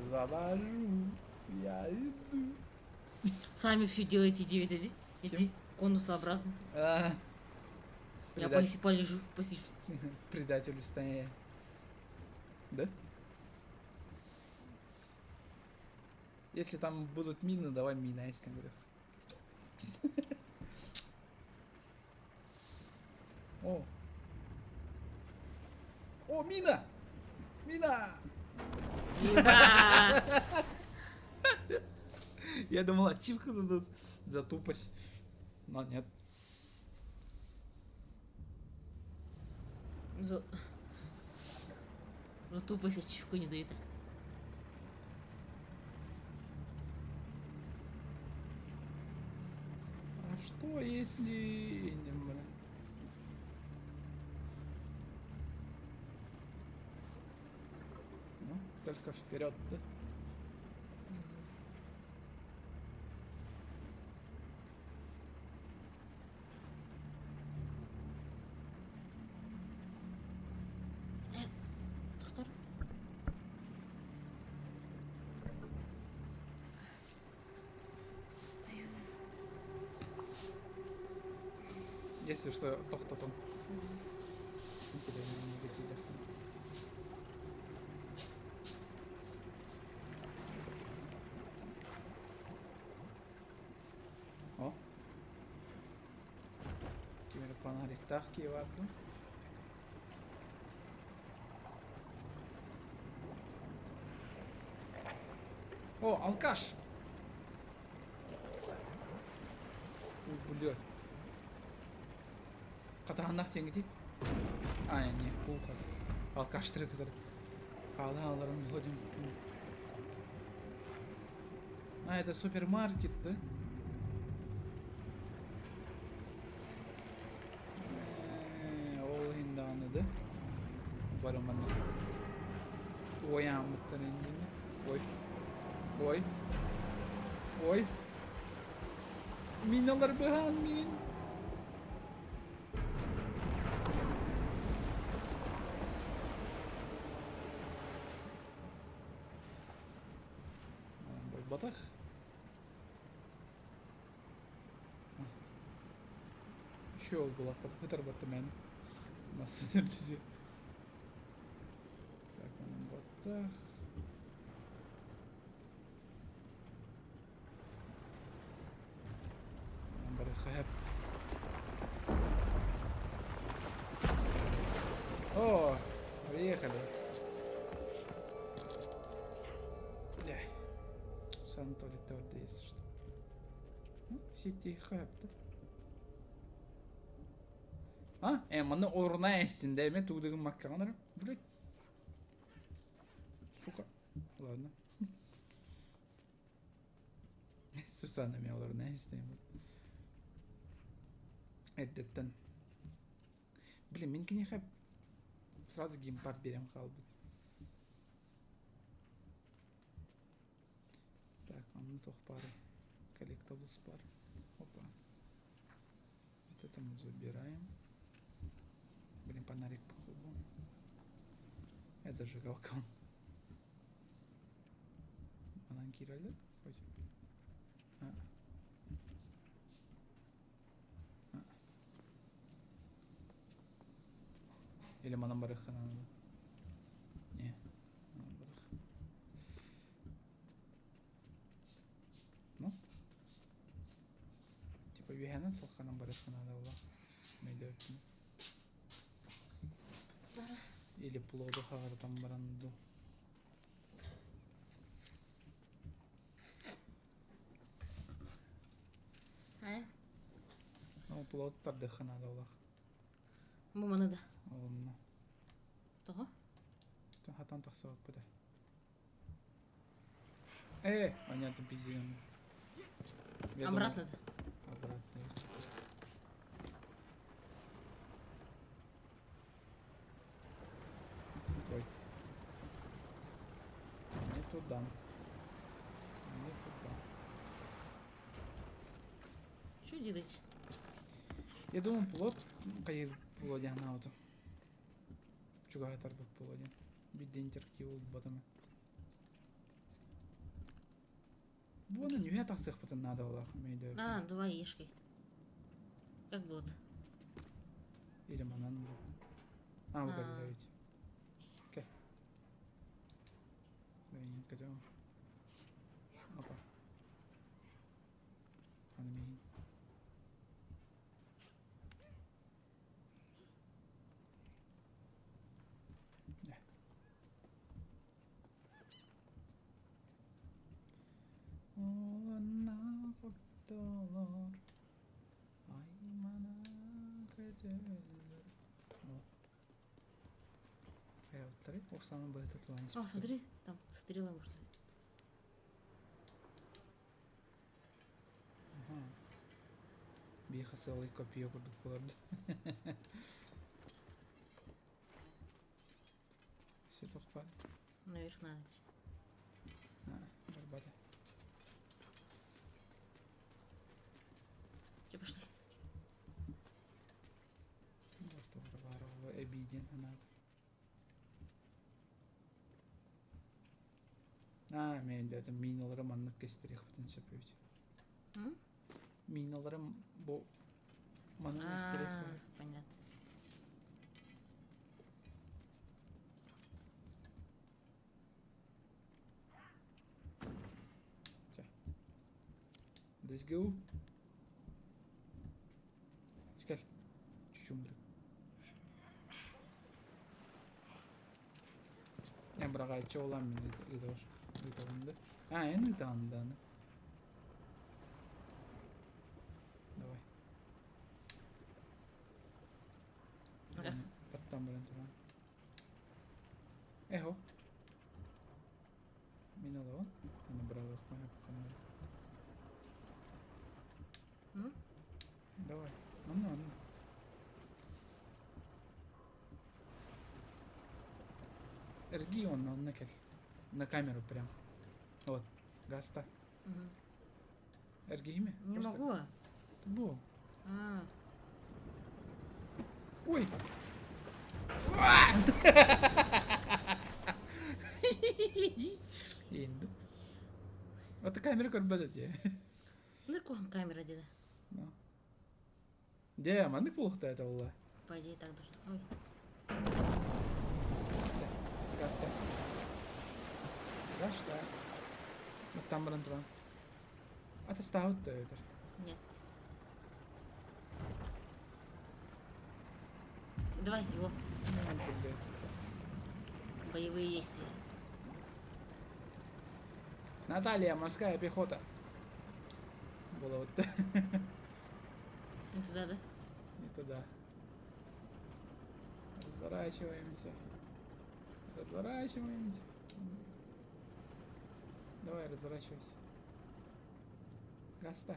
Завожу. Я иду. Сами все делаете, 9 иди. Иди, конусообразно. А, Я предатель. полежу, посижу. Предатель в стане. Да? Если там будут мины, давай мины, если говорю. О! О, мина! Мина! Еба! Я думал, ачивку дадут за тупость. Но нет. За... За тупость ачивку не дают. А что если... Не, блин. Ну, только вперед, да? Доктор? Если что, то кто там. О. Кемер фонарик киеварду. О, алкаш! Ой, блядь. Хатаһаннах диэҥҥитий? А, не, уу хата. Алкаштары кытары. Хаалааларым Владимир. А, это супермаркет, да? Ол иһин даҕаны да барымана уойааммыттар иннинэ ой ой ой миналар быһаан миин Буолбатах. Еще ол булахпат ытарбатта мээнэ. Массыына түзү. Так, онон баттах. Барыххаһап. О, приехали. Бля. Сан туалетте если что. Сити хапта. А? Манна орна эстин дэ, мен тугдыгын маккаҕанарым. Блядь. Сука. Ладно. Сусанна мен олорна эстин. Эрдэттэн. Блин, мин киниэхэ сразу геймпад берем хаалбыт. Так, манна туох баарый? Коллектаблс бар. Опа. Вот это мы забираем. Блин, фонарик походу. Это зажигалка. Манан киирэллэр хоть. А. А. Или манан барыахха наада. Не, манан барых. Ну? Типа үөһэнэн салханан барыахха наада буолла. Өйдөөбүппүн. Или плоду хаҕырытан баран дуу. А? Ну, плод тардыахха наада буоллах. Бу маны да. Олунна. Тоҕо? Хатан тахсыбаппыт. Понятно, пиздец. Я думал, Обратно да. Обратно. Ой. Не туда. Не туда. Что делать? Я думал, плод, хайыр плодя на auto. Чугаһатарбыт плодя. Бидде интерактив булбатым. Буона нүһэ тахсыахпытын наада буоллах мейдө. А, давай ешкой. Как было-то? Или манан бу. А, А. bu ведь. Окей. Опа. Аны миин. Да. Оланна хоптолор аймана көтөллөр. О. Хайаттары Оксана быһыта тылан О, смотри, там стрела ушла. Ага. Биэхэ сыалай копия курдук буолар Сетох баар. Наверх надо идти. А, барбата. Че, пошли. Ортолор баар ол эбиидин ханаат. Аа, мен да миналары маннык кестериэхпитин сөп эбит. М? Миналарым бу манан А, эстериэхпит. понятно. Let's go. Кэл. Чучумбрик. Эн быраҕааччы олан мин ыытабар. Ыытаҕын да? А, эн ыытаҕын да аны. Давай. Баттан баран туран. Эхо. Мин олоҕун. Аны быраҕыахпын ханнары. Давай. Анна, анна. Эргий онно, онно кэл. На камеру прям. Вот, гаста. Угу. Эргийми? Не Просто... могу. Бу. А. Ой! Енді. Вот камера көрбөт этэ. Ныркухан камера деді. Ну. Дьэ, маннык буолуохтаа этэ буолла. По идее так должно. Ой. Гаста. Гашта. Оттан баран туран. Атастаабыт да өтөр. Нет. Давай его. Боевые действия. Наталья, морская пехота. Было вот. Не туда, да? Не туда. Разворачиваемся. Разворачиваемся. Давай, разворачивайся. Гаста.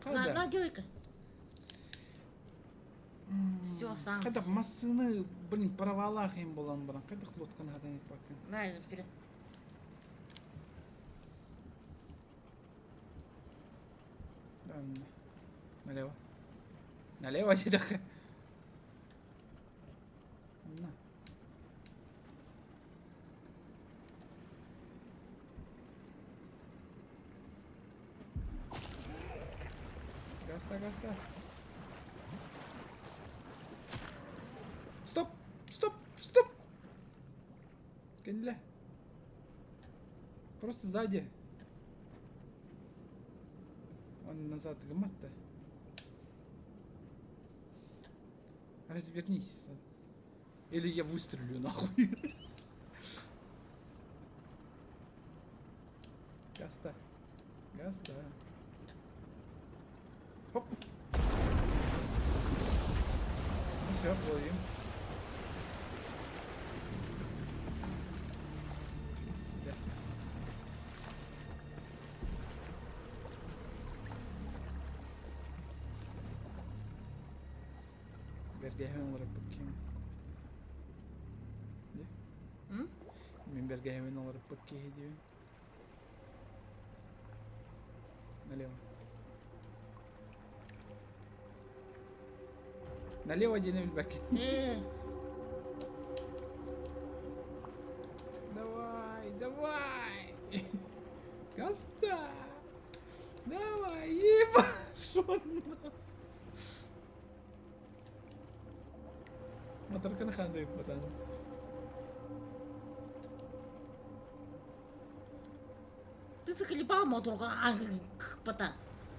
На, на, делай-ка. Все, сам. Хайдах массыына, блин, правалаах им буолан баран, хайдах лодканы хатан иппаккын? На, вперед. Да, налево. Налево диэтэххэ. На. Гаста, гаста. Стоп! Стоп! Стоп! Кэннилэ. Просто сзади. Он назад гыммат-то. Развернись. Или я выстрелю нахуй. Гаста. Гаста. Хоп. Ну все, плывем. Да. Бэргэһэбин олоруппут киһи. М? Мин бэргэһэбин олоруппут киһи диибин. Налево. Налево диэни билбэккин. Э, Давай, давай! Гаста! Давай, ебашь! Моторканы хандыып батан. Ты заколебал моторка, пота.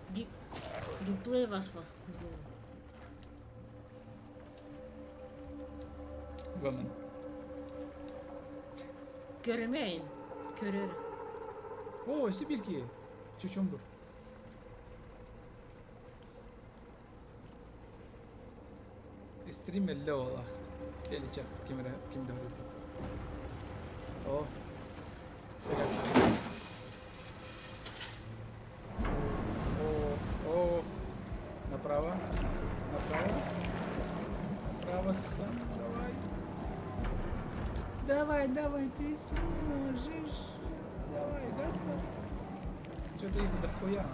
Геймплей ваш вас хуёвый. Woman. Көрүмэйин. Көрөр. О, Сибирки. Чучумбур. Стрим эллэ уолах. Или чат ким эрэ ким да О. О, о, направо, направо, направо, Сусана, давай. Давай, давай, ты сможешь. Давай, Гаста. Что-то их дохуя.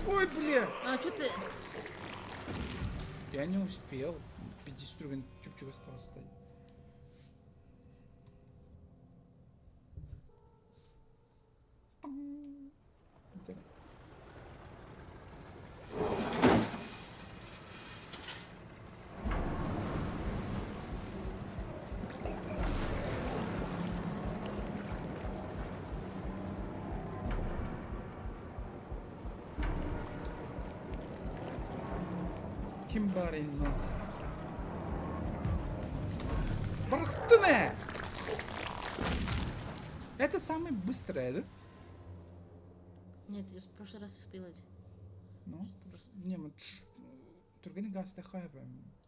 Ой, бля! А, что ты? Я не успел. 50 рублей чупчик осталось стоять. Так. Ким баар иннох? Бырахтым ээ! Это самое быстрое, да? Нет, я в прошлый раз успела. Ну, не, мы түргэнник гаастахха.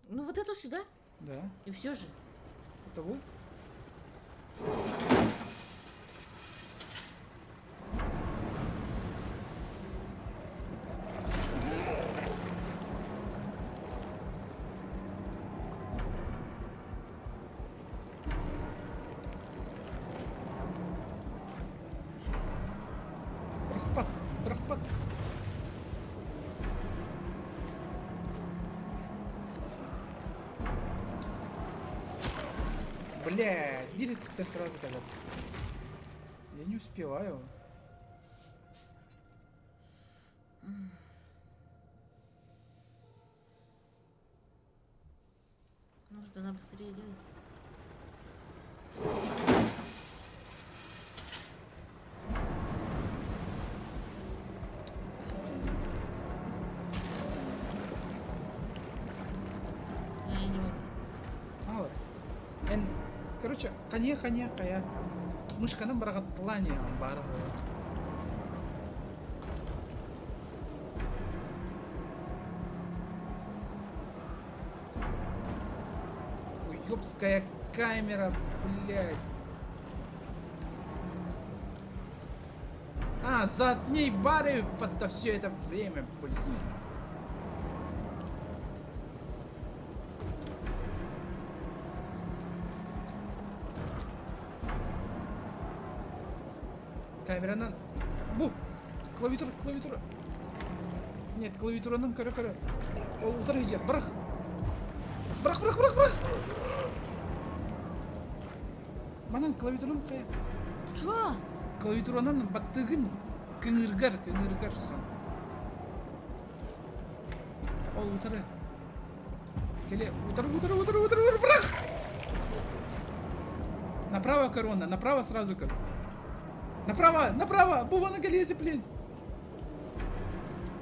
Ну вот эту сюда. Да. И все же. Того? Бырахпат, бырахпат. Бля, биир өттүттэн сразу кэлэр. Я не успеваю. Может, она быстрее делает? А, я не могу. Мало. Эн, короче, ханья ханья хая. Мышканан быраҕаттылаан баара буолар. Уёбская камера, блядь. А, задней бары под все это время, блин. Камеранан... Бу! Клавиатура, клавиатура. Нет, клавиатуранан көрө көрө. Ол утары иһдьэр. Бырах! Бырах, бырах, бырах, бырах! Манан клавиатуранан хайа. Чё? Клавиатуранан баттыгын кыҥыргар, кыҥыргар сон. Ол утары. Келе, утары, утары, утары, утары, утары, бырах! Направо корона, направо сразу көр. Направо, направо! Бува на галезе, блин!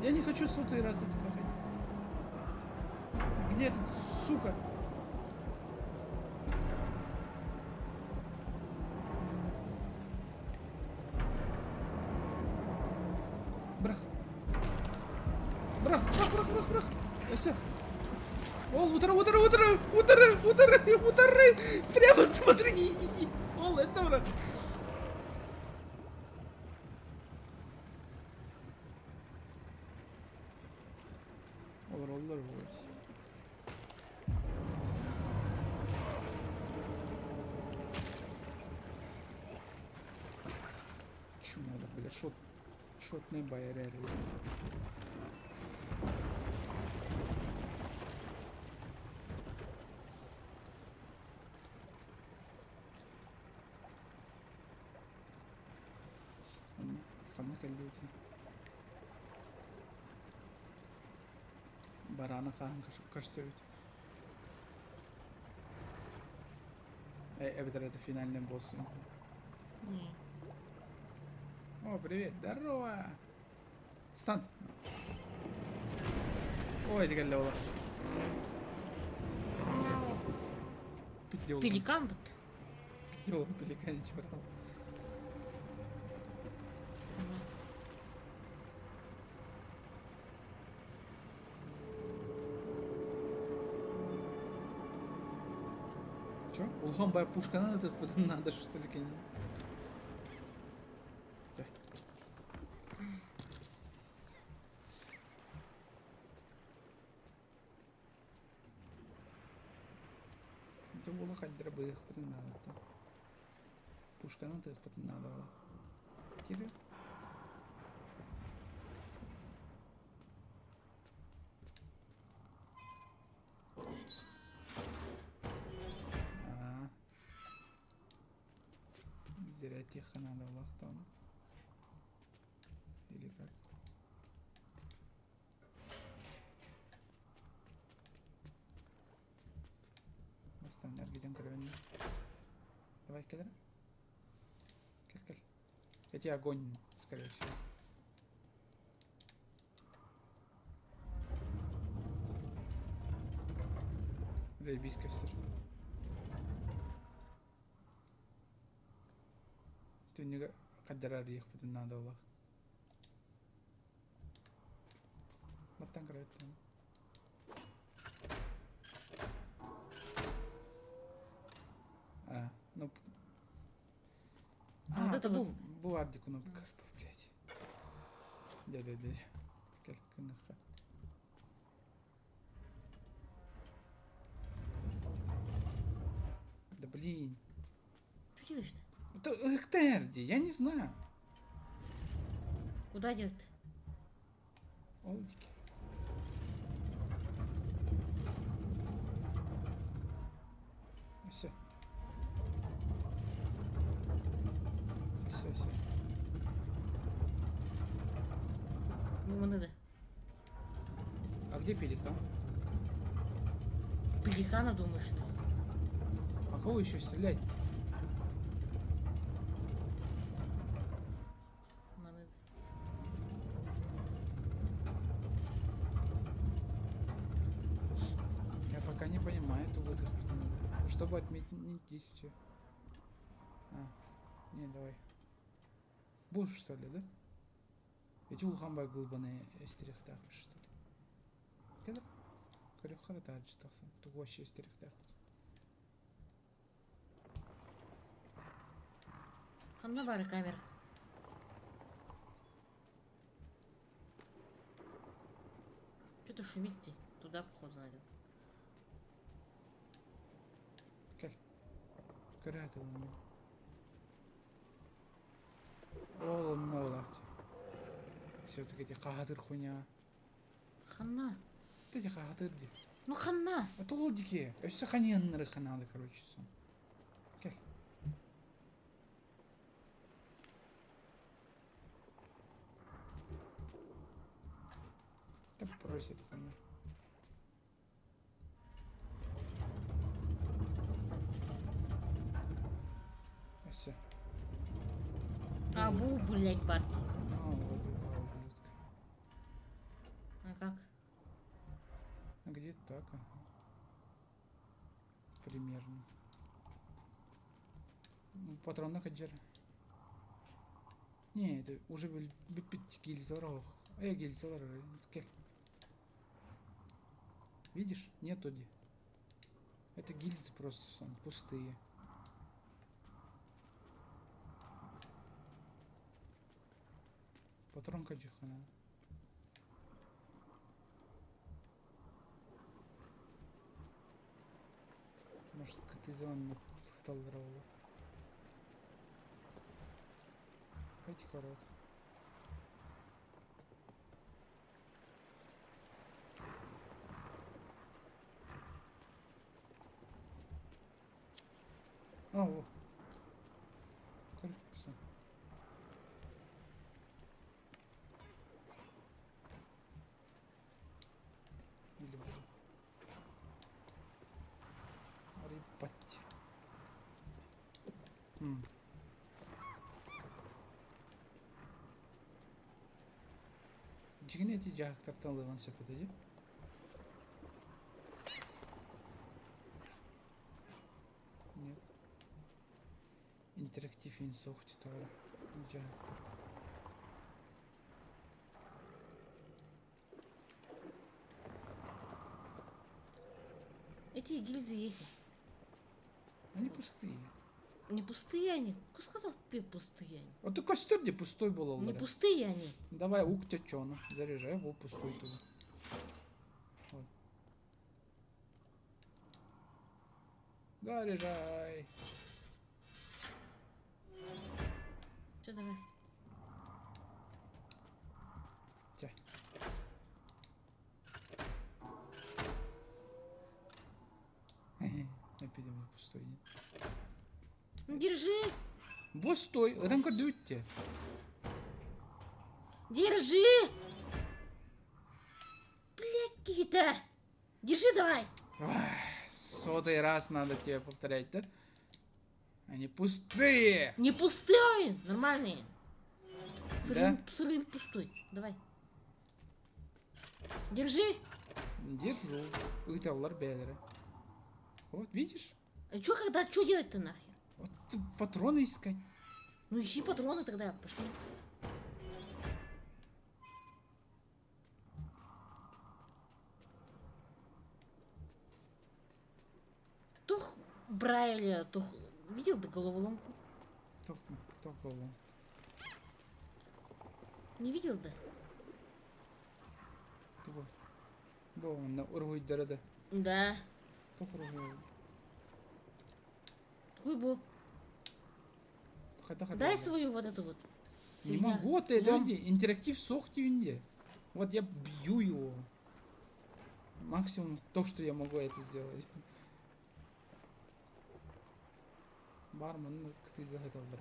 Я не хочу сотый раз это проходить. Где этот, сука? Бырах. Бырах, бырах, бырах, бырах, бырах. Все. Ол, утары, утары, утары, утары, утары, утары. Прямо смотри. Ол, это бырах. Олороллор буолар. Чмо, бля, шот, шотный байрер. Ханна кэллибит. Барана хаһан көрсөбүт. Эбэтэр это финальный босс. Не. О, привет, здорово. Стан. Ой, это кэллэ буолар. Пеликан бит. Пиздел, пеликан чурал. Чё? Улахан бай пушканан ытыахпытын надо что ли кини? Ити уолу хайдара быһыахпытын наада. Пушканан ытыахпытын наада буолла. Кири. Аа. Зря тихо надо было Или как? Бастаан эргитэн көрөбүн. Давай кэл эрэ. Кэл кэл. Эти огонь, скорее всего. Заебись көстөр. Түннүгэ хаддарар диэхпитин наада олох. Маттан көрөттөн. А, ну... А, вот это был. Бу бар ди кнопка, блядь. Дядя, дядя. Кел, кыңыхха. Да блин. Что делаешь-то? Это ХТР, я не знаю. Куда делать-то? Олдики. Все. Все, все. Ну, надо. А где пеликан? Пеликана думаешь, что ли? А кого еще стрелять? Надо. Я пока не понимаю, тугу их надо. Чтобы отметить действие. А, не, давай. Будешь, что ли, да? Эти улахан глыбаны эстерехтаахпыт что ли? Кэлэр көрүөххэ таһырдьа тахсан тугу вообще эстерехтаахпыт. Ханна бары камера. Что-то шумит ты. Туда, походу, надо. Кэл. Көрөөт ылын. Ол онно Все-таки ти хаатыр хуйня. Ханна. Ты ти хаатыр ди. Ну ханна. А то дики. Өссө ханьяннары ханады, короче, сон. Кэл. Да брось эту хуйню. Все. А, бу, блядь, партия. Ну, вот этого ублюдка. А как? А где так, ага. Примерно. Ну, патронных аджар. Не, это уже бүппүт гильзалар Э, гильзалар, кел. Видишь? Нету ди. Это гильзы просто сон, пустые. Патрон каджихана. Может, кытыган хталлараула. Пойди корот. А, о. Кажется. Или буду. Репать. М. Дьиҥинэ ити дьааһыктартан ылыан сөп этэ дии. Нет. Интерактив суох тоҕо дьааһыктар. Эти гильзы есть. Они пустые. Не пустые они. Кто сказал тебе пустые они? А ты костер где пустой был, Не пустые они. Давай ук чона. Заряжай его пустой туда. Вот. Заряжай. Все, давай. Тя. Опять пустой. Нет? Ну, держи. Пустой. Там көрдүбүт Держи! Блядь, Кита! Держи давай! Сотый раз надо тебе повторять, да? Они пустые! Не пустые, нормальные. Сырым, Да? сырым пустой. Давай. Держи. Держу. Ыыталлар бэйэлэрэ. Вот, видишь? А чё, когда, чё делать-то нахер? Вот патроны искать. Ну ищи патроны тогда, пошли. Тух Брайля, тух... Видел ты головоломку? Тух, тух головоломку. Не видел, да? Тугу. Дома уруһуйдара да. Да. Тух уруһуй. Хуй бу. Дай свою вот эту вот. Не могу, ты это интерактив суох диибин. Вот я бью его. Максимум то, что я могу это сделать. Бармен кытыга хаталлар.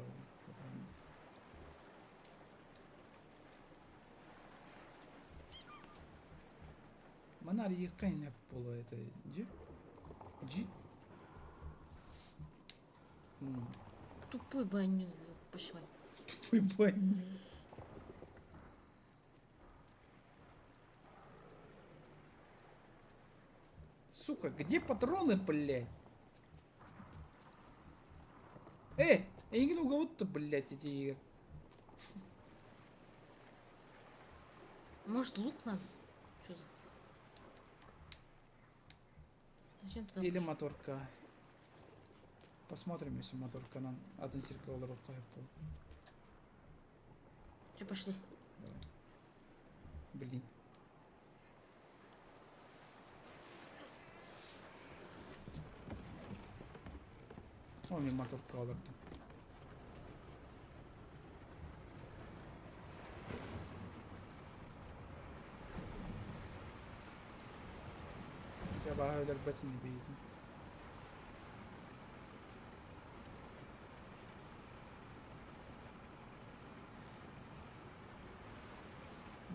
Манар еккайна поло это G? G? Тупой баню, пошла. Тупой баню. Сука, где патроны, блядь? Эй, я не у блядь, эти игры. Может, лук надо? Что за? Зачем туда? Или моторка. Посмотрим, если моторка нам один циркулар. Че, пошли? Давай. Блин. О, мне моторка олорду. Я баҕа өлөрбөтүн бийдим.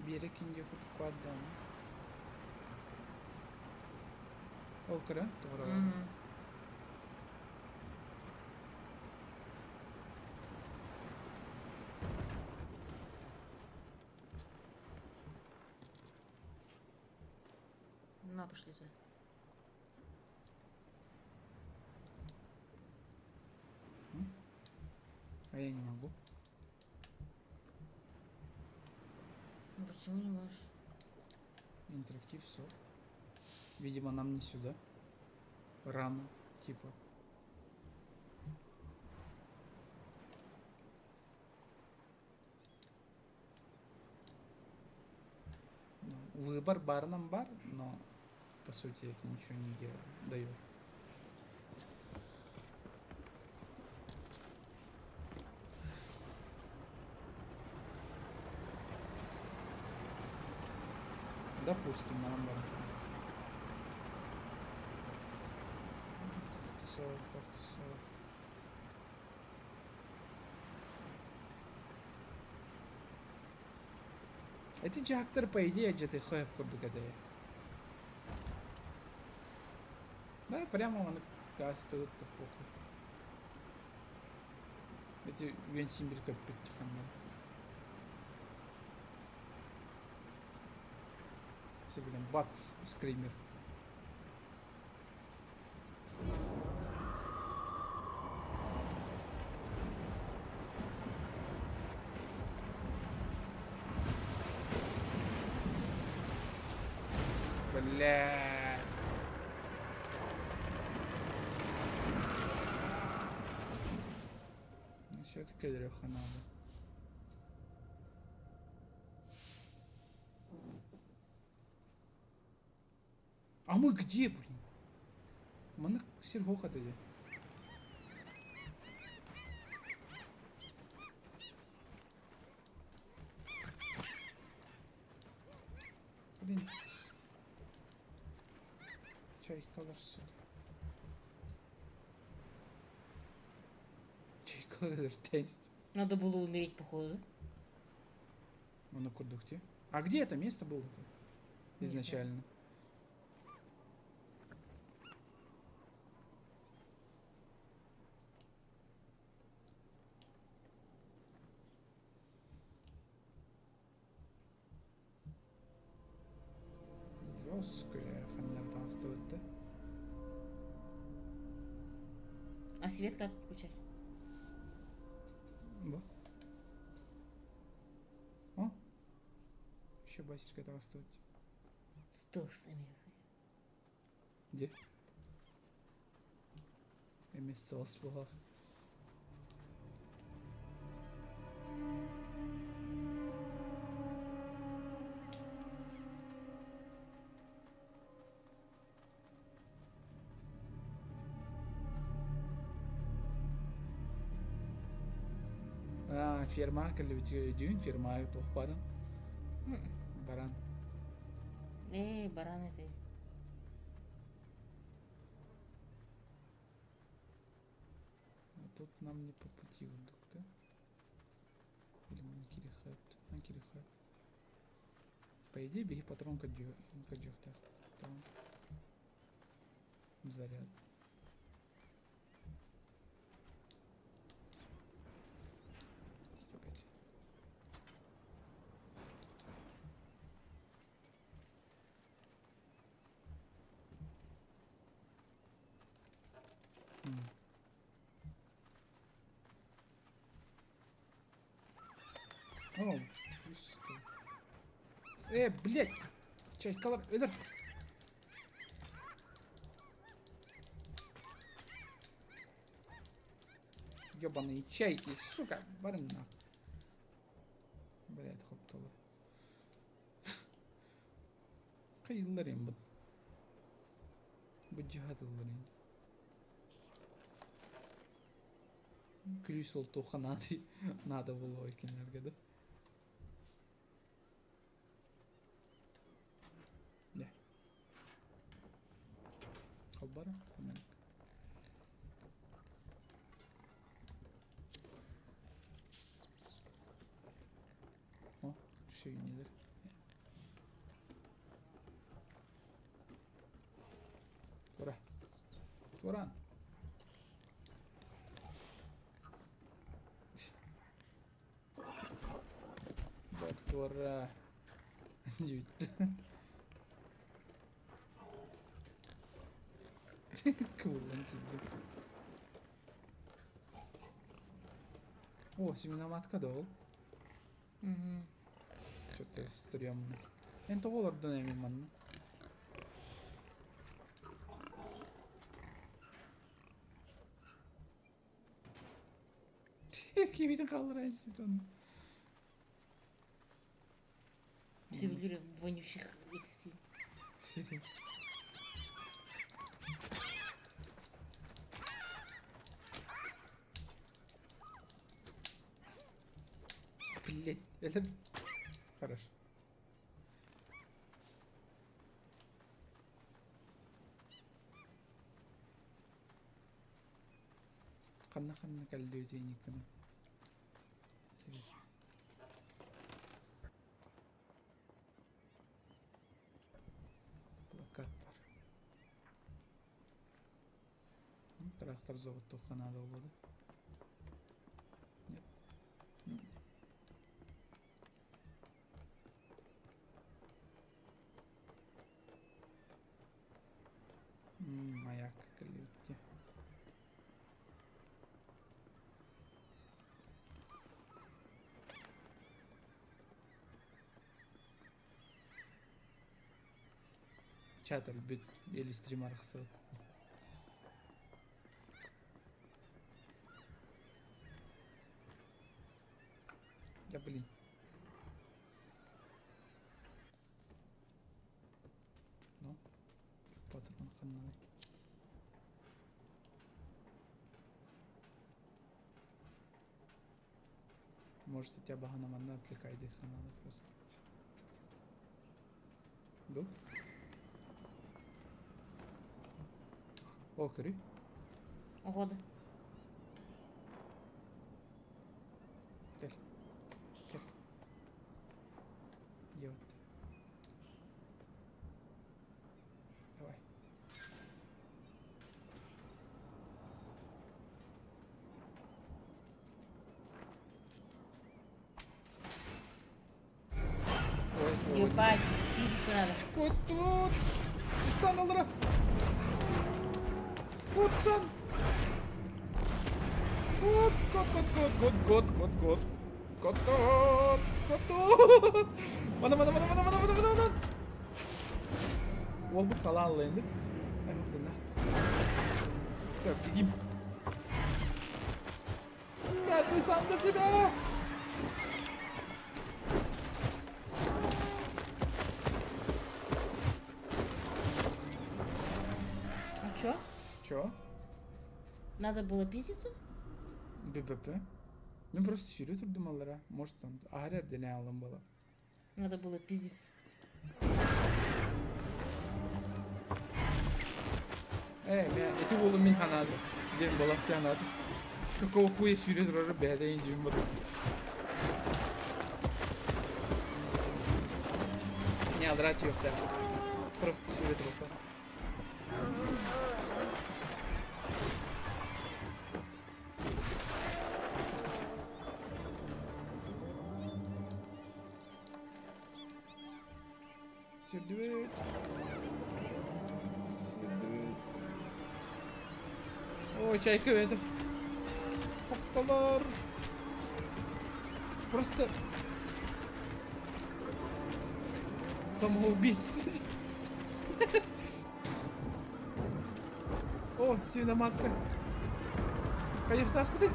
Биэрэ кинди курдук баар Ол кыра, тоҕо На, пошли сюда. А я не могу. Ну почему не можешь? Интерактив, все. Видимо, нам не сюда. Рано, типа. Ну, выбор бар нам бар, но по сути это ничего не делает, дает. Допустим, нам бар. 40, 40. Эти жактар, по идее, где-то хайп курдук это. Да, прямо он кастует похуй. Эти венсимбир капит тихонько. Все, блин, бац, скример. Бля. Ну, все-таки Леха надо. А мы где, блин? Мы на Сергоха тогда. Блин. Чайкалар все. Чайкалар тест. Надо было умереть, походу, да? Ну, на курдукте. А где это место было-то? Изначально. Жесткая ханнер. А свет как включать? Бу. О! Еще басерка таҕыстыбыт. Стелс эмиэ. Где? Эмиэ стелс буолар. Аа, фермаҕа кэллибит фермаҕа туох баарын? Баран. Ээ, баран этэ. Тут нам не по пути вдруг, да? Или мы не кирихают? А кирихают. По идее, беги патрон кадюхтах. Там заряд. Опять. О, Э, блядь! Чайкалар өлөр! Ёбаные чайки, сука, барын нах. Блядь, хоптолор. Кыйыллар бу. Бу жиһатыллар Күлүүс ол туохха наада наада буолуо кинилэргэ да. Да. Холбара. О, шүйнелер. Тура. Туран. Доктора. Дьүүт. Кыбыллан киирдим. О, семеноматка да ол. Угу. Что-то стрёмно. Эн тоҕо олордун эми манна? Кибитин хаалларан ситон. Все вонючих этих свиней. Блять, это... Хорошо. Ханна-ханна кэллиутиниккына. Интересно. Плакаттар. Трактор заводтуохха наада буолуо да? Нет. Маяк кэллибит Чат өлбүт или стрим арахсыбыт. Да блин. Ну, патрон ханнай. Может, тебя бағана манна отвлекай надо просто. Ду? О, көрүй. Года. Кел. Кел. Ёпта. Давай. Ой, ой. Ебать, пиздиться надо. Куттут! Истан алыра! Кутсан! Кот, кот, кот, кот, кот, кот, кот, кот. Кот, кот, кот, кот. Мана, мана, мана, мана, мана, мана, мана, мана. Уолбут халаалла инде. Аймактынна. Все, бегим. Каждый сам за себя! А чё? Чё? Надо было пиздиться? ББП? Ну просто сүүрэ турдумаллара. Может там аһар эрдэнэ аалан буола. Надо было пиздиться. Э, мэ, эти уолу мин ханаады. Диэн балах ханаады. Какого хуя сүүрэ турары бэйэтэ индиим бат. Не адрать ёпта. Просто сүүрэ турса. Сирдибит. Сирдибит. О, чайка это. Хоптолор. Просто самоубийцы. О, свиноматка. Кайфтаспыты.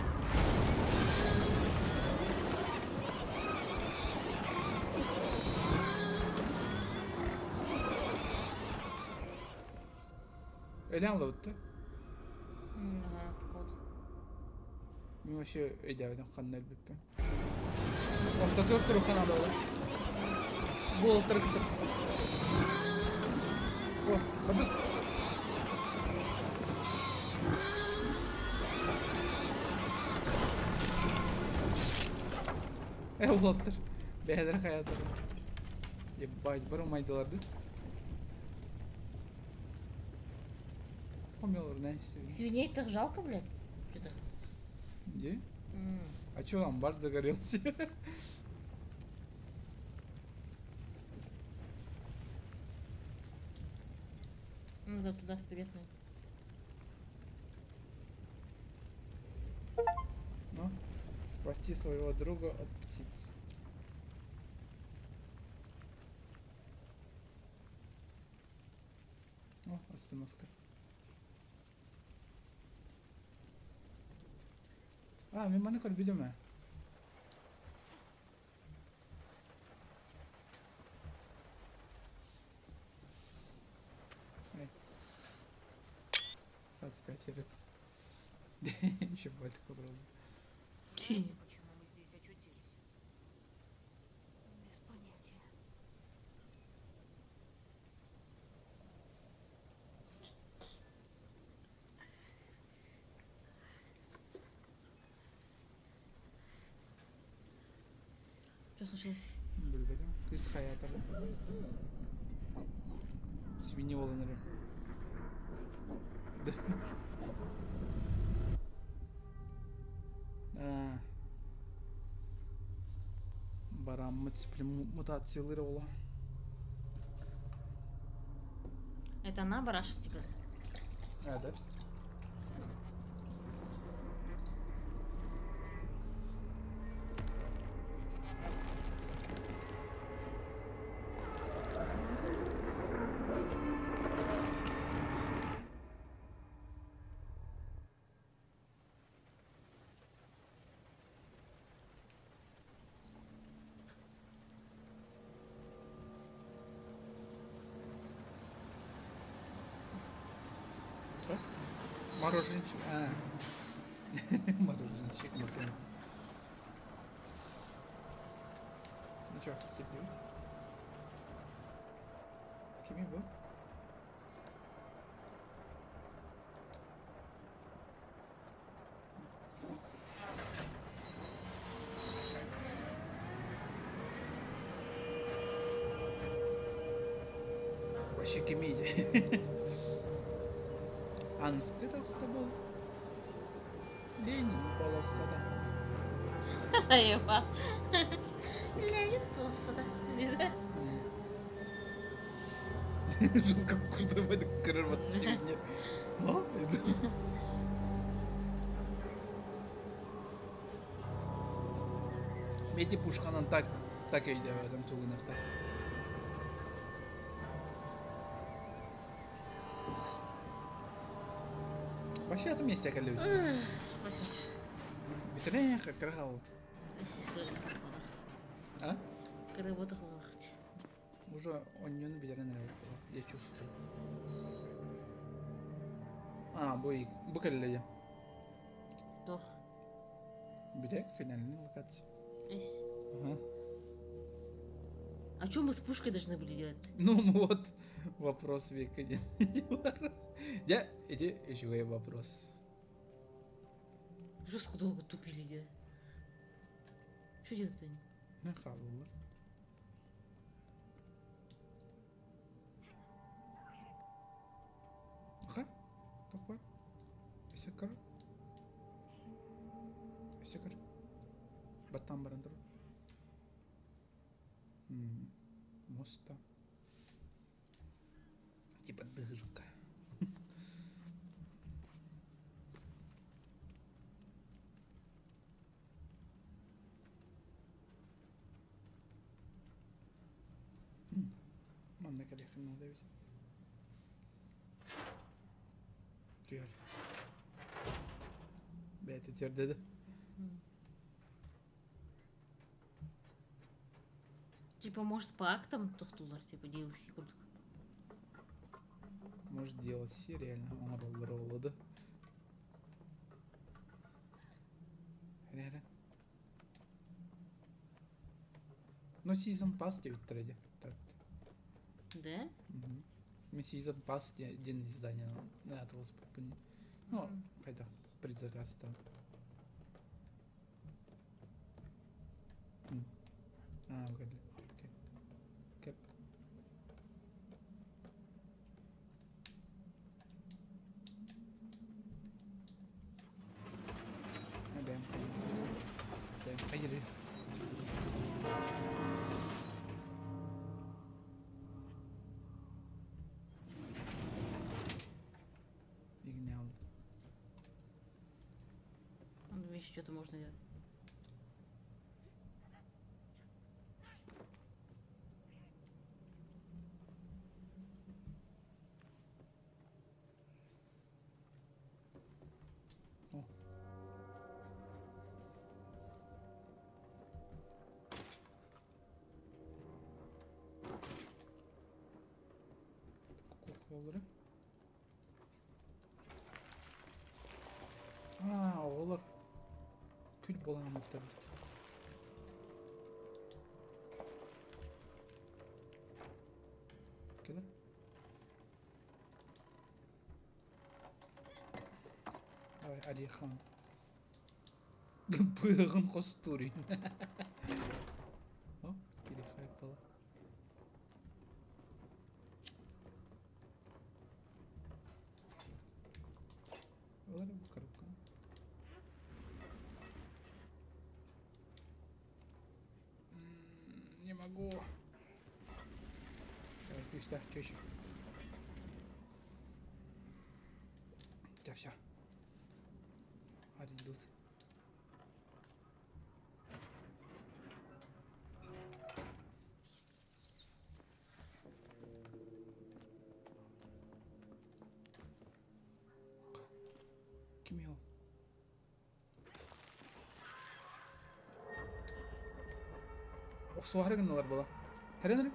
Өлөн ылабытта. Ага, походу. Мин вообще өйдөөбөтүм ханна өлбүппүн. Ортотугар туруохха наада буолар. Буолтары кытта. О, бардым. Э, уолаттар. Бэйэлэрэ хайаатар. Ебать, бары умайдылар да? Помилуй, Нэнси. Свиней так жалко, блядь. Что-то. Где? А чё, амбар загорелся? Надо туда вперед, наверное. Ну, спасти своего друга от птиц. О, остановка. А, мин маны көрбүтүм ээ. Эй. 25 рыб. Еще больше попробую. Знаете, почему мы здесь очутились? Без понятия. Что случилось? Билбэтим. Кыыс хайаатар. Свиньи олонору. А. Бараммыт мутациялыыр ола. Это она барашек тебе? А, да? Мороженщик. А. Мороженщик на сцене. Ну чё, теперь? Кими bu? Вообще комедия. Анскы был. Ленин болоссада. Заебал. Ленин болоссада. Жестко круто в это крываться сегодня. Мети пушканан так так өйдөөбөтүм тугунахтар. Вообще это месте кэллибит. Бүтэрэ кыра хаалла. А? Уже онньону бүтэрэн эрэр я чувствую. А, бу бу кэллэ дьэ. Тох. Бүтэк финальный локация. Ага. А что мы с пушкой должны были делать? Ну вот, вопрос века. Я, иди, живой вопрос. Жестко долго тупили, да? Что делать они? Не хаалла. Аха, туох баар? Өссө көр. Өссө көр. Баттаан баран турар. Моста. Типа дырка. Манна кэлиэххин наада эбит. Түһэр. Бэйэтэ түһэрдэ да. Типа, может, по актам тохтуулар, типа, DLC курдук. Может, DLC реально оҥороллор буолуо да. Эрэ Ну, Season Pass диэбиттэрэ дии. Так. Да? Мгм. Мен Season Pass диэн издание атылыспыппын. Ну, хайдах предзаказ-тан. А, кэллэ. Окей. Кэп. Бэм, бэм, хайдери. Игнял. Ну, еще что-то можно делать. О. Куклалары. А, оҕолор күл буолан ылбыттар Кэлэр. Давай, Алихан. Быһыгын хостуур О, кириэхэ буола. Ылар бу коробка. Не могу. Давай, пусть что еще? Да, все. Идут. Ким ол? Охсуһары гынналар буола. Хэрэн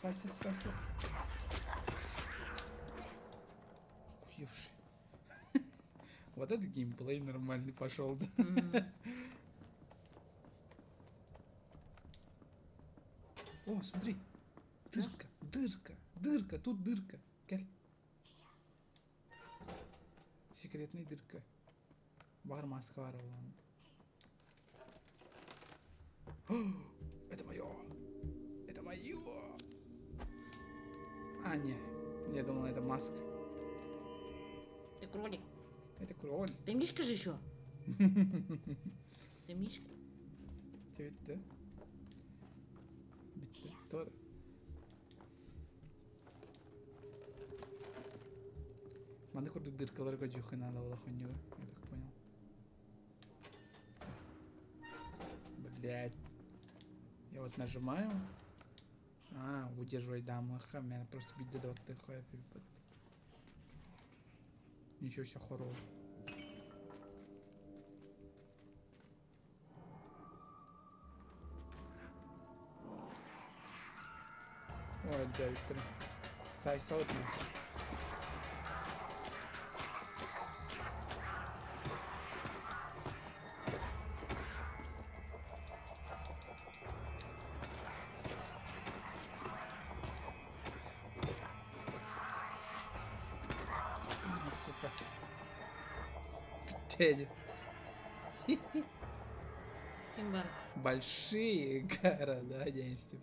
Сайсыз, сайсыз. Охуевший. Вот этот геймплей нормальный пошел. Да? О, смотри. Дырка, дырка, дырка, тут дырка. Кэл. Секретная дырка. Бар маска бар оған. Это мое. Это мое. А, не. Я думал, это маска. Это кролик. Это кролик. Да мишка же еще. Да мишка. Бүттэ. Бүттэ. Тор. Манна курдук дыркалар көрдүөххэ наада буолла хонньуга, я так понял. Блядь. Я вот нажимаю. А, удерживай дамаха. Меня просто бить до Ничего себе хоррор. Ой, да, Виктор. Сай сотни. Сука. Тедди. Ким бар? Большие города, действия.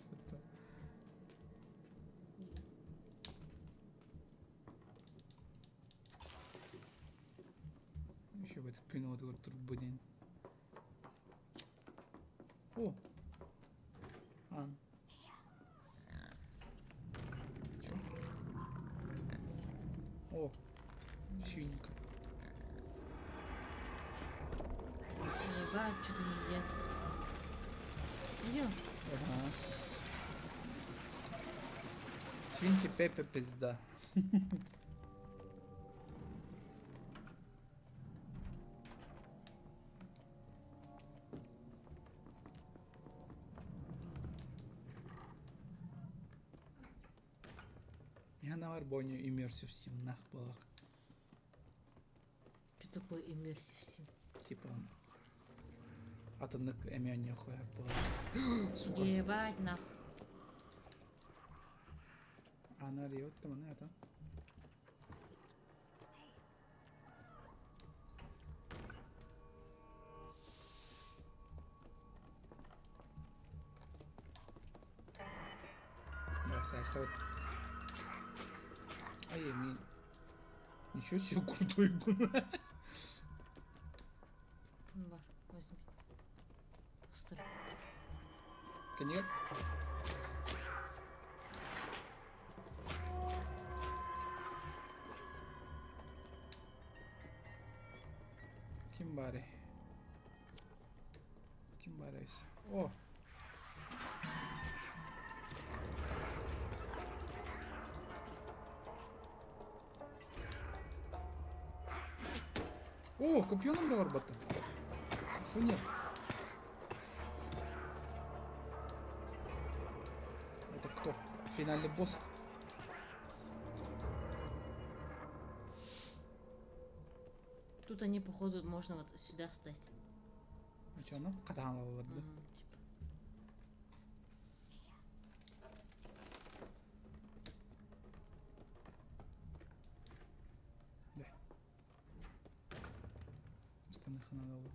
Еще бы это кино турбудин. О! Ан. Чё? О! Свинка. Ебать, что-то не едят. Идем. Ага. Свинки Пепе пизда. Я на Арбоне Immersive Sim нах балах. Что такое Immersive Sim? Типа атомных эмионе хуя была. Сука. Ебать нахуй. Она рьет там, она это. Давай, сай, сай. Ай, ми. Ничего себе крутой гун. Бар, возьми. Тостер. Коньяк? Ким бары? Ким бары? О! О, копье нам работа. Охренеть. Это кто? Финальный босс? Тут они, походу, можно вот сюда встать. А что, ну? Катана да? Мгм, типа. Да. Остальных надо было.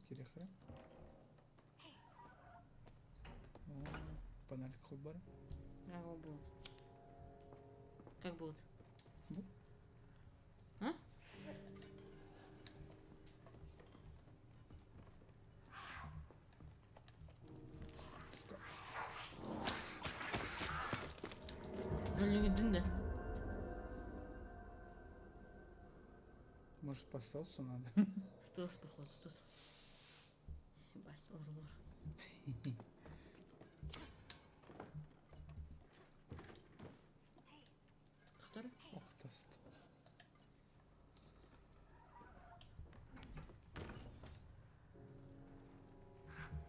Кирехра. О, панель хубар. А, вот было. Как было? Бу. А? Сука. Блин, да. Может, по стелсу надо? Стелс, походу, тут. Ебать, лор-лор. Который? Ох, тест.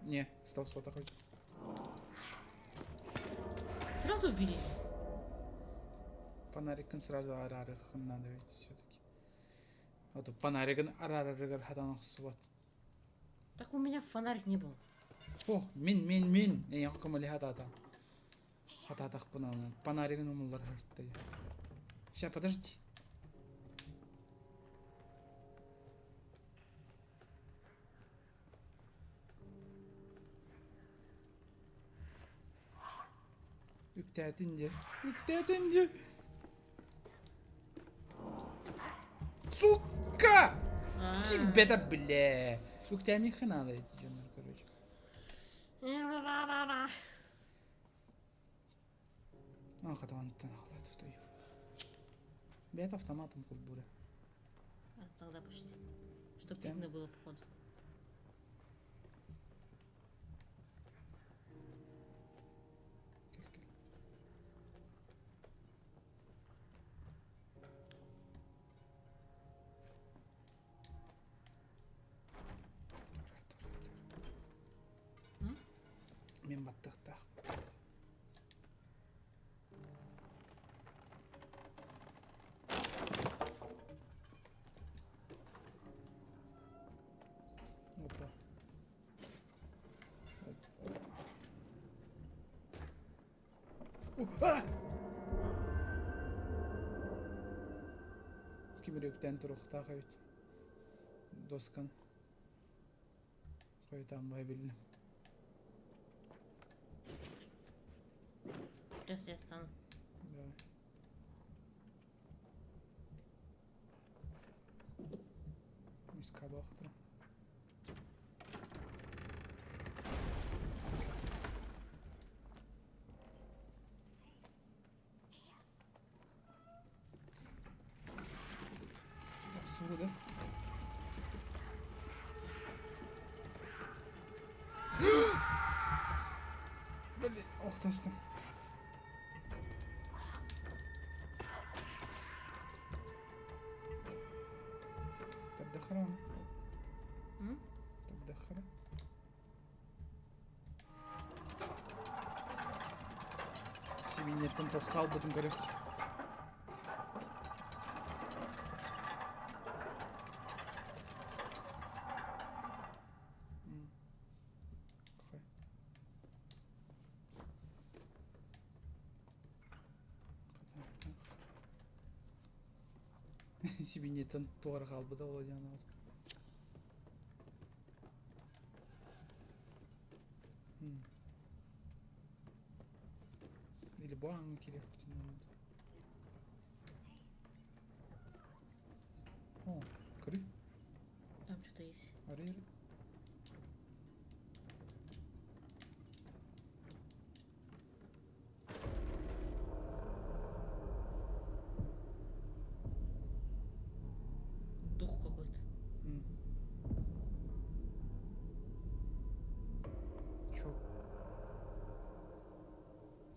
Не, стелс вот такой. Сразу убили? Фонариком сразу арарых надо ведь все-таки. А то фонариком арарыгар хадан вот. Так у меня фонарик не был. О, мин, мин, мин. Я кому ли хатата. Хататах пунана. Фонариком умулар хартты. Сейчас, подожди. Үктәтинде. Үктәтинде. Сука! Килбета, бля. Үктәми ханада эти жоннор, короче. А, хатамантан алат твою. Бет автоматом кулбура. А, тогда пошли. Чтоб видно было, походу. Мин баттыхтаах. Опа. Опа. Ким эрэ туруохтаах эбит. Доскан. Хойутаан бай биллим. Сейчас я стану. Давай. Мискаба охтро. Охсугу да? Блин, охтостум. Таддахара. Таддахара. Сибиннертэн туох хаалбытын көрүөх. Сибиннертэн туора хаалбыта ол диэн Или банки О, көрүй. Там что-то есть. Арый Дух какой-то. Чё?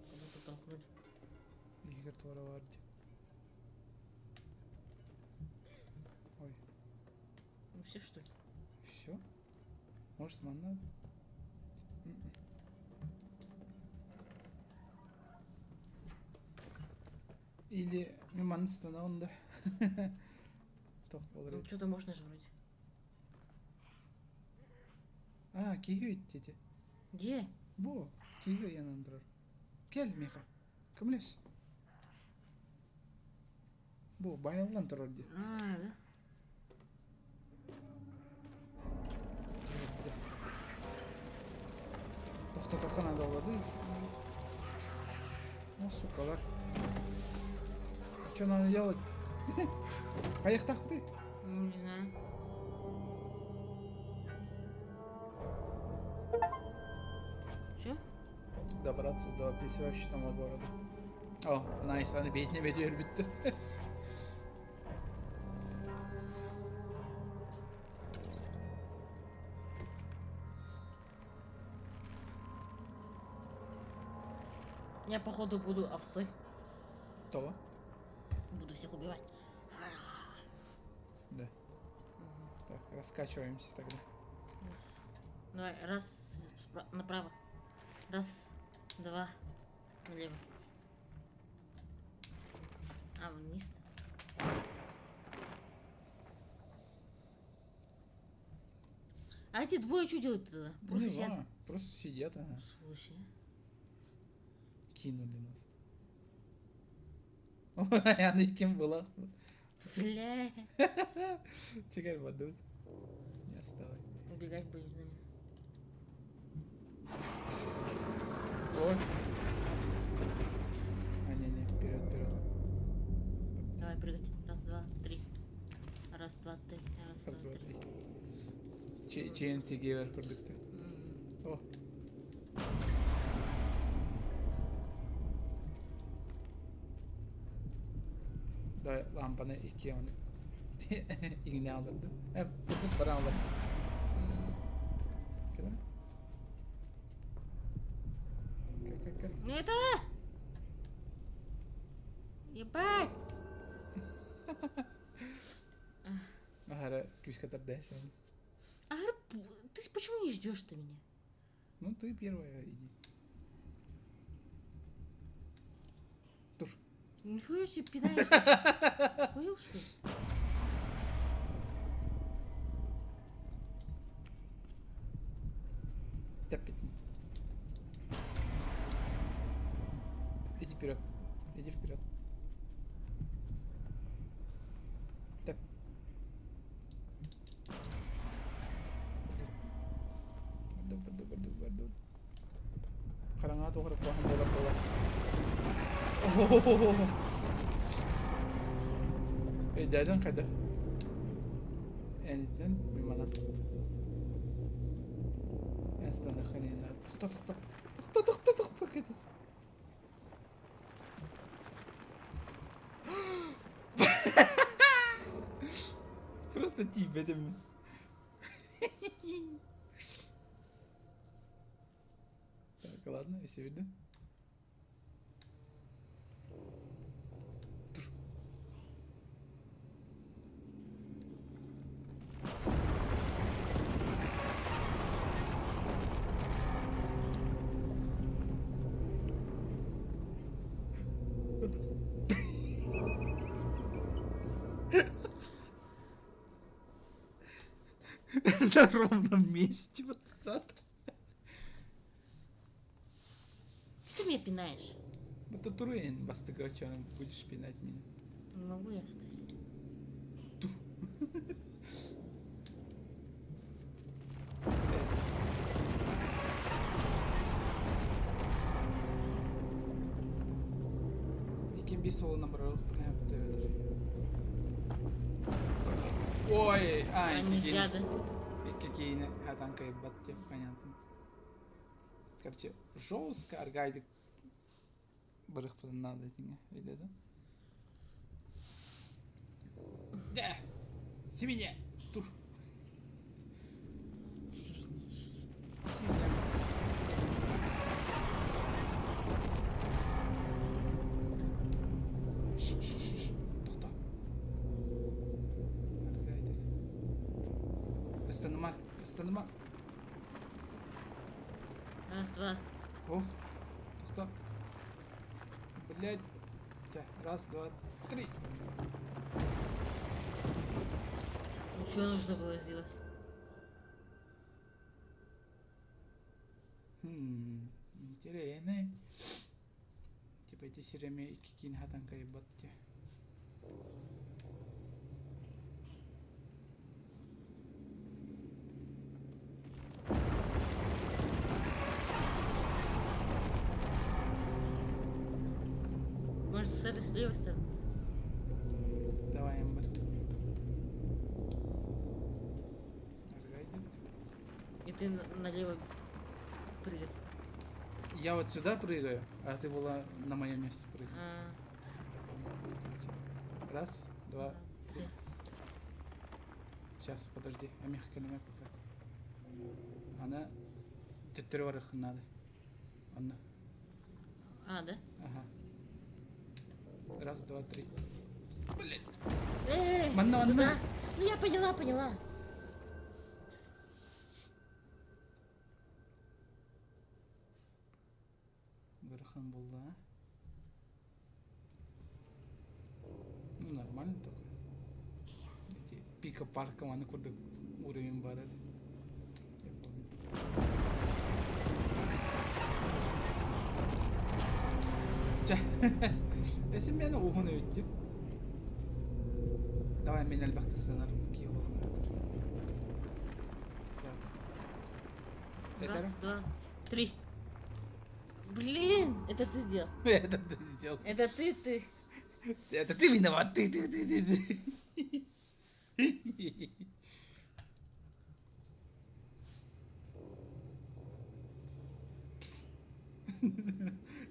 Как будто толкнули. Игорь туора Ой. Ну все что ли? Все? Может, манна? Или мин станаунда. Тохт болар. Ну что-то можно же вроде. А, киһи дети. Где? Бу, киһи янан турар. Кел, Миха. Кымлес. Бу, байыллан турар ди. А, да? Тохто надо олады. Ну, сукалар. Что надо делать? Поехали ты? Не знаю. Че? Добраться до песочного города. О, найс, аны бетіне бете бітті. Я походу буду овцой. Това? Буду всех убивать. Да. Так, раскачиваемся тогда. Раз. Давай, раз, направо. Раз, два, налево. А, вниз. А эти двое что делают тогда? Просто Не сидят. знаю, Просто сидят, ага. Сволочи, а. Кинули нас. Ой, аны кем была? Бля. Теперь воду. Не отставай. Убегать будет наверное. Ой. А, не-не, вперед, вперед. Давай прыгать. Раз, два, три. Раз, два, три. Раз, Раз, два, два, три. три. ЧНТ гейвер курдукты. О. Давай лампаны икки оны. Иҥнэ аларды. Курдук баран алар. Кэлэ. Кэл, кэл, кэл. Ну это! Ебать! Аһара күүскэ тардаһысың. Ар, ты почему не ждешь-то меня? Ну ты первая иди. Тур. Нихуя себе пинаешь. Охуел, что ли? Тэппитин. Иди вперед. Иди вперед. Тэп. Барду, барду, барду, барду. Хараҥа туох эрэ куһаҕан буолар буолар. Өйдөөтүҥ хайдах? Энитинэн мин манан. Эн станаххын Тохто, тохто. Тохто, тохто, тохто, кытыс. Просто тиийбэтим. Так, ладно, все видно. Тур. На ровном месте вот сад. Что ты меня пинаешь? Это Туруэн бастыгачан будешь пинать меня. Не могу я встать. Иккин биир суолунан барарыахпын Ой, а, А, икки нельзя, киини, да? икки киини хатан кыайбат диэн понятно. Короче, жестко аргайдык барыахпытын наада этиҥэ, өйдөөтө? Дьэ, сибине, тур. Свиньи. Свинья. Ш-ш-ш-ш. Тохто. Аргайдык. Ыстаныма, ыстаныма. Раз, два. Ох, тохто. Блядь. Раз, два, три. Ну что нужно было сделать? Хм, интересно. Типа ити сирэми икки киин хатан кайбат те. Может, с этой с левой стороны? Давай, Эмбер. Аргайдик. И ты налево прыгай. Я вот сюда прыгаю, а ты была на мое место прыгай. А, Раз, два, три. три. Сейчас, подожди, а мягко пока. Она төттөрү надо. Анна. А, да? Ага. Раз, два, три. Блять. Эй, Манна, манна. куда? Ну я поняла, поняла. Ыарахан буолла, а? Ну, нормально такой. Эти пика парка маны курдук уровень бар это. Я помню. Чэ, эсин мени уһун эбит Давай мен элбэхтэ ыстанар киһи буолан Так. Раз, Это? два, три. Блин, это ты сделал. Это ты сделал. Это ты, ты. Это ты виноват, ты, ты, ты, ты, ты.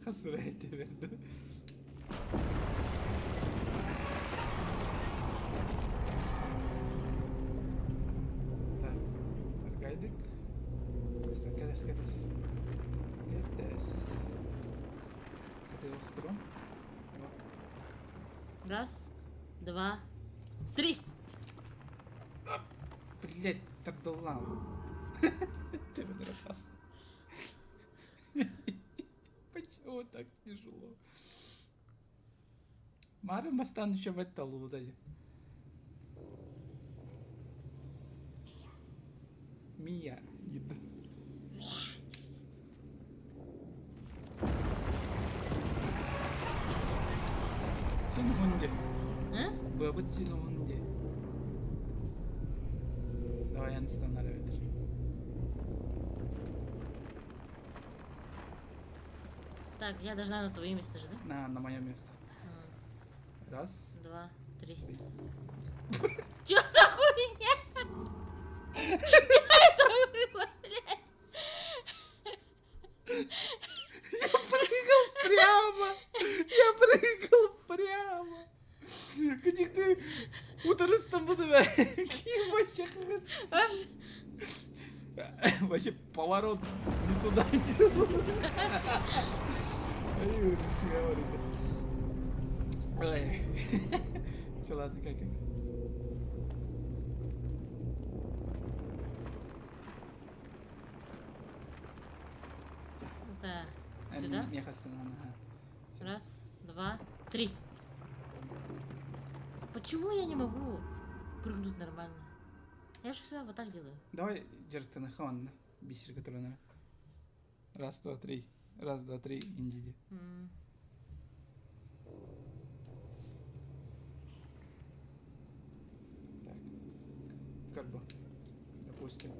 Хасыра берді. кэтэс. Кэтэс. Кытыгастырым. Раз, два, три. Блять, тардыллаам. Ты выдрала. Почему так тяжело? Мары мастан еще в это лудали. Мия. Син уһун дии. Быабыт син уһун дии. Давай анстанар эбэтэр. Так, я должна на твое место же, да? На мое место. Раз. Два, три. Чё за хуйня? Что это было, блядь? Я прыгал прямо! Я прыгал прямо! Где ты утарыстан буду Ким вообще Вообще поворот не туда делал. Ай, говорит. Ой. Че, ладно, как, как. Да. Сюда? Раз, два, три. Почему я не могу прыгнуть нормально? Я же всегда вот так делаю. Давай, дьарыктаныхха бисергэ туран Раз, два, три. Раз, два, три, индиди. Так. Как бы, допустим.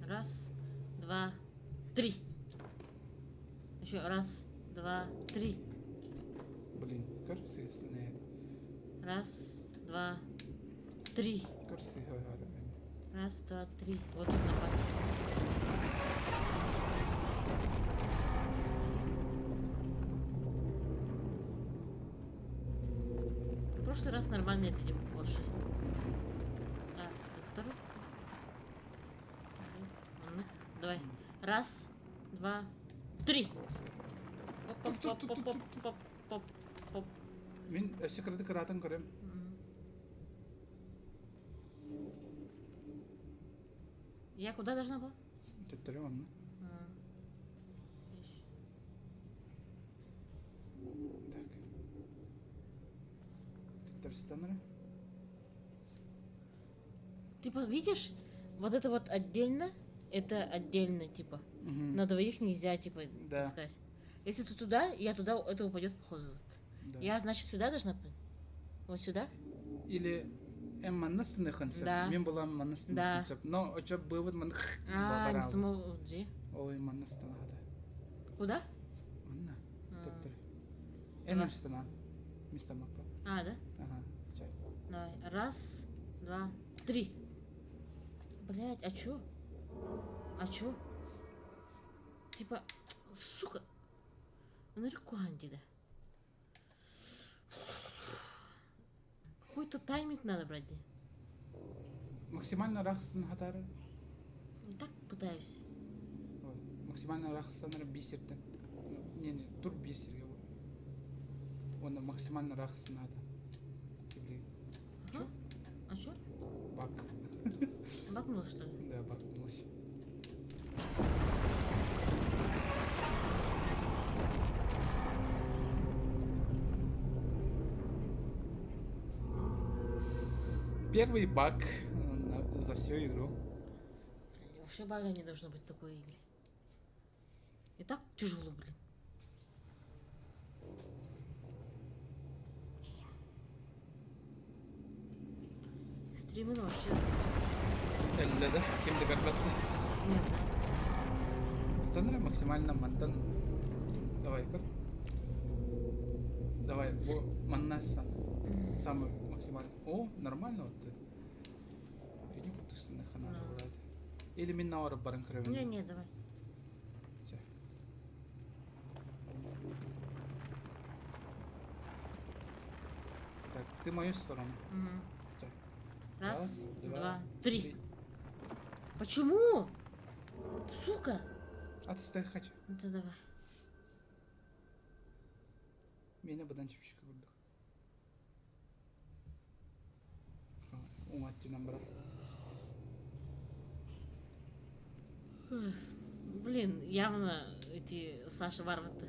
Раз, два, три. Еще раз, два, три. Блин, кажется, Раз, два, три. Раз, два, три. Вот тут нормально. В прошлый раз нормально это не больше. Так, это который? Давай. Раз, два, три. Оп, оп, оп, оп, оп, оп, оп. Мин өссө кыратык кыраатын көрөм. Я куда должна была? Төттөрү онно. Так. Төттөрүстэн Типа, видишь, вот это вот отдельно, это отдельно, типа. Угу. На двоих нельзя, типа, да. таскать. Если ты туда, я туда, это упадет, походу. Вот. Да. Я, значит, сюда должна? Вот сюда? Или эн манна станыхын сөп. Да. Мин буолан манна Да. станыхын сөп. Но очо бывыт ман А, не самого G. Ой, манна станада. Куда? Манна. А. Төттөрү. Эн астана. Место маппа. А, да? Ага. Чай. Давай. Раз, два, три. Блять, а чё? А чё? Типа, сука. Наркуанди, да. Какой-то тайминг надо брать. Да. Максимально ыраах хатары. Не так пытаюсь. Вот. Максимально ыраах бисертен. Не, не, тур бисерге. Оны максимально ыраах надо. Чё? А чё? Баг. Багнул, что ли? Да, багнулся. Первый баг за всю игру. Вообще бага не должно быть в такой игре. И так тяжело, блин. Стримы вообще. Элле ким да көрбөттө. Не знаю. Станара максимально мантан. Давай, көр. Давай, бу манна сан. Самый максимальный. О, нормально вот ты. Иди кутустана хана Ну. Или мин наора барын көрөбүн. Не, не, давай. Чэ. Так, ты мою сторону. Мгм. Чэ. Раз, два, три. Почему? Сука! Атыстай хочу. Ну ты давай. Мені быдан чүпчүкү курдук. Уҥа брат. Блин, явно эти Саша Варваты.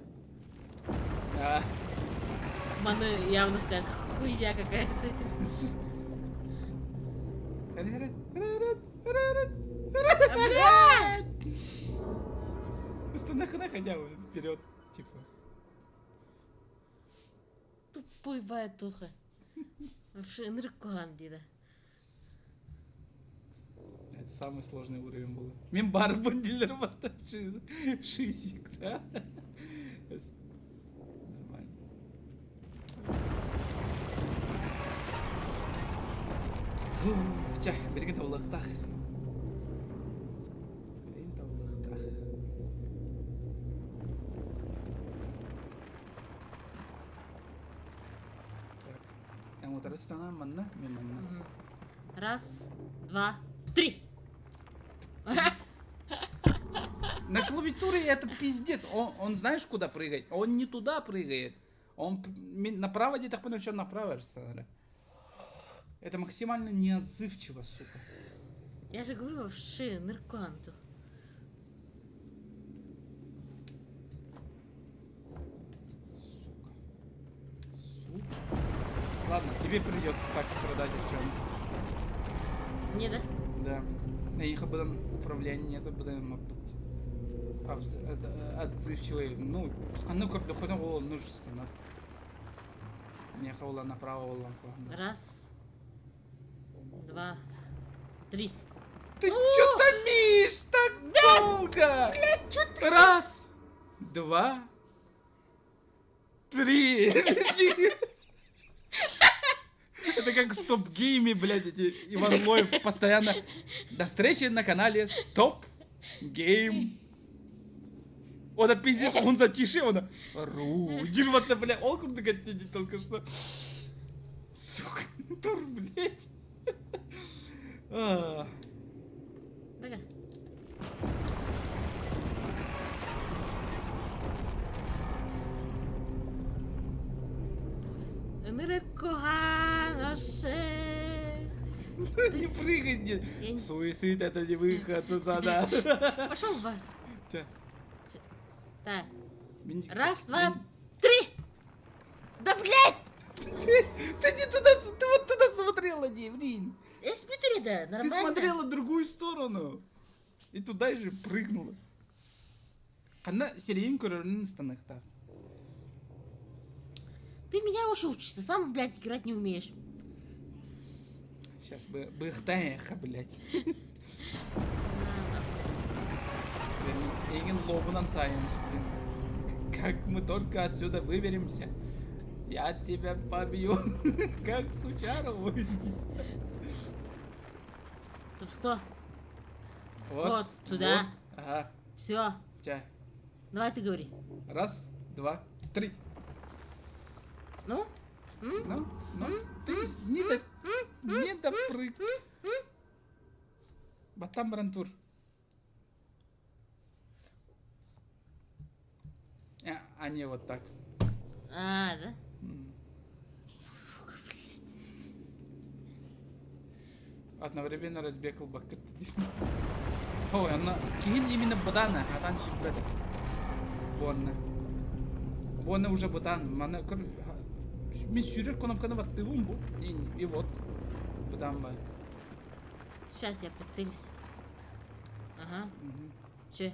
А. Маны явно скажет, хуйня какая-то. Блядь! Останови хотя бы вперед, типа. Тупой байтуха. Вообще, ынырык дида. Это самый сложный уровень был. Мен барбын дилер батта шизик, да? Нормально. Чэ, билигин табылыахтаах. Билигин табылыахтаах. Так, эн утары станан манна, мен манна. Раз, два, три. На клавиатуре это пиздец. Он знаешь, куда прыгает? Он не туда прыгает. Он направо где-то понял, что направо станара. Это максимально неотзывчиво, сука. Я же говорю, вообще наркоман тут. Сука. Сука. Ладно, тебе придется так страдать, Артем. Мне, да? Да. Их об этом управление это будем отзывчивый. Ну, ну как дохода ол нужно. Не хаула направо ол Раз, два, три. Ты чё томишь так долго? Блядь, чё ты? Раз, два, три. Это как в стоп-гейме, блядь, эти Иван Лоев постоянно. До встречи на канале Стоп Гейм. Он это пиздец, он затише, он ру. Дерьмо-то, бля, ол курдук эттэ только что. Сука, тур, блядь. А. Давай. Ынырык куһаҕан вообще. Не прыгай, не. Я не- Суицид это не выход, Сузана. Пошел в бар. Чё? Так, Мин- раз, два, мин- три. Да блядь! Ты не туда, ты вот туда смотрела, не, блин. Я смотри, да, Ты нормально. смотрела в другую сторону. И туда же прыгнула. Ханна сирэйин көрөрүн ыстаныахтаах. Ты меня уж учишь, ты сам, блядь, играть не умеешь. Сейчас бы быхтаеха, блядь. Эйигин лобунан саайымс, блин. Как мы только отсюда выберемся, я тебя побью, как сучару. То что? Вот, Вот, сюда. Вот. Ага. Все. Ча. Давай ты говори. Раз, два, три. Ну? М? Ну, ну, ты не до, не допрыг. Батам барантур. А не вот так. А, да? Сука, блядь. Одновременно разбег бакыт. Ой, она киин именно бадана, атан шиппет. Буонна. Буонна уже бадан. Мана көр мин сүүрэр кнопканы баттыыбын бу. И, и вот. Бадан ба. Сейчас я прицелюсь. Ага. Мгм. Че?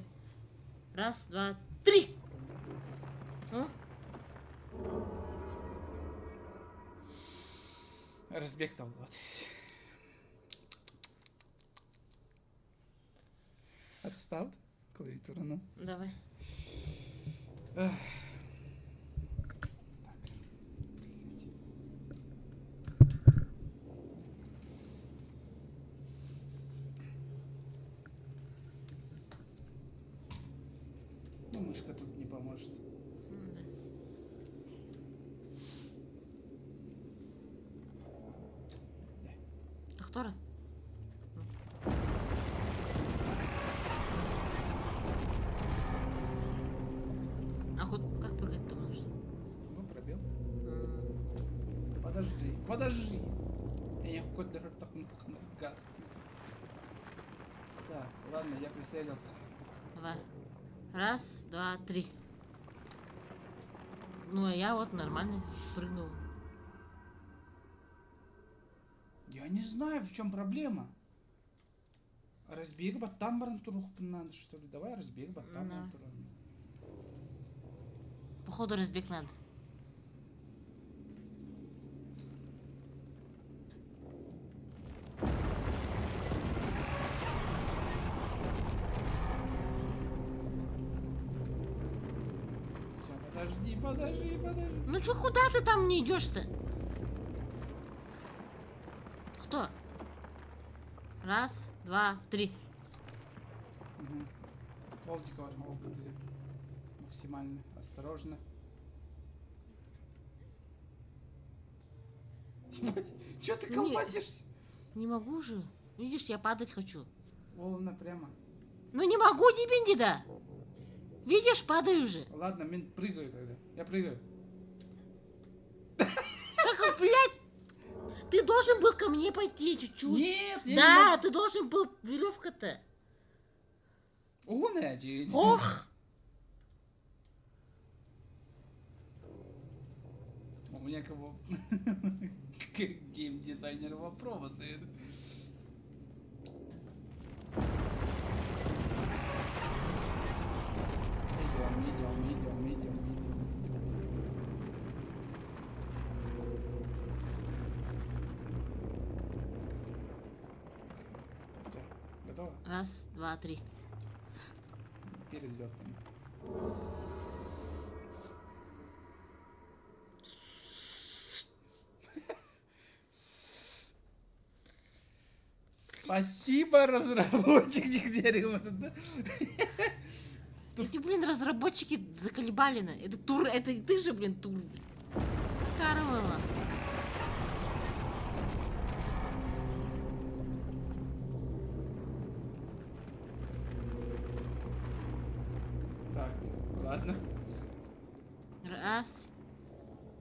Раз, два, три! Ну? Разбег там вот. Отстав клавиатураны. Давай. Эх. Так. Блядь. Ну, мышка тут не поможет. Ну да. Доктора? Подожди. Я газ. Так, ладно, я прицелился. Давай. Раз, два, три. Ну, а я вот нормально прыгнул. Я не знаю, в чем проблема. Разбег баттан баран надо, что ли? Давай разбег баттан баран Походу разбег надо. Подожди, подожди, подожди. Ну чё, куда ты там не идешь-то? Кто? Раз, два, три. Угу. Максимально осторожно. Чё ты колбасишься? Не могу же. Видишь, я падать хочу. Волна прямо. Ну не могу, дебенди, да. Видишь, падаю же. Ладно, мин прыгаю тогда. Я прыгаю. Как, блядь, ты должен был ко мне пойти чуть-чуть. Нет, я Да, не ты должен был, веревка-то. Ох! У меня кого как геймдизайнер вопросы. Идем, идем, идем, идем, идем, идем. Всё, готово? Раз, два, три. Перелетом. Спасибо, разработчик дерева. Эти, блин, разработчики заколебали на. Это тур, это ты же, блин, тур. Блин. Карвала. Так, ладно. Раз,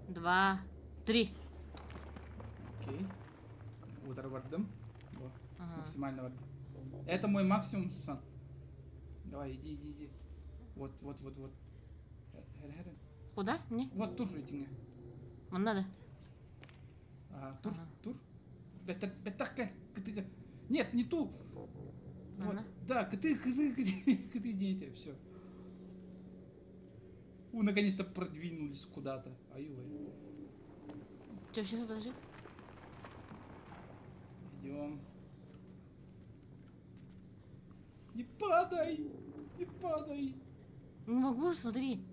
два, три. Окей. Удар бардым. Во, Ага. Максимально бардым. Это мой максимум, Сусан. Давай, иди, иди, иди. Вот, вот, вот, вот. Куда? Не? Вот тур иди. Мне надо. А, тур, Ага. тур. Нет, не ту. Вот, да, кыты, кыты, кыты, кыты, дети, все. У, наконец-то продвинулись куда-то. Ай-ой. Че, сейчас, подожди. Идем. Не падай! Не падай! Не могу же, смотри.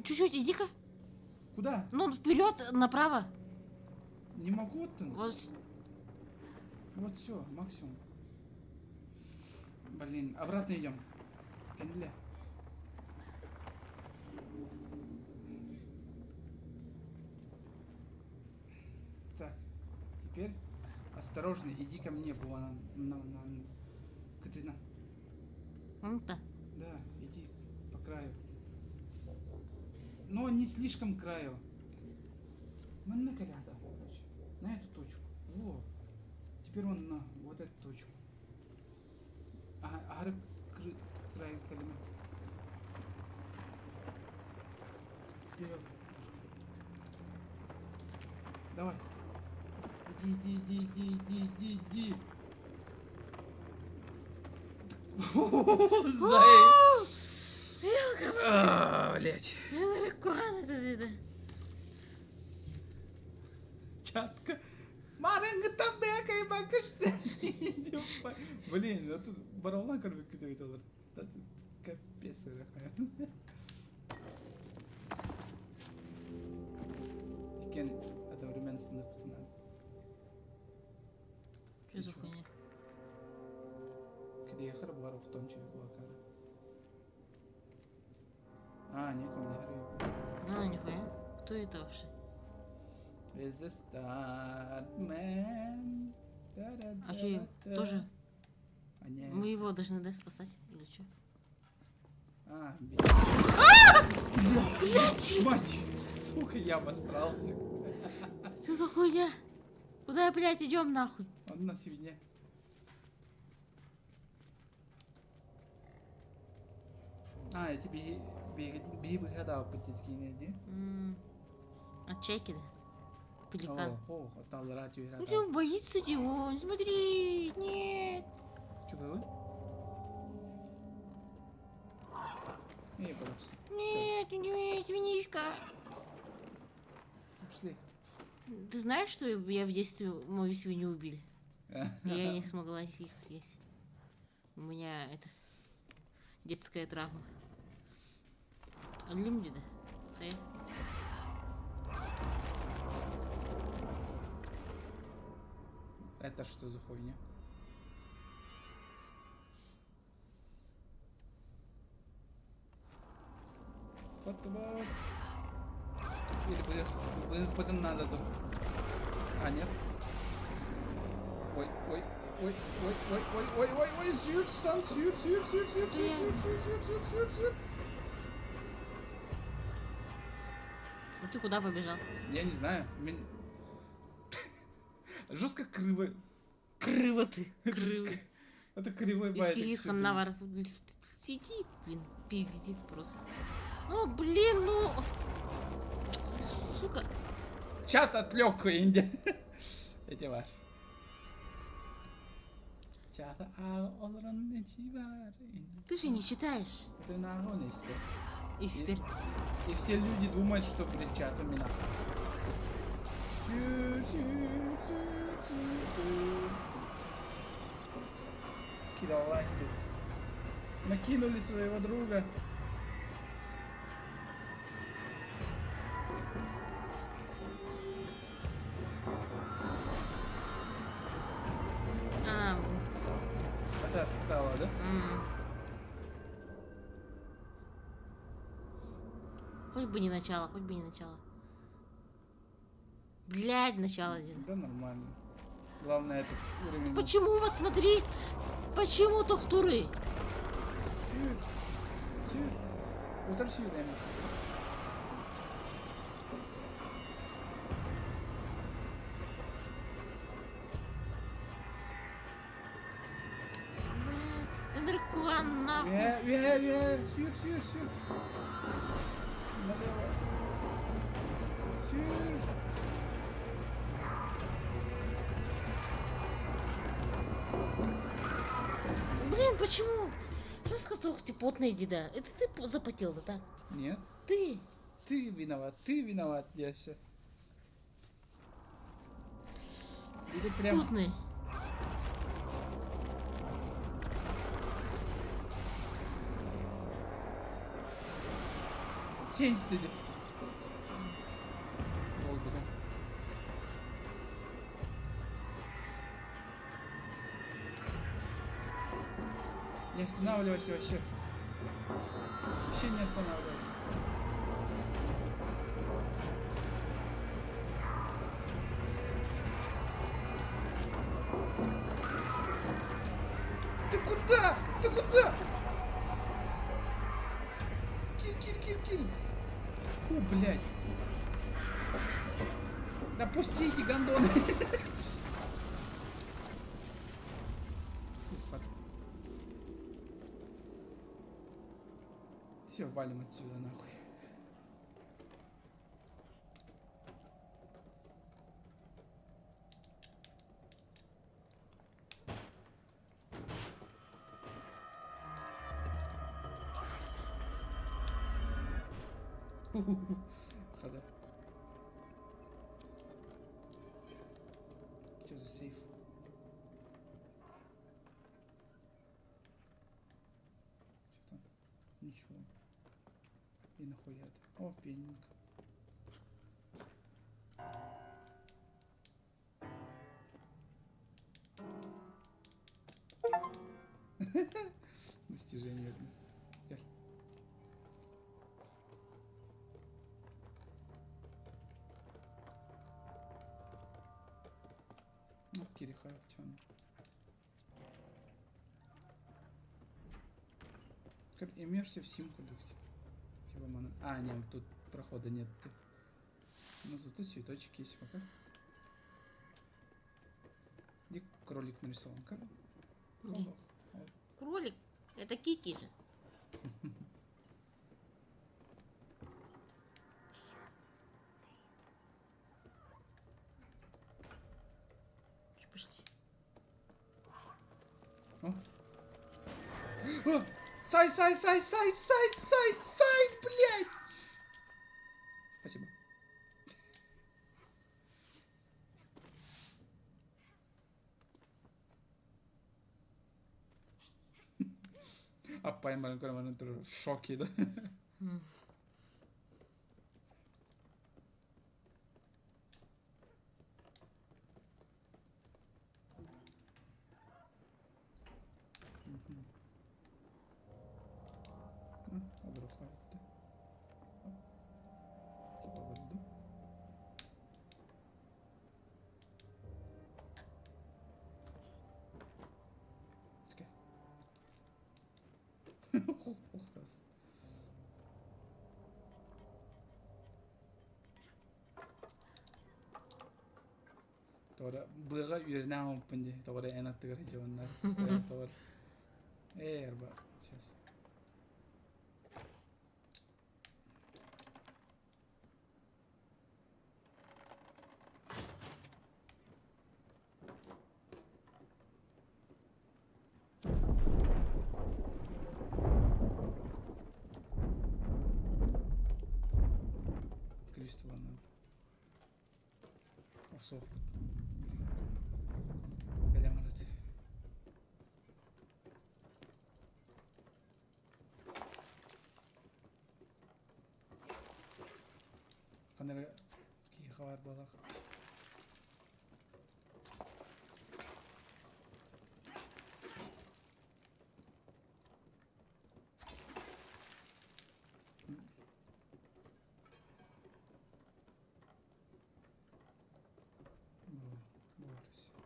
Чуть-чуть, иди-ка. Куда? Ну, вперед, направо. Не могу ты. Вот. Вот все, максимум. Блин, обратно идем. Каниле. Так, теперь осторожно, иди ко мне, была на, Катына. Вон-то. Да, иди по краю. Но не слишком к краю. Мы на коряда, короче. На эту точку. Во. Теперь он на вот эту точку. Ага, ага, край калима. Вперед. Давай. Иди, иди, иди, иди, иди, иди, иди. Зай. А, Блять. Это. Чатка. Марынга табека и бакашты. Блин, это барална көрбүк күтөбүт олар. Капец. Икен одновременно сынып Что за хуйня? Где я бар в том числе блокара. А, некому не харю. Ну, нихуя. Кто это вообще? Is the start man. А что, тоже? А не. Мы его должны, да, спасать? Или что? А, блядь. Мать, сука, я обосрался. Что за хуйня? Куда, блядь, идем нахуй? Онно свинья. А, эти биһи биһи быһа да алпыт киинэ дии. От чайки, да? Пеликан. О, о, таллара түһэр. Ну, он боится он, смотри, нет. Чего? Не, пожалуйста. Нет, нет, свинишка. Пошли. Ты знаешь, что я в детстве мою свинью убили? Я не смогла их есть. У меня это детская травма. Алим да? Это что за хуйня? Вот вот. Или будет надо тут. А, нет. Ой, ой, ой, ой, ой, ой, ой, ой, ой, сюр, сан, сюр, сюр, сюр, сюр, сюр, сюр, сюр, сюр, сюр, сюр, сюр. Ну ты куда побежал? Я не знаю. Жестко криво. Крыво ты, крыво. Это кривой Из байт. каких он наваров сидит, блин, пиздит просто. Ну, блин, ну... Сука. Чат отвлек, Инди. Эти var. Чата олорон эти var. Ты же не читаешь. Это на испер. Испер. И все люди думают, что, блин, чат у меня. Сюр, сюр, сюр, сюр, сюр. Кидал тут. Накинули своего друга. А, Это стало, да? Хоть бы не начало, хоть бы не начало. Блядь, начало один. Да нормально. Главное этот уровень. Почему вот смотри, почему тохтуры? Сюр. Сюр. Утар сюр эми. Блядь, наркоан нахуй. Сюр, сюр, сюр. Налево. Сюр. Блин, почему? Что с которых ты потный деда? Это ты запотел, да так? Нет. Ты. Ты виноват, Яся. Это прям... Потный. Сень стыди. Долго, да? Не останавливайся вообще. Вообще не останавливайся. Ты куда? Ты куда? Киль, киль, киль, киль. Фу, блядь. Да пустите, гондоны. Фу, хватит. Все, валим отсюда, нахуй. Хода. Что за сейф? Что там? Ничего. И нахуя это? О, пенник. Достижение одно. Ну, Кириха, тяну. Иммерсив сим кудукти. Типа мана. А, нет, тут прохода нет. Но зато цветочки есть пока. Где кролик нарисован? Как? Где? Кролик? Это Кики же. Пошли. О. О! Сай, сай, сай, сай, сай, сай, сай, блядь! Спасибо. Аппайым баран көрө турар в шоке да. Тора быга үйренә оппун ди. Тора эн аттыгар жоннар. Тора. Э, арба. Сейчас. Количество на Осох. Белем арати. Канара ки хабар балах.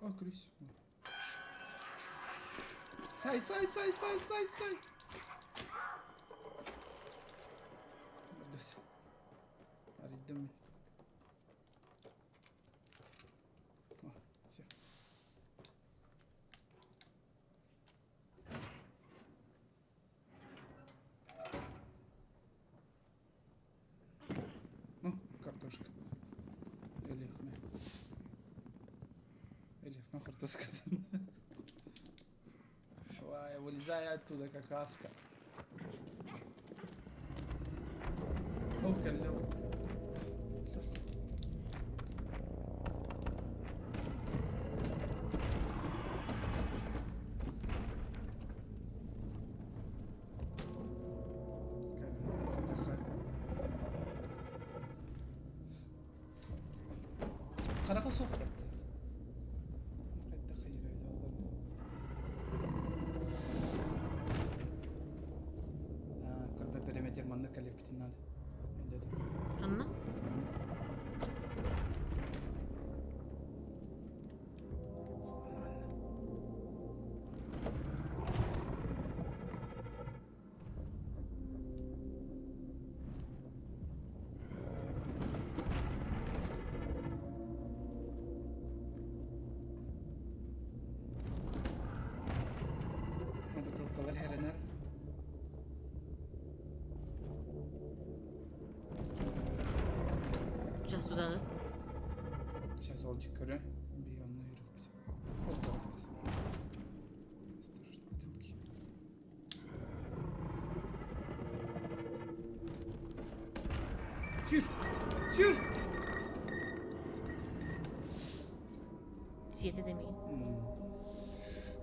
О, крыс. Сай, сай, сай, сай, сай, сай. Дос. Аридым. О, все. Ну, картошка. Элехме. Элехме картошка. Давай, вылезай оттуда, какаска. О, калёк. Сос. Харака сохпат. Анна? Бутылкалар хәренер. Сейчас сюда, да? Сейчас олчик көрө. Би онны yürüp. Вот так вот. Осторожно, бутылки. Сүр! Сүр! Сиэти демейин.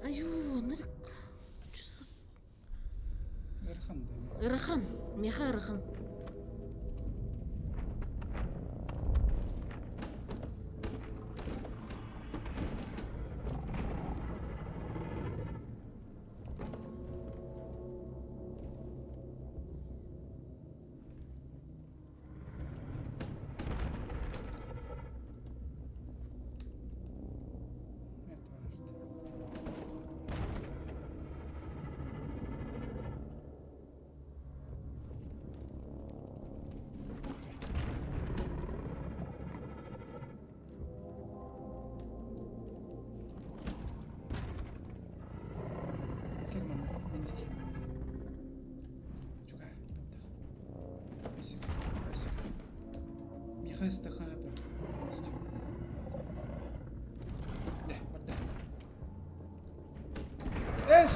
Аю, нырк. Чусап. Ыарахан да. Ыарахан. Миэхэ ыарахан. Это Эйиэхэ истэххэ полностью. Дэ, барда. Эс!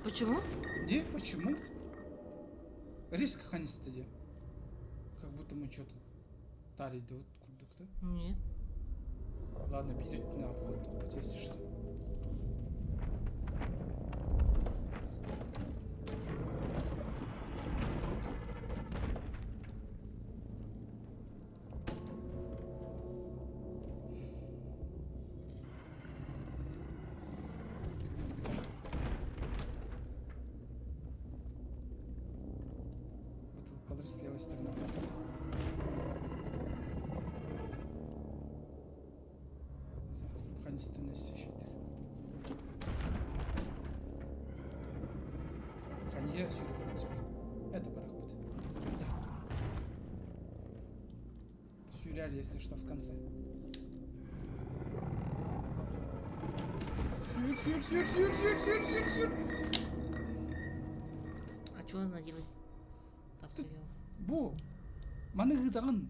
Почему? Где? Почему? Риск ханисты де. Как будто мы что-то тарить вот курдук да? Нет. Ладно, биир на обход если что. Бытылкалар с левой стороны. Ханистын өссө Ханье сүүрүк Это барахпыт. Сюряль, если что, в конце. Сюр, сюр, сюр, сюр, сюр, сюр, сюр, сюр. А что она делает? Так, Тут- Бу маны ыытаҕын.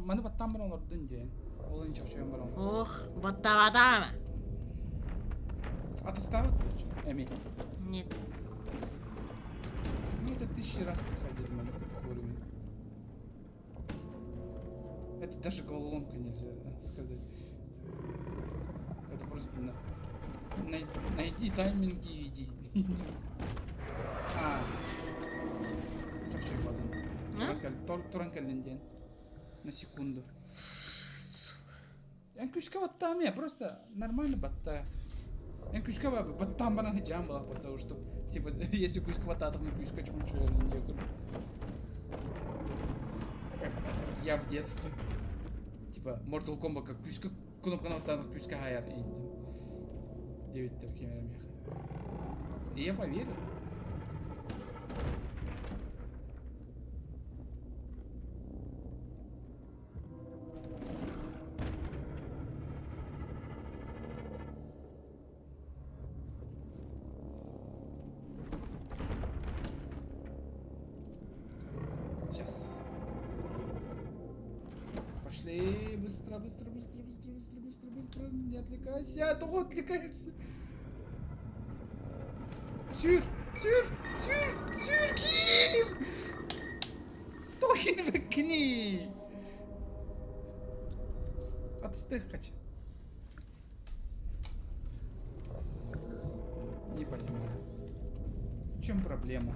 Маны баттаан баран олордун диэн. Ол ин чохчойон баран. Ох, баттаабатаама. Атастаабыт эми. Нет. Ну это тысячи раз проходили на такой уровень. Это даже головоломка нельзя сказать. Это просто на... найди тайминги и иди. А. Чохчой батын. Туран кэллин диэн. На секунду. Эн күүскэ баттаам я просто нормально баттаа. Эн күүскэ баттаан баран жаан балах потому что типа если күүскэ баттаатахына күүскэ чумчуйарын диye курдук. Как я в детстве. Типа Mortal Kombat как күүскэ кнопканы баттаатах күүскэ хайар диэбиттэр ким эрэ миэхэ. И я поверил. Сейчас. Пошли. Быстро, быстро, быстро, быстро, быстро, быстро, быстро. Не отвлекайся. А то отвлекаешься. Сүүр! Сүүр! Сүүр! Сүүр киир! Тоҕо киирбэккиний? Атыстыаххачы. Не понимаю. В чем проблема?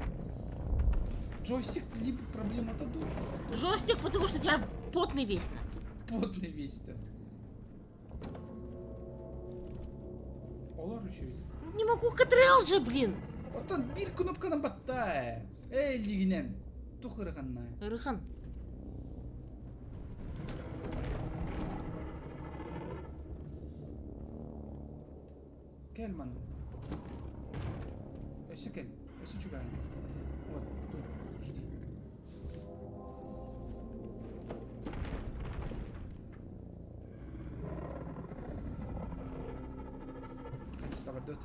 Джойстик либо проблема-то тут. Джойстик, потому что я потный весь нахуй. Потный весь-то. Олор үчүгэй. Не могу, Ctrl же, блин. Оттон биир кнопканан баттаа. Эй, илиигинэн. Тух ырыханна. Ырыхан. Кэл манна. Өссө кэл. Өссө чугаһын. Вот, тут, жди. Качество дот.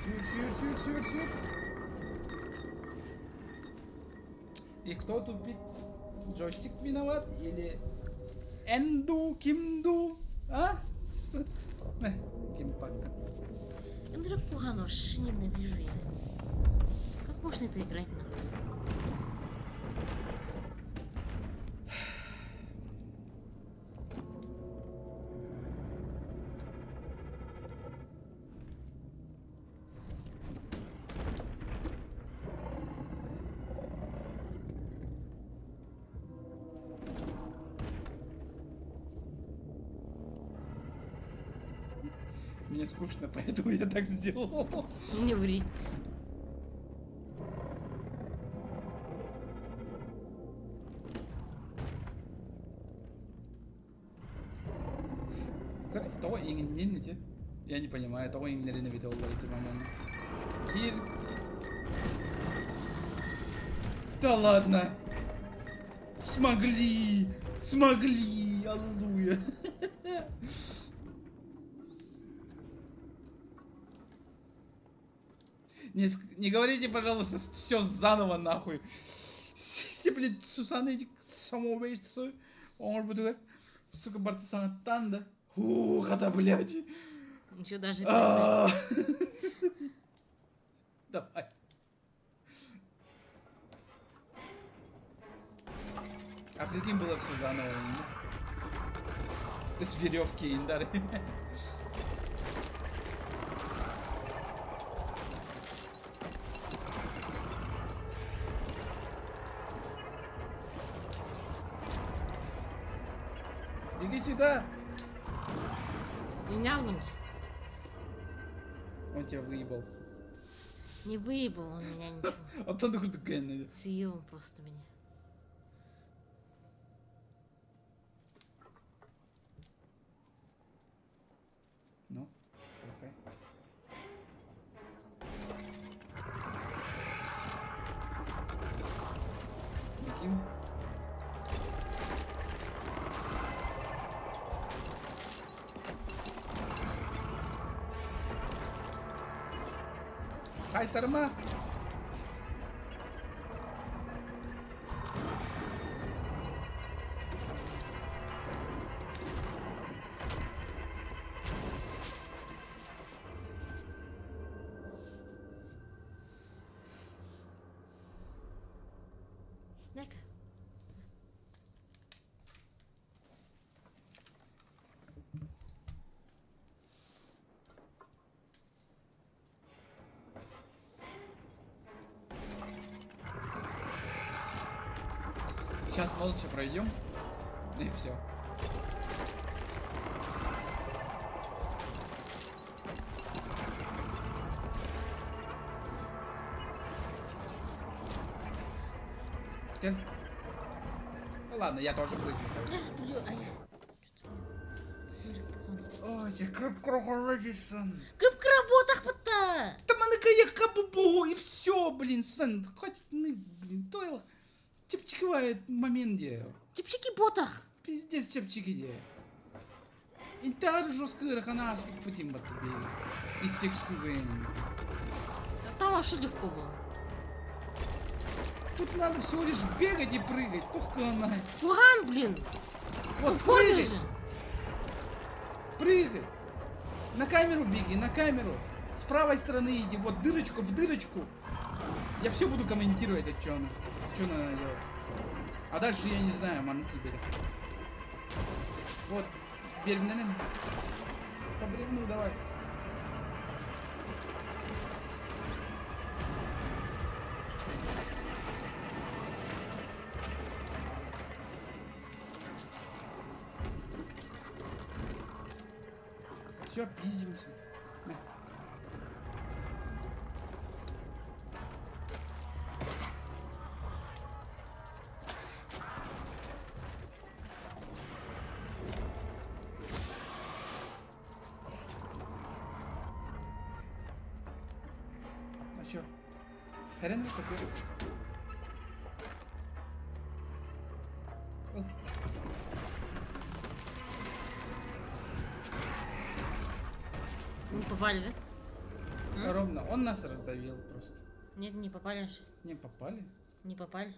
Сүүр, сүүр, сүүр, сүүр, сүүр. И кто тупит? Джойстик виноват или Энду, Кимду? А? С... Кимпакка. Эндракухан вообще ненавижу я. Как можно это играть нахуй? Мне скучно, поэтому я так сделал. Не ври. Тоҕо иҥиннин ити? Я не понимаю, тоҕо иҥнэрин эбитэ оллар ити маманы. Кир. Да ладно. Смогли! Смогли! Аллилуйя! Не, не говорите, пожалуйста, все заново нахуй. Все, блядь, Сусана эти самоубийцу. Оҥорбутугар, сука, барта саҥаттан да. Фу, хата, блядь. Еще даже А. Давай. А прикинь, было все заново. С веревки индары. Беги сюда! Не Он тебя выебал. Не выебал он меня ничего. Оттон курдук гэннэ. Съел он просто меня. Ну, толкай. Бегим. Хайтарма! Дай-ка. Сейчас молча пройдем. И все. Кел. Ну ладно, я тоже прыгну. Я сплю, а я... Что-то Ой, кып-кроkologison. Кып-кработах-пытта! Та мене и все, блин, сын, хватит, ну, блин, тойл. Чепчиковая момент где. Чепчики ботах! Пиздец чепчики где. Интар жестко рахана путим баттыбе. Из текстуры. Там вообще легко было. Тут надо всего лишь бегать и прыгать. Только она. Куган, блин! Вот Форме прыгай, же! прыгай. На камеру беги, на камеру. С правой стороны иди, вот дырочку в дырочку. Я все буду комментировать, а что она, что надо делать. А дальше я не знаю, ман тебе. Вот, бермненен. По бревну давай. Все, пиздимся. На. А чё? Хрен какой? Не попали, да? Ровно, он нас раздавил просто. Нет, не попали же. Не попали? Не попали.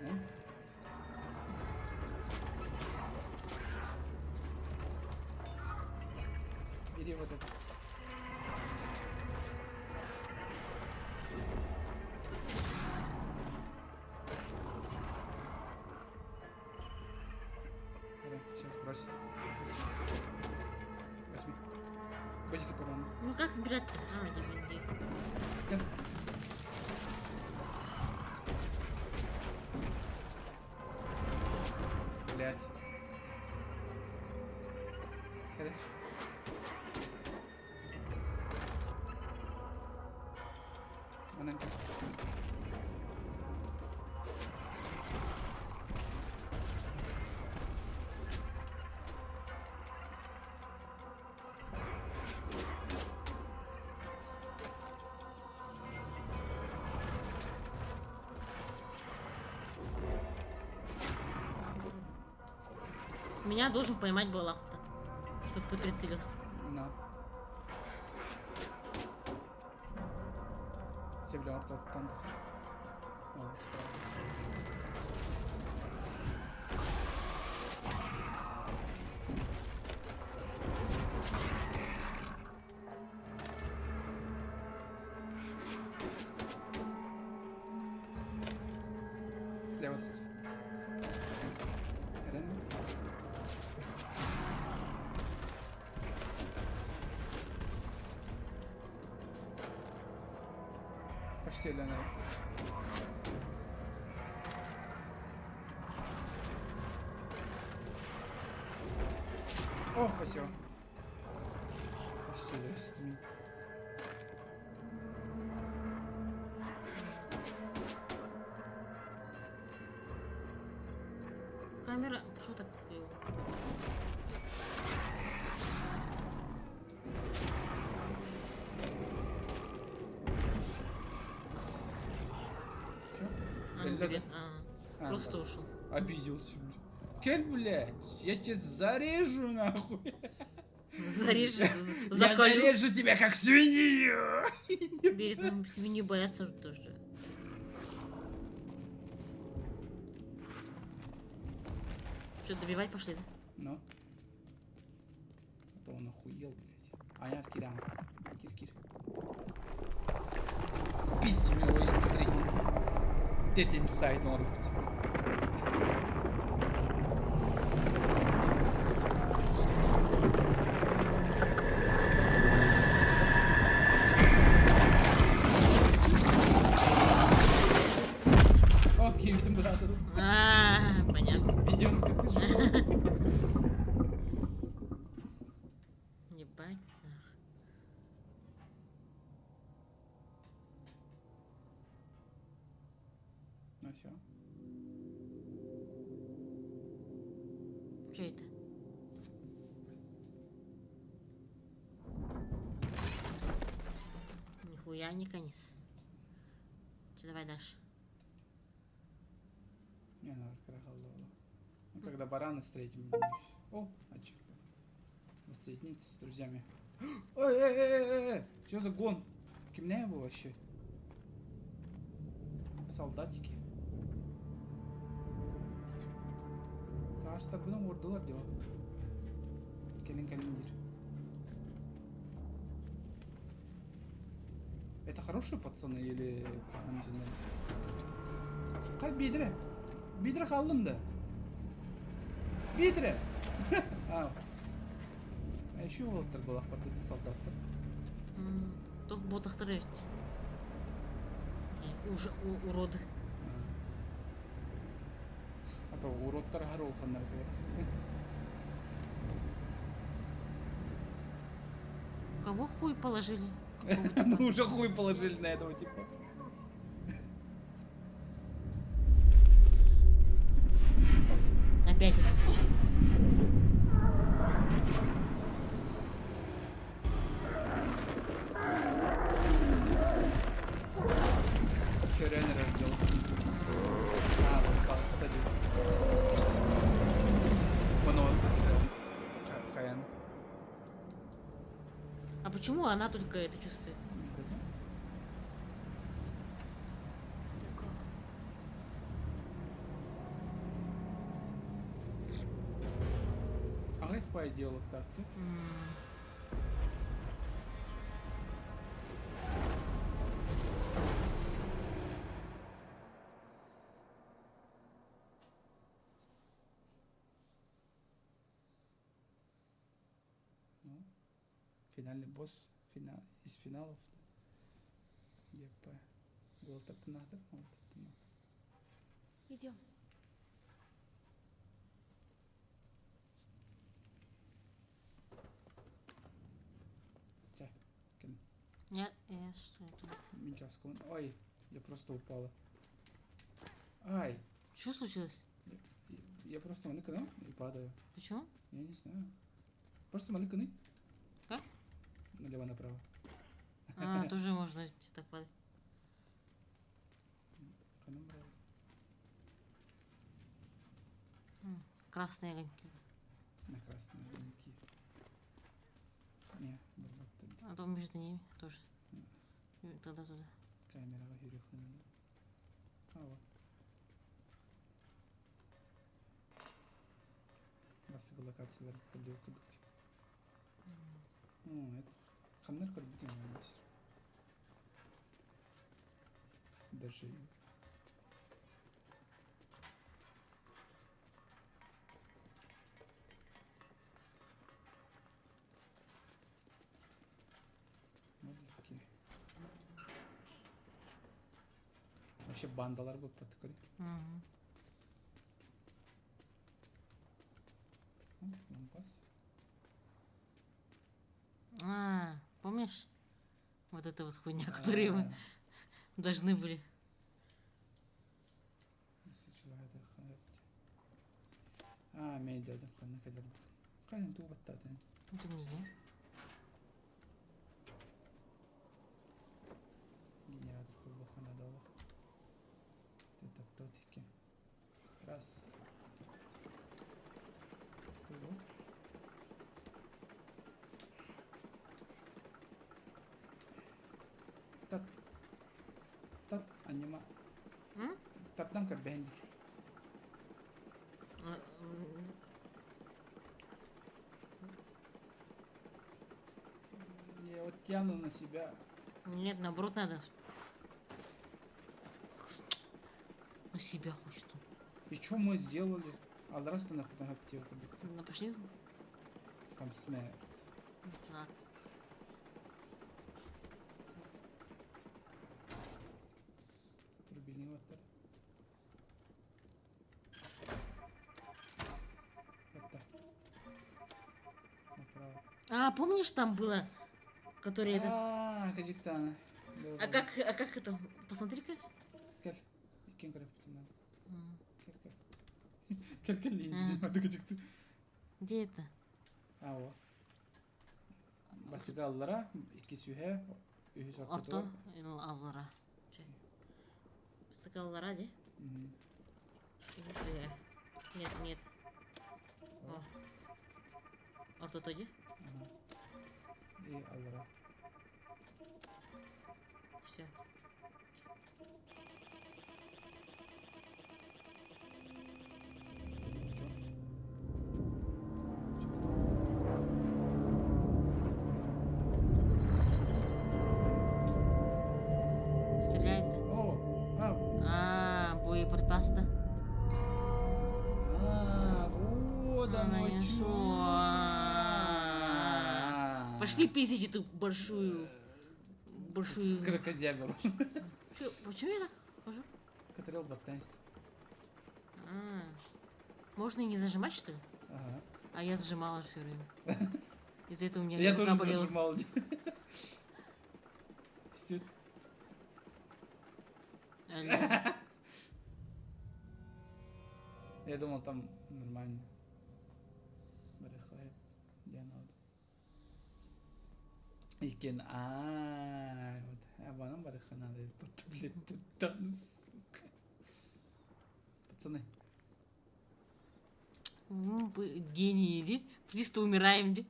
Ну. Бери вот это. Сейчас бросит. Возьми. Бодики туран. Ну как брать-то? А, где, где? Кел. Блять. Манан. Меня должен поймать Балахта, чтобы ты прицелился. На. Себеле ортоттан тахса. Справа. Слева тахса. Эрэн. Почти Лена. О, спасибо. Почти лезть. Камера... Почему так хуево? Чё? А, ну где? А, А, просто да. ушел. Обиделся, блядь. Кель, блядь, я тебя зарежу, нахуй. Зарежу, Я заколю. зарежу тебя, как свинью. Берет, ну, свиньи боятся тоже. Что, добивать пошли, да? Ну. А то он охуел, блядь. А я Кирян. Кир-кир. Пиздим его изнутри. Dead inside он быть. Окей, видим, брат, тут. А, понятно. Виденка, ты же. Ебать, нах. Ну все. Что это? Нихуя не конец. Че, давай дальше. Не, ну, Ну, когда барана встретим. О, а чё? Воссоединиться с друзьями. Ой, эй, эй, эй, эй, что за гон? Кем его вообще? Солдатики. Таарыстарбынан уордулар дио. Кэлин кэлин диир. Это хорошие пацаны или кухонжины? Кай бидре? Бидре қалдым да. Бидре! А. А еще уолтер был охватыты солдаттар. Тух ботахтар ведь. Уже уроды. А то уродтар харулханнар это Кого хуй положили? Мы уже хуй положили на этого типа. Опять это чуть. Че, реально раздел. А, вот пал стоит. Вон он, Хаян. А почему она только это чувствует? Ты как? А их по диалог так ты? Ну, финальный босс финал, из финалов. ЕП. Уолтер Тенатор. Уолтер Тенатор. Идем. Я, что это? Минчаску. Ой, я просто упала. Ай, Что случилось? я просто маныканы и падаю. Почему? Я не знаю. Просто маныканы. Как? Налево-направо. А, тоже можно так падать. Красные огоньки. На красные огоньки. Не, барбаттар. А то между ними тоже. Тогда туда. Камераҕа хүрүөххүнэн. А вот. Бастакы локациялар кэллиэ курдук. Это ханнар көрбүтүм Даже Маленькие. Вообще бандалар бы протоколе. Угу. Компас. А, помнишь? Вот эта вот хуйня, которую мы должны были. А, медиа, ханна кэлэр. Это не я. Генератор холбохо надо. Это птотики. Раз. Тугу. Тат. Тат анима. Таттан көрбэһин Я вот тяну на себя. Нет, наоборот надо. На себя хочет он. И что мы сделали? А здравствуй, нахуй На пошли. Там смерть. Ладно. Рубильник вот Вот так. Направо. А, помнишь, там было, который этот... А, Кадиктана. А как это? Посмотри-ка. Кел. Кем надо. Кел, кел. Кел, кел, не надо кадикты. Где это? А, вот. Бастыга аллара, икки сүүһэ, үһүс Орто, аллара. Бастыга аллара, де? Нет, нет. О. Орто тоди? И аллара. Все. Стреляет-то. О, а. А, боеприпасы-то. А, вот оно чё. Пошли пиздить эту большую... Большую... Крокозяберу. Чё, почему я так хожу? Катрел баттансть. А, можно и не зажимать, что ли? Ага. А я зажимала все время. Из-за этого у меня Я рука тоже болела. зажимал. Я думал, там нормально. Икен, а, вот, а барыха надо, блядь, сука. Пацаны. Гении, иди. Просто умираем, ди.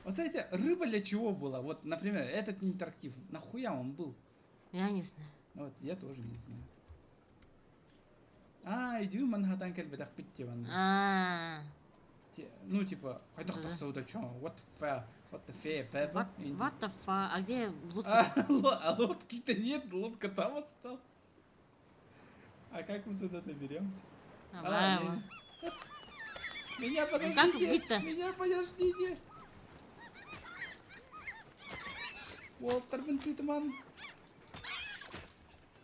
Вот эти рыба для чего была? Вот, например, этот интерактив. Нахуя он был? Я не знаю. Вот, я тоже не знаю. А, иди Манхэттен кэлбэтэх питти А. Ну, типа, хайдах тахса чё? What the fuck? What the fuck, What, what the fuck? А где лодка? А, лодки-то нет, лодка там осталась. А как мы туда доберемся? А, Меня подождите! Меня подождите! Уолтер Бентитман!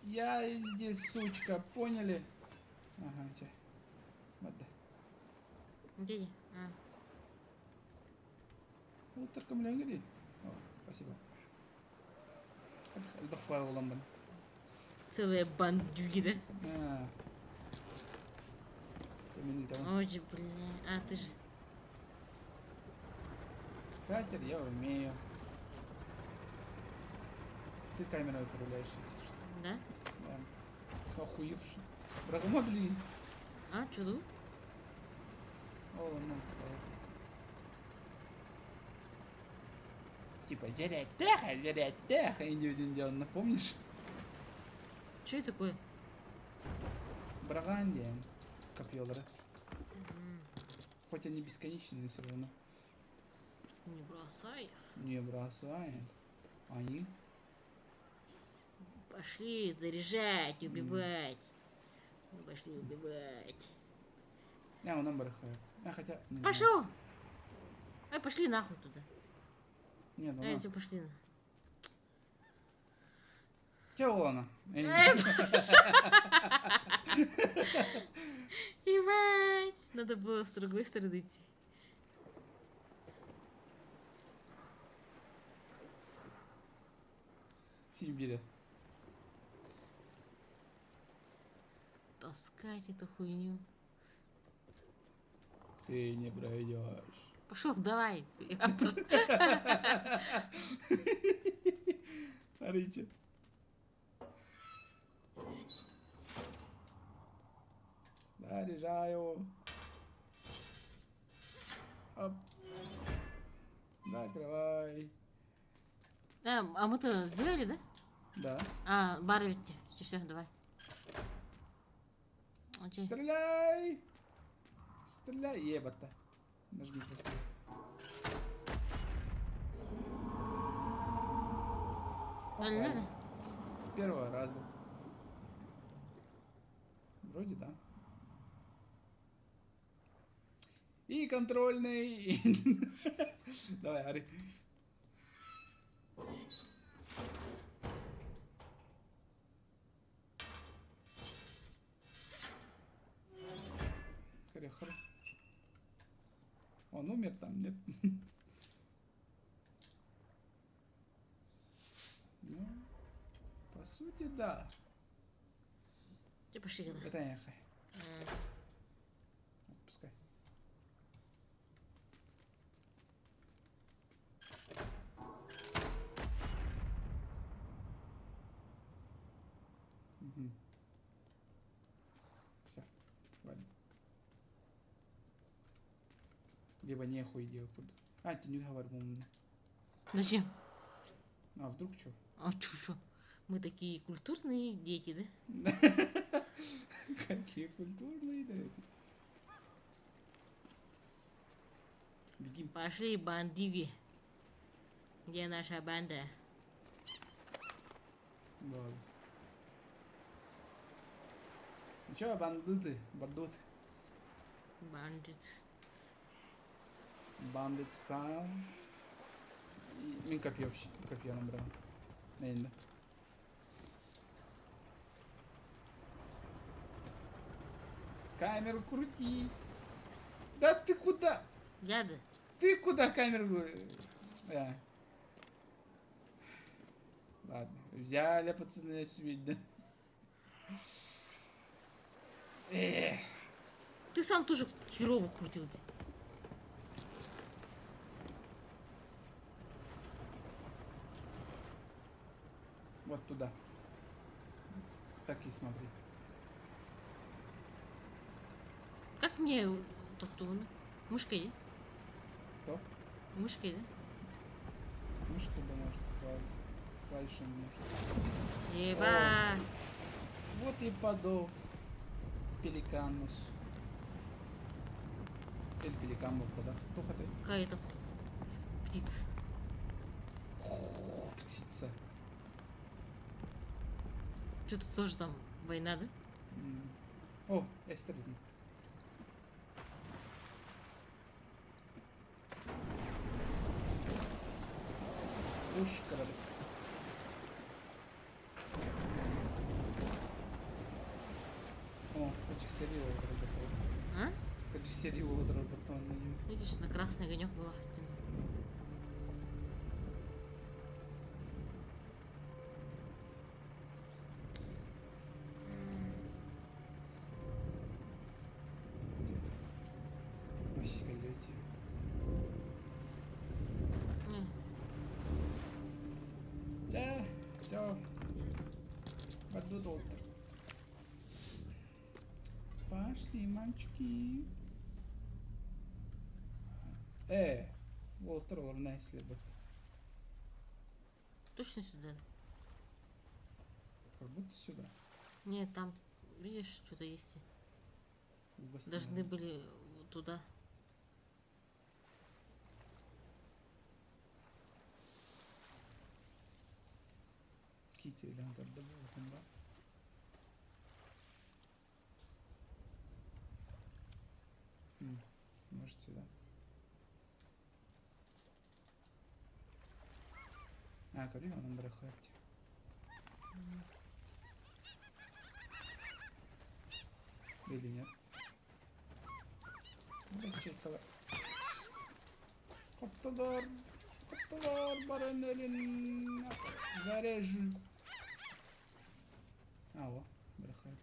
Я здесь, сучка, поняли? Ага, че. Вот да. Где я? А. Уолтер кымлеңгери. О, спасибо. Целая бандюги, да? А. Ой, бля, а ты же... Катер я умею. Ты камерой управляешь, если что. Да? Да. Охуевший. Брагомобили. А, чё тут? О, ну, поехали. Типа, зарядтеха, зарядтеха, индивидуально, помнишь? Что это такое? Браганди, копьелары. Хоть они бесконечные, но все равно. Не бросай их. Не бросай. Они? Пошли заряжать, убивать. Пошли убивать. А, он нам А, хотя... Не Пошел! Ай, пошли нахуй туда. Нет, ну Эй, что, пошли на. Че она? Ебать! Надо было с другой стороны идти. Сибири. Таскать эту хуйню. Ты не пройдешь. Пошел, давай. Аричи. Заряжаю. Оп. Закрывай. А мы-то сделали, да? Да. А, бары ведь. Все, все, давай. Окей. Стреляй! Стреляй, ебать-то. Нажми просто. Надо? С первого раза. Вроде да. И контрольный. Давай, Ари. Хря-хря. Он умер там, нет? Ну, по сути, да. Ты пошли, да. Это я. Отпускай. Угу. Все, валим. Либо нехуй делать куда. А, ты не говори, умный. Зачем? А вдруг что? А чё, чё? Мы такие культурные дети, да? Какие культурные дети. Бегим. Пошли, бандиги. Где наша банда? Ладно. Ну чё, бандиты? Бандуты. Бандит. Бандит стайл. Мин копье, копье набрал. Наверное. Камеру крути. Да ты куда? Я да. Ты куда камеру? А. Ладно, взяли пацаны сегодня. Эх. Ты сам тоже херово крутил. Вот туда. Так и смотри. Как мне тохтууну? Мышкой, да? Кто? Мышкой, да? Мышка, да, может, клавишами может. Еба! О, вот и подох пеликан наш. Или пеликан был подох. Туха ты. Какая-то птица. Птица. Что-то тоже там война, да? О, эстридный. Уж корабль. О, хоть серию отработал. А? Хоть серию отработал на нее. Видишь, на красный огонек была хотя. Все. Бардут. Пошли, мальчики. Э, уолаттар олорно если вот. Точно сюда? Как будто сюда. Нет, там, видишь, что-то есть. Должны были туда. Кити да да? Может сюда. А, көрү, онон барахайт. Или нет? Коптолор, коптолор, баран зарежу. А, о, барахайт.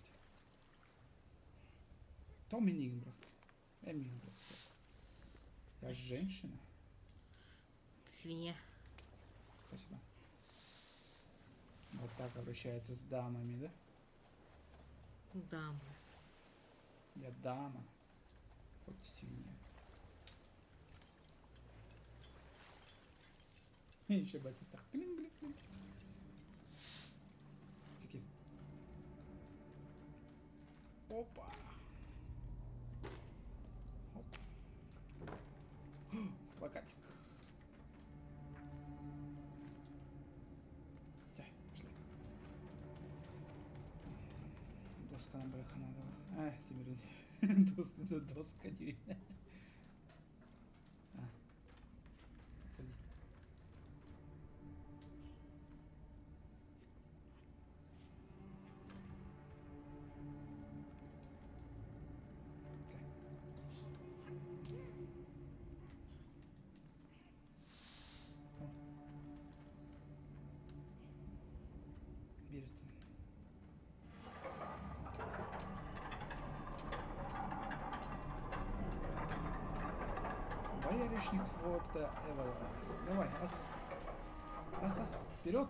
То минигин брат. Эмигин брат. Я же женщина. Ты свинья. Спасибо. Вот так обращается с дамами, да? Дама. Я дама. Хоть свинья. И еще батя так. Клин, клин, клин. Теперь. Опа. Оп. Плакатик. Всё, пошли. Доска нам брахана дала. А, теперь доска тебе. А. Сади. Берет. Боярышник форта Эвала. Давай, ас. Ас, ас, вперед!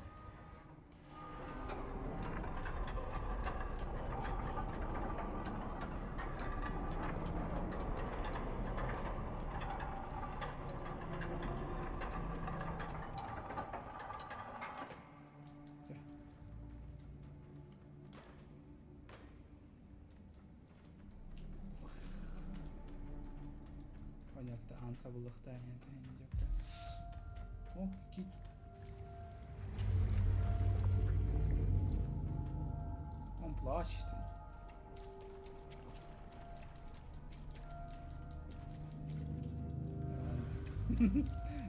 Понятно, анса булыхта О, кит. Он плачет.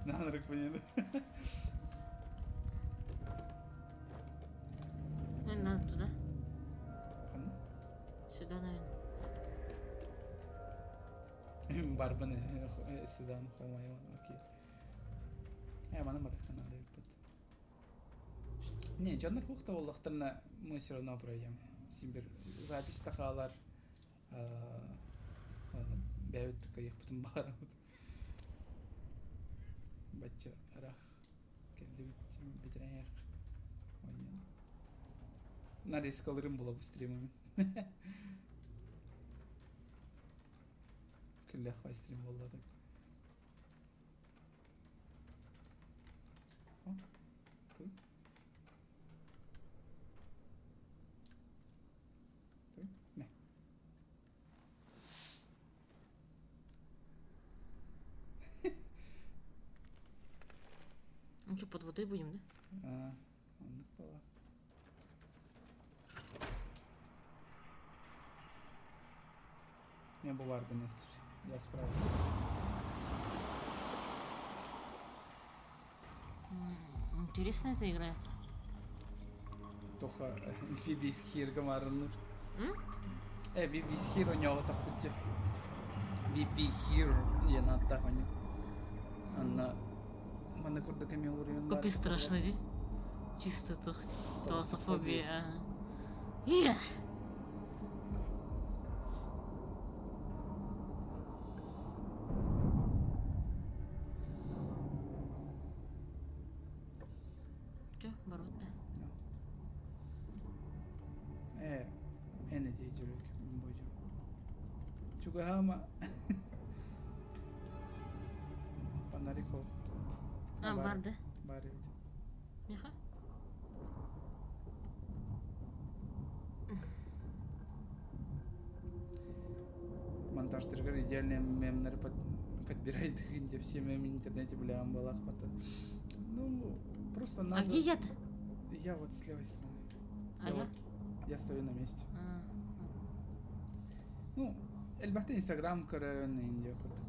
Нанрык понятно. Ну, надо туда. Сюда, наверное. Барбаны сюда, хомайон, окей. Мана марахана репет. Не, дьоннор хухта оллахтарна мы все равно пройдем. Симбир запись тахалар. Бәбит кайых бутун барабыт. Бачча рах келди битрәйәк. Ойнан. Нарезкаларым була бу стримым. Күлләх хвай стрим булды так. О, тут. Тут? Не. Ну что, под водой будем, да? А, оннук була. Не было арбы Я справлюсь. Интересно это играет. Тоха Виби Хир гамарынныр. М? Виби Хир у тахпытте. Виби Хир я тахони. Анна мана курдук эме уруйун Капец страшно, ди. Чисто тухть. Талассофобия. Ага. Я! Чё, ворот-то? Эне дейжүрүк бойжу. Чугахама. Пакетик хох. А, бар, да? Бар ведь. Миха? Монтажтарыгар идеальные мемнары подбирает, где все мемы в интернете, бля, амбалах потом. Ну, просто надо... А где я-то? Я вот с левой стороны. А я? я? Вот, я стою на месте. А, Ну, элбэхтэ Инстаграм көрөн, Индия курдук.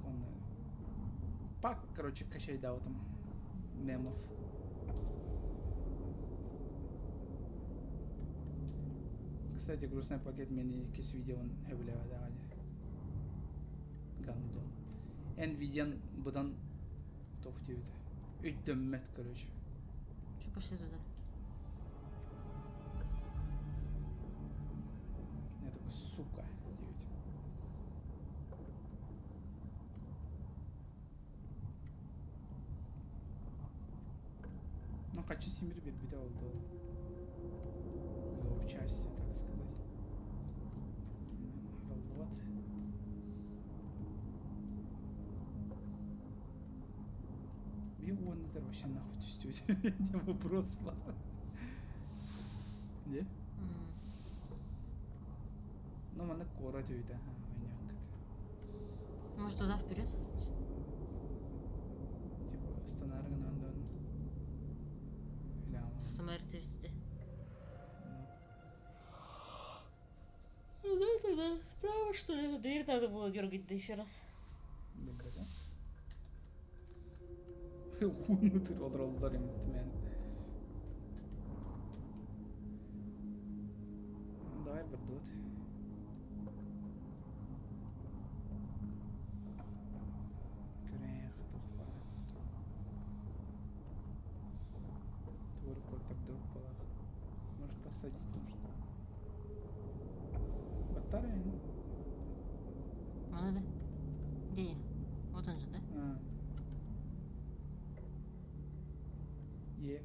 Пак, короче, качайдаабытым мемов. Кстати, грустный пакет мини иккис видеон сөбүлээбэтэҕэ Гандон. Эн видеон быдан туох диэбитэ. Өйдөммөт, короче. Что, пошли туда? Я такой, сука, диэбит. Ну, хочу симир биэрбитэ ол до участия, так сказать. Вот. Би уоннатар вообще нахуй түстүбүт. Не вопрос бар. Не? Ну, манна куорат эбит, Может, туда вперед? Типа, станаргынан Смерти. Ну да, тогда справа, что ли? Дверь надо было дергать, да еще раз. Билбэтим. Уунутур олороллор мен. Давай бардыбыт. Көрөйүөх туох баар. Тугу куоттардыбыт буоллах. Может, подсадить нужно? Баттар Ну да. Где я? Вот он же, да? А. Е.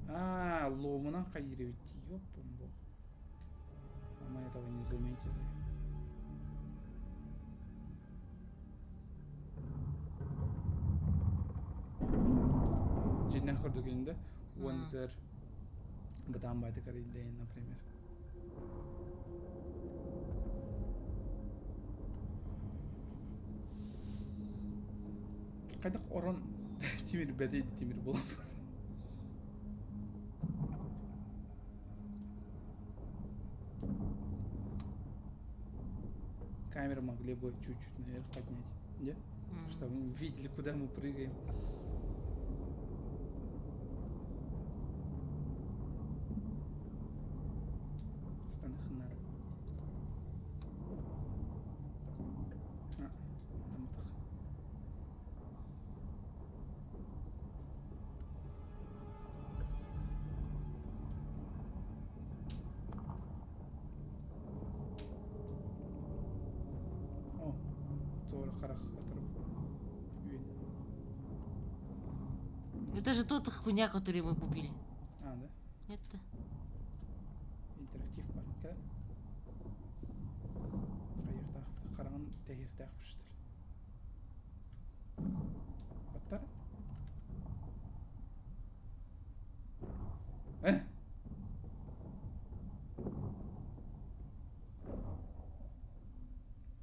А, ломана хайревит. Ёпом бог. А мы этого не заметили. Дьиҥнээх курдук да? Уоннатар бытаан баайдык арыйдайын, например. Хайдах орон тимир бэтей тимир буолан. Камеру могли бы чуть-чуть наверх поднять. Не? Чтобы мы видели, куда мы прыгаем. Станахна. А, намтах. О, туора харах үөн. Это же тот хуйня, который мы купили. А, да? Нет-то. Интерактив бар. Кэлэ. Хайыахтаах, хараҕын тэһиэхтээх что ли? Баттар? Э?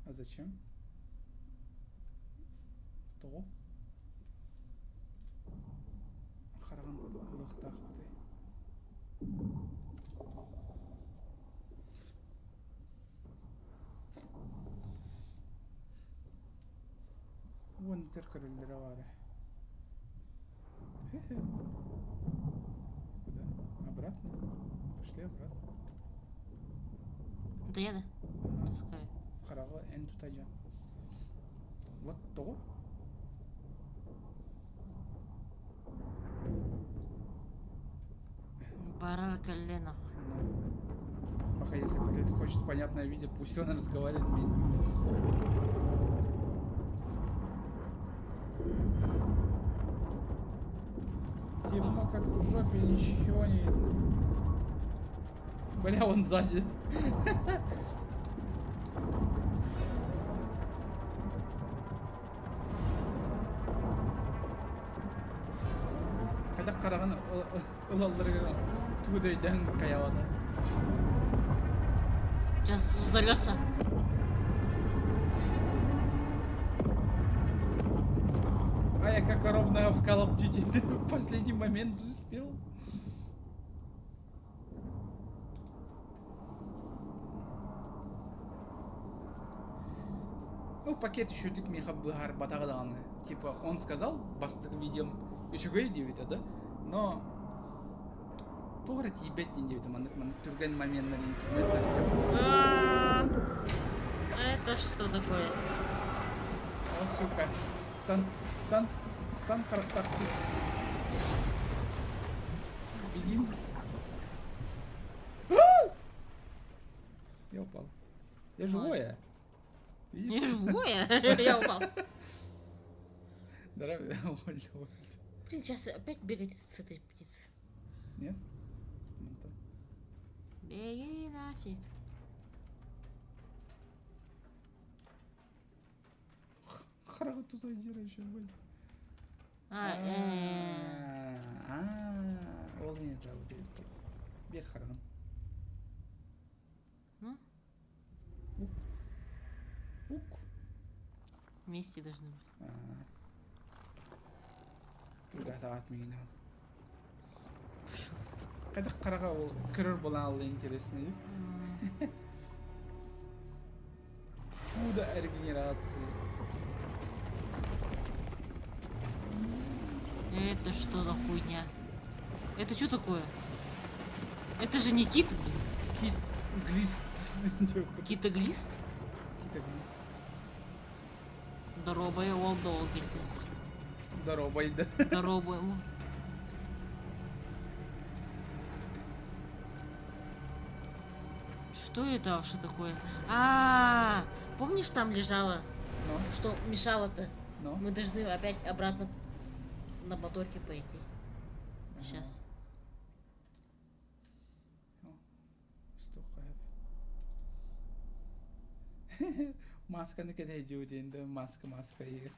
А зачем? Тоҕо? Хараҕын ылыахтаахпытый. Уон көрөллөрө баара. Куда? Обратно? Пошли обратно. Это я, да? Ага. Таскаю. Хараҕы эн тутаҕын. Вот тоҕо? Барар кэллэ нахуй. Ну. Пока если пакет хочет понятное видео, пусть он разговаривает медленно. Темно, как в жопе, ничего не видно. Бля, он сзади. Ылалларыгар тугу да өйдөөн хайаабата. Сейчас взорвется. А я как ровно в Call of Duty в последний момент успел. Ну, пакет еще тик миха быһар батаҕа даҕаны. Типа, он сказал, бастакы видеом үчүгэй диэбитэ да, но туох эрэ тиийбэт диэн диэбитэ маннык маннык түргэн моменнар интернет. Это что такое? О, сука. Стан, стан, стан харахтаах кыыс. Бегим. Я упал. Я живое. Видишь? Я живое? Я упал. Здоровье, Блин, сейчас опять бегать с этой птицы. Нет? Беги нафиг. Хараҕа тута еще будет. А, А, ол не это Бер хараҕын. Ну? Ук. Ук. Вместе должны быть. Тугатаат миигин. Хайдах хараҕа ол көрөр буолан интересный. Чудо регенерации. Это что за хуйня? Это что такое? Это же не кит, блин. Кит глист. Китоглист? Китоглист. Здоровая, ол дол, говорит. Здоровай, да. Здоровая. Что это вообще такое? А, -а, -а помнишь, там лежало? Но. Что мешало-то? Но. Мы должны опять обратно на моторке пойти. Ага. Сейчас. Масканы кэтэһдьибит инде маска маска иһэр.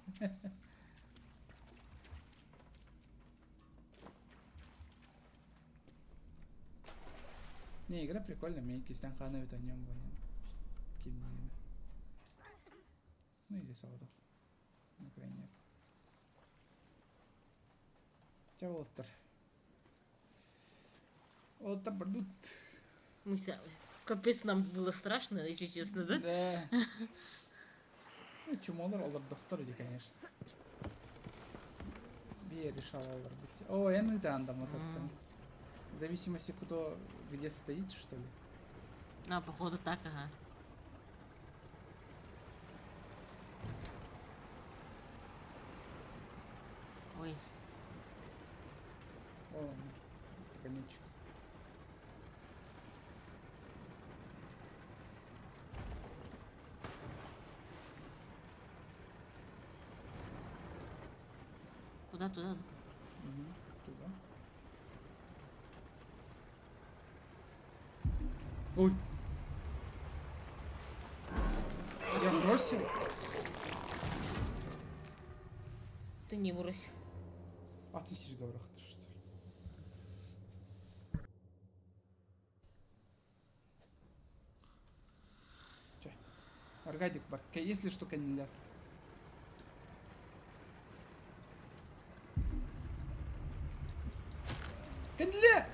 Не, игра прикольная, мне кистен хана ведь о нем было. Кимниме. Ну или соодох. На крайней мере. Чэ уолаттар. Уолаттар бардут. Мы ся... Капец, нам было страшно, если честно, да? Да. Ну, чумолар олордохтор иди, конечно. Бие решала быть. О, я ну да, анда моторка. В зависимости, кто где стоит, что ли? А, походу так, ага. Ой. О, конечек. Куда туда? Угу, туда. Ой. А Я чё? бросил? Ты не бросил. А ты сидишь, ты что ли? Че? Аргадик бар. Если что, каниляр. Кэннилэ!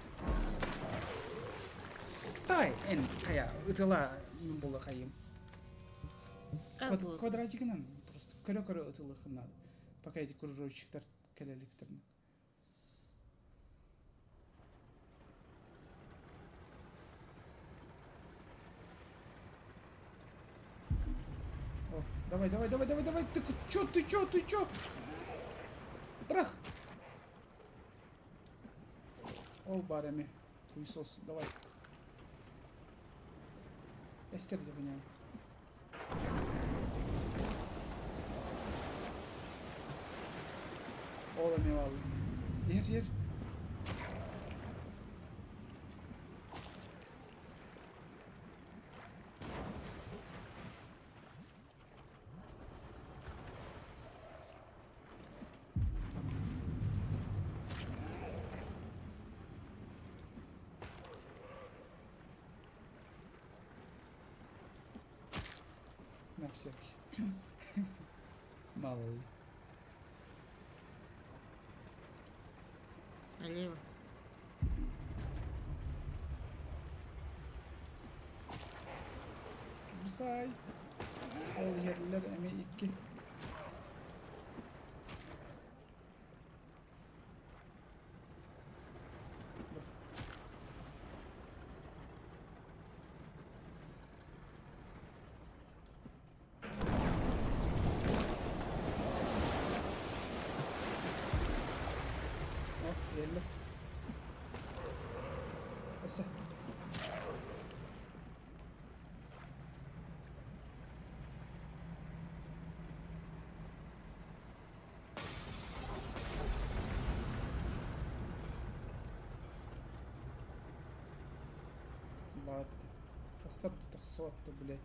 Тай, эн, хайа, ытыла була хайым. Как было? Квадратигынан просто көрө-көрө ытылыхын надо. Пока эти кружочектар кэлэликтерин. О, давай, давай, давай, давай, давай. Ты чё, ты чё, ты чё? Брах. Ол бар эми. Хуйсос, давай. Эстер догоняй. Ол эми бал. Ер, ер. На всякий. Мало ли. Налево. Бросай. Ол иһэллэр эмиэ икки. О, иһэллэр. Өссө. Ладно. Тахсар да тахсыат да, блядь.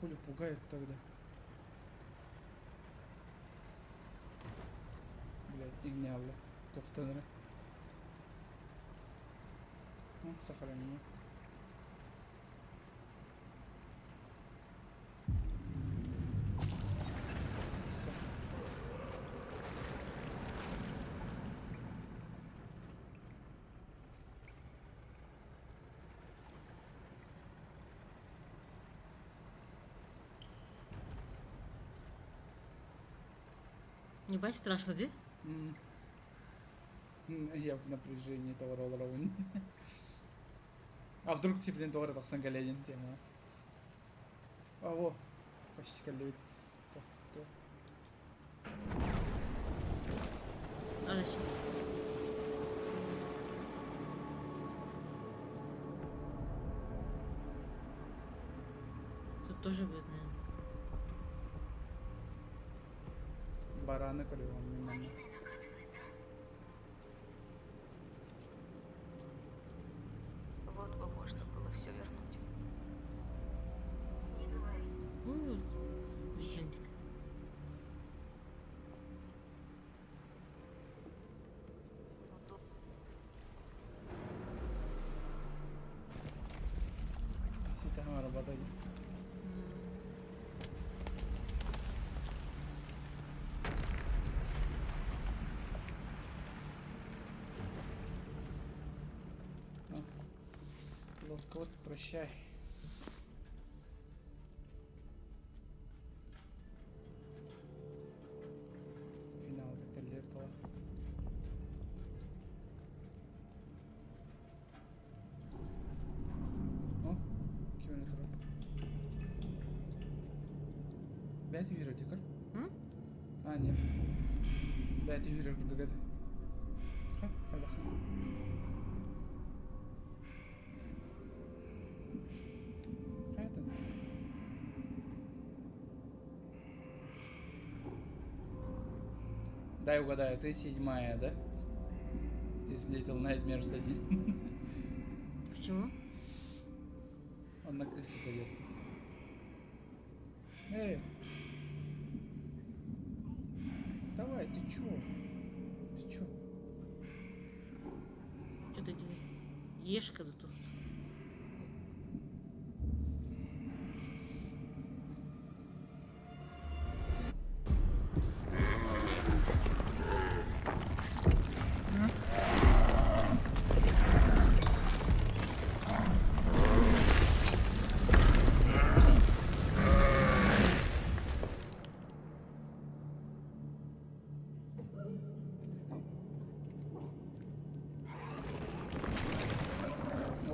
Хули пугает тогда. Блядь, игнялла. Тохтанара. Ну, сохранение. Все. Ебать страшно, да? М. Я в напряжении того роллера. А вдруг типлен тоҕо тахсан кэлэйин тема. А во, почти кэллибит. То. А зачем? Тут тоже будет, наверное. Бараны көрүөҕүм мин манна. Вот бы можно было все вернуть. У, висельник. Удобно. Ситэ хаҥарбата дии. Лодка, вот прощай. Финалга кэллиэр буолар. О, ким эрэ турар. Бэйэтэ үһүрэр дии көр. М? А, нет. Бэйэтэ үһүрэр курдук этэ. Ха, хайдаххын. Хайатын? Дай угадаю, ты седьмая, да? Из Little Nightmares 1. Почему? Он на крысе пойдет. Эй! Вставай, ты чё? Ты чё? Что ты делаешь? Ешь когда тут.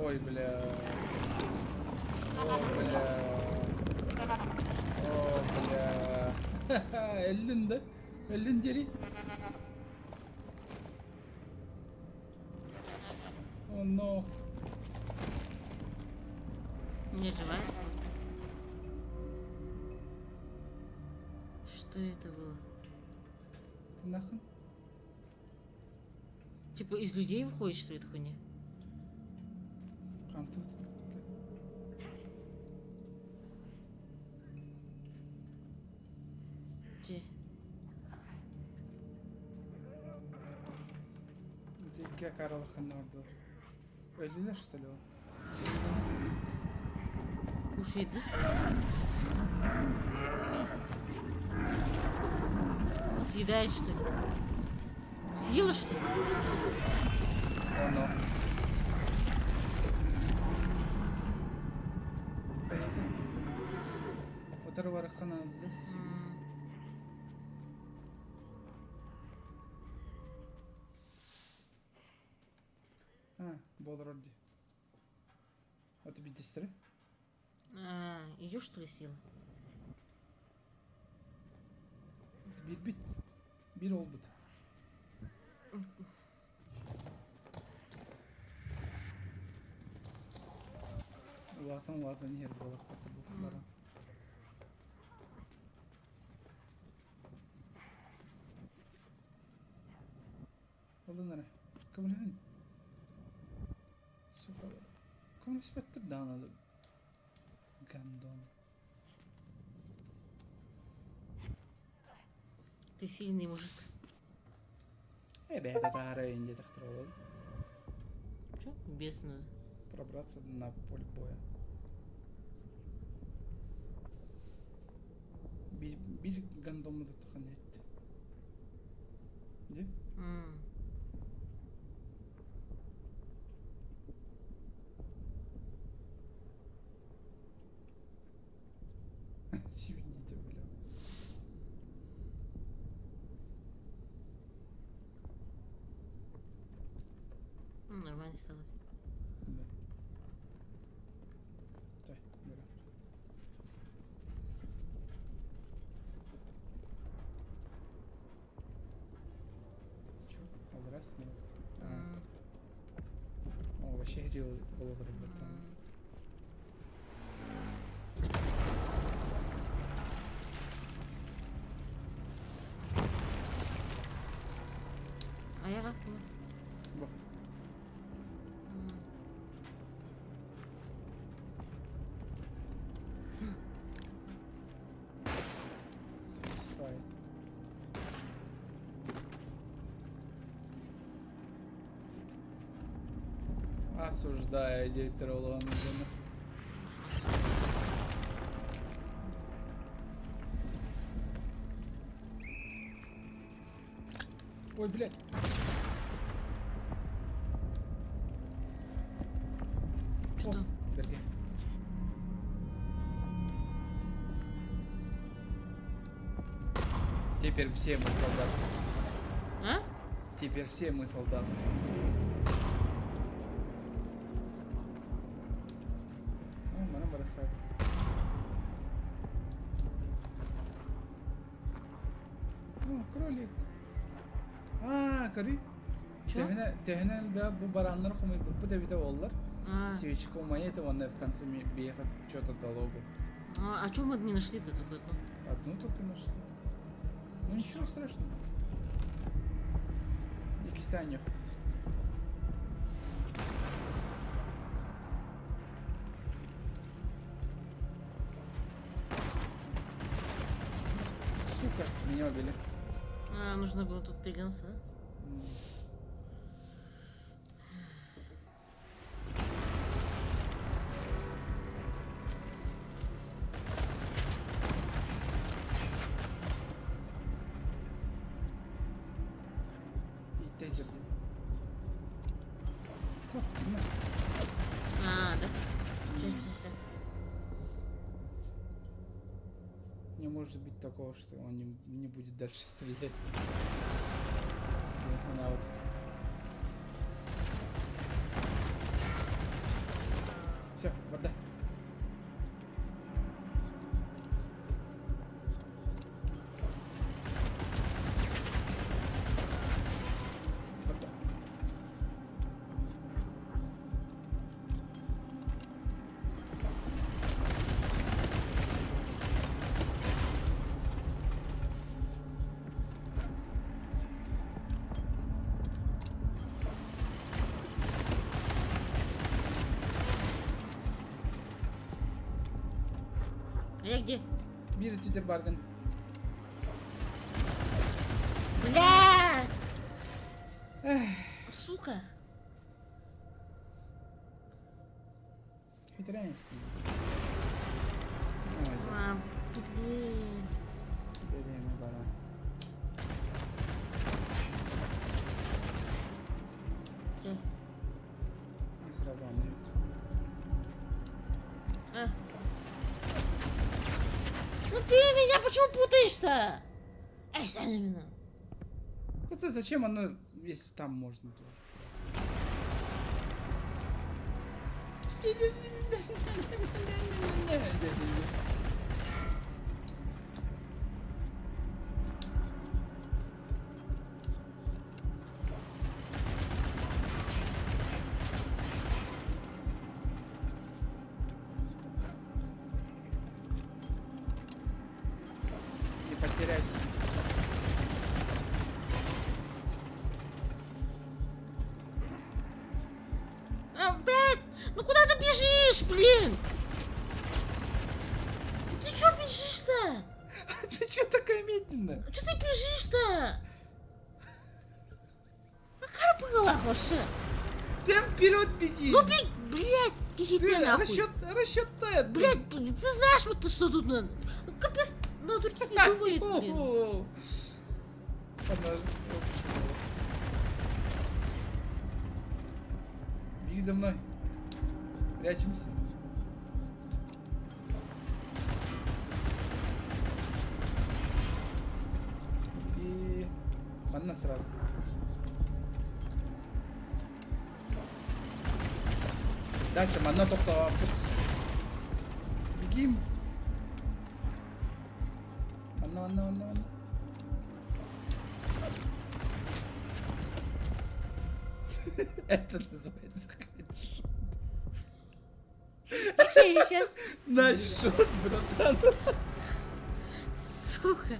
Ой, бля. О, бля. О, бля. Өллүн да? Өллүн диэри? О, но. Не живая? Что это было? Ты нахуй? Типа из людей выходит, что ли, эта хуйня? Прям тут. Где? Икки акааралар ханна бардылар? Өллүлэр что ли ол? Кушает, да? Съедает, что ли? Съела, что ли? Оно. Утары бараххана А, буолар дии. А ты бидэстэрэ? А, ее что ли съела? Биир бит. Биир олбут. Улаатан улаатан иһэр буолар баран. Олун эрэ. Көмөлөһүн. Сука. Көмөлөспөттөр даҕаны гандон. Ты сильный мужик. Э, бэйэтэ таһаара диэтэхтэр ол. Че? Бесно. Пробраться на поле боя. Биир гандоммут оттохон этти. Де? Сивните, бля. Ну, нормально стало. Да. Так, бери. Чё? Ол раз нет. А. О, вообще грел было заработано. А я как была? Во. Suicide. Осуждаю диэбиттэр олоҕун дьону. Ой, блядь. Что? О, бэргэ. Теперь все мы солдаты. А? Теперь все мы солдаты. О, манан барахай. О, кролик. А, көрүй. Чё? Тэһинэ, тэһинэн бля, бу бараннар хомуйбуппут эбитэ буоллар. А, Свечку монеты вон в конце биэхэ что-то дало бы. а чё мы не нашли-то только одну? Одну только нашли. Ну ничего страшного. Иккистээн нехуй. Сука, меня убили. А, нужно было тут переглянуться, да? И тетя. Кот, на. А, да? Ща, ща, ща. Не может быть такого, что он не будет дальше стрелять. Она вот. Все, вода. Вода. А я где? Биир өттүгэр бааргын. Бля! Эх, Сука! хитряйности. А, блин. Берем бара. Чэ. И сразу он А. Ну ты меня почему путаешь-то? Эй, сами меня. Это зачем оно, если там можно тоже? Не потеряйся. Опять? Ну куда ты бежишь, блин? Ты чё бежишь-то? Ты чё такая медленная? Чё ты бежишь-то? А карпыла вообще. Ты вперед беги! Ну бег, блядь, Ты ты нахуй. расчет, расчетай. Блядь, ты знаешь, вот что тут надо. Ну, капец, на других не думает, блин. Она Беги за мной. Прячемся. И манна сразу. Дальше манна тоқтауға. Бегим. Манна, манна, манна, манна. Это называется хедшот. Сейчас, Nice shot, братан. сука.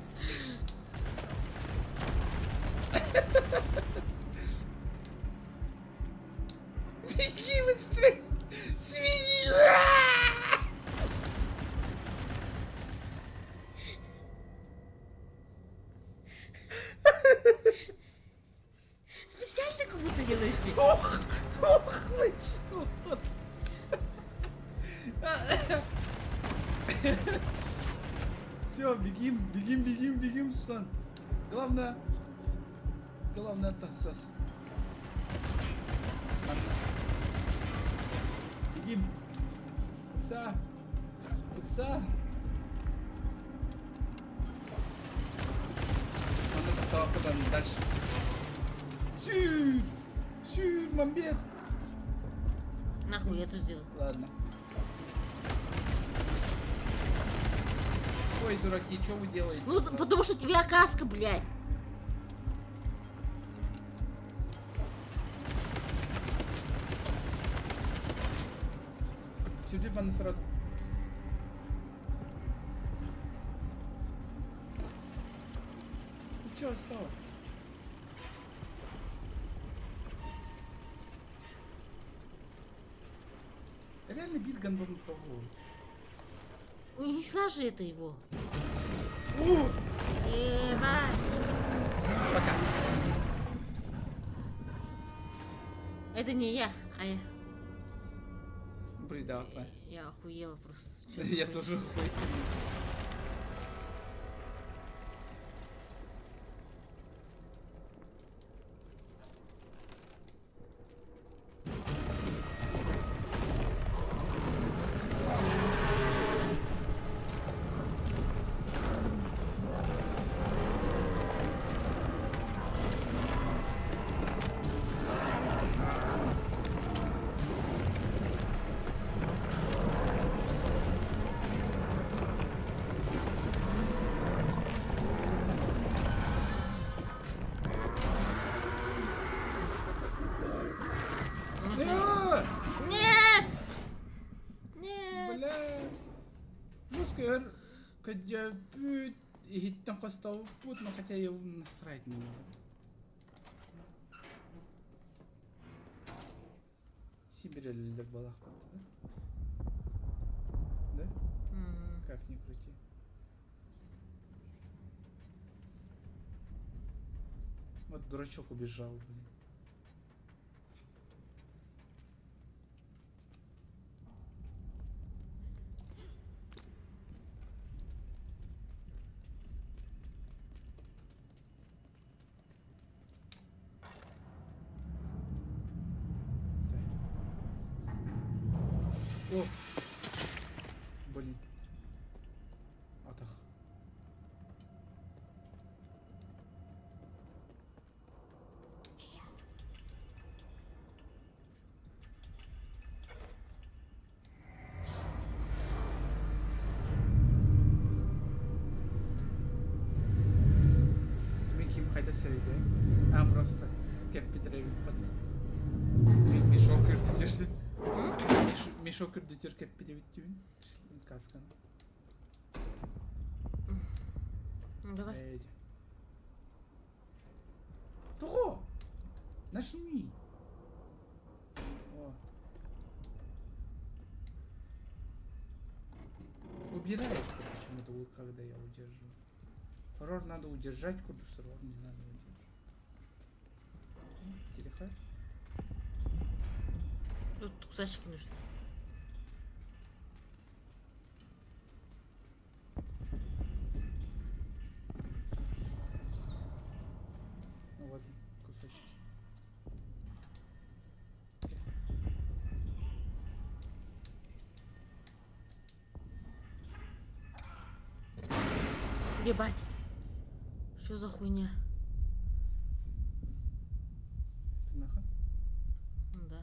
Беги быстрее! Свинья! Специально как будто делаешь мне. Ох, ох, вы чё? Все, бегим, бегим, бегим, бегим, Сусан. Главное, главное тассас. Бегим. Ыкса. Ыкса. Манна дальше. Сюр! Сюр, мамбет! Нахуй, я тут сделал. Ладно. Ой, дураки, что вы делаете? Ну, потому что у тебя каска, блядь. Сюда ванна сразу. Ты чё стало? Реально бит гандон того. Унесла же это его. О! Ебать. Пока. Это не я, а я. Брида, Я охуела просто. Я тоже охуел. А! Нет! Нет! Бля. Мускер, когда путь, иһиттэн хостовпут, но хотя я насрать на него. Сибирь балах да? Да? Как ни крути. Вот дурачок убежал, блин. О! Блин. Атах. Мин ким хайда сэрэйдэ? А, просто кэппит эбиппит. Мешок үрдүтүр. Мешок үрдүтүр кэппит эбит түүн. Касканы. Давай. Того! Нажми! О. Убирает почему-то, когда я удержу. Хоррор надо удержать, курсор не надо удержать. Телехай. Тут кусачки нужны. Ну вот, кусочки. Ебать. Что за хуйня? Ты нахуй? Ну да.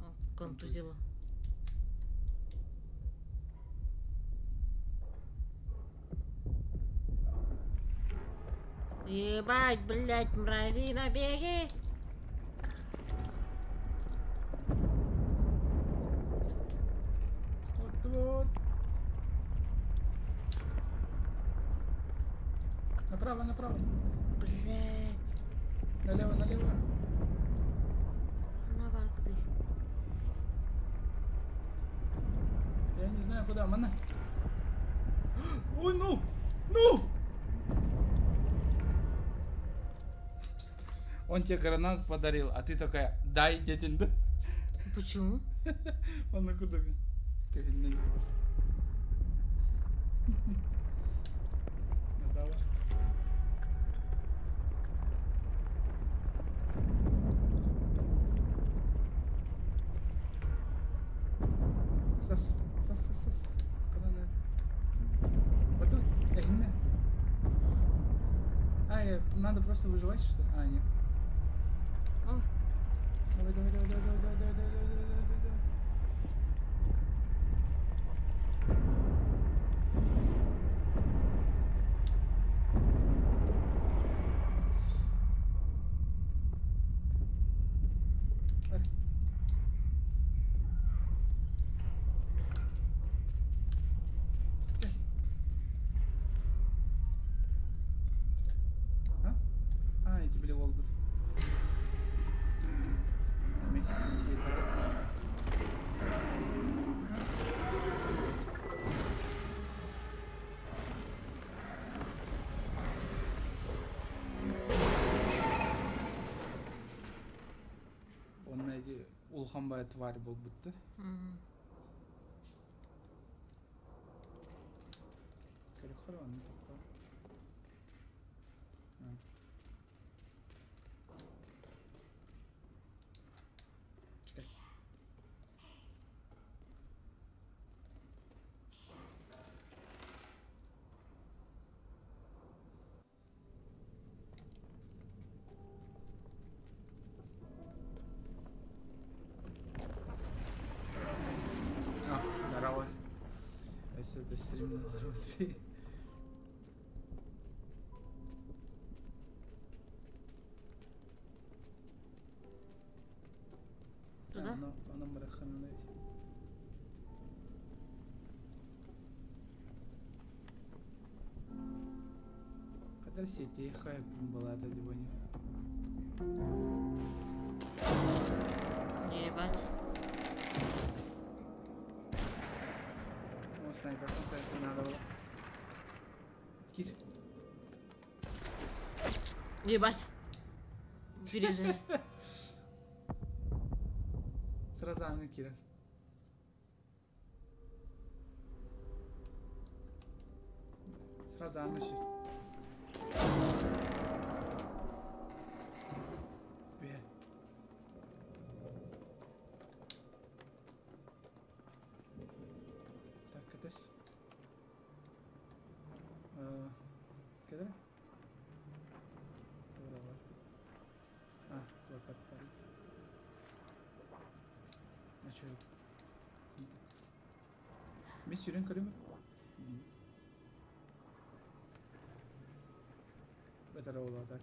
О, контузила. Ебать, блядь, мразина, беги! Вот, вот. Направо, направо. Блядь. Налево, налево. На барку ты. Я не знаю куда. Мана. Ой, ну! Ну! Он тебе гранат подарил, а ты такая, дай, дедин, да? Почему? Он на куда? Просто. Направо. Сас, сас, сас, сас. Куда надо? Вот тут, э, А, надо просто выживать, что ли? А, нет. О. Давай, давай, давай, давай, давай, давай, давай, давай, давай, давай, давай. Эх. Эй. А? А, эти были волбут. Месси, это... Онно ити улахан баайы тварь буолбут да. Көрөхөр онно тохтоо. Чекай. А, здорово. Өссө да стримнэ олоробут. Туда? Онон барахханан эбит. Кадар сети хайп была дибони. Ебать. О, снайпер, снайпер надо было. Кир. Ебать. Переезжай. Сразу аны кирер. Сразу аны ши. Кэтэс. Кэлэр. А, плакат парит. А чё? Контакт. Мен сүүрэн көрүм. Бэтэр буолуо так.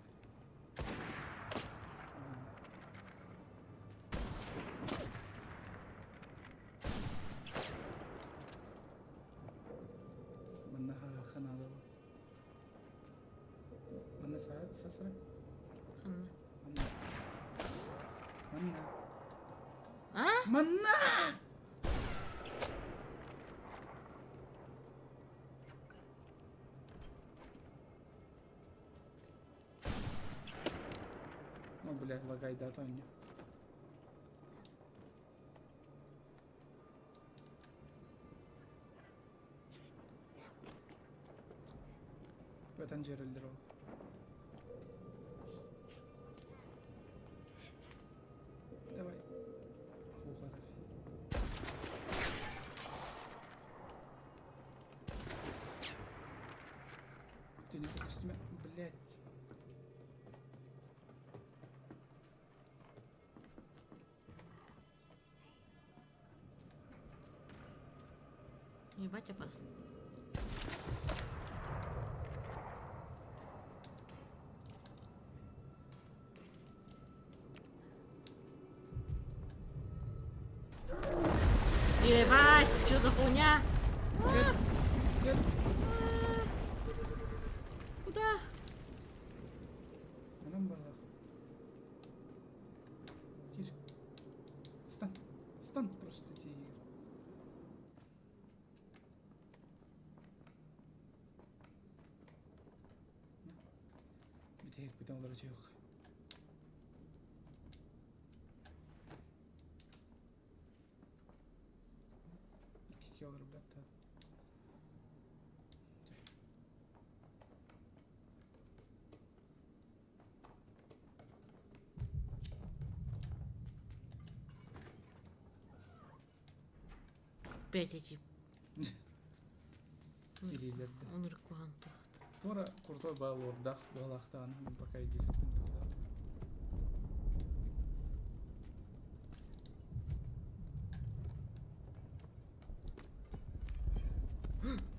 Манна ханаада Манна сасра. Ханна? Манна. Манна. А? Манна! Ну, блядь, лагайдата у нее. Бэтэн дьиэрэллэр ол. Давай. Уҕатар. Ты не көстүмэ, блядь. Ебать опасно. Ебать, что за хуйня? Кэл, кэл. Куда? Манан балах. Кир. Стан. Стан просто тигр. Бүтэһик бүтэн олорор дьиэ Икки олорор блядь. Опять эти. Кириилэрдэ. Он рыкуан тухт. Туора крутой баллордах буолаахтаҕына мин пока идиэхпин туда.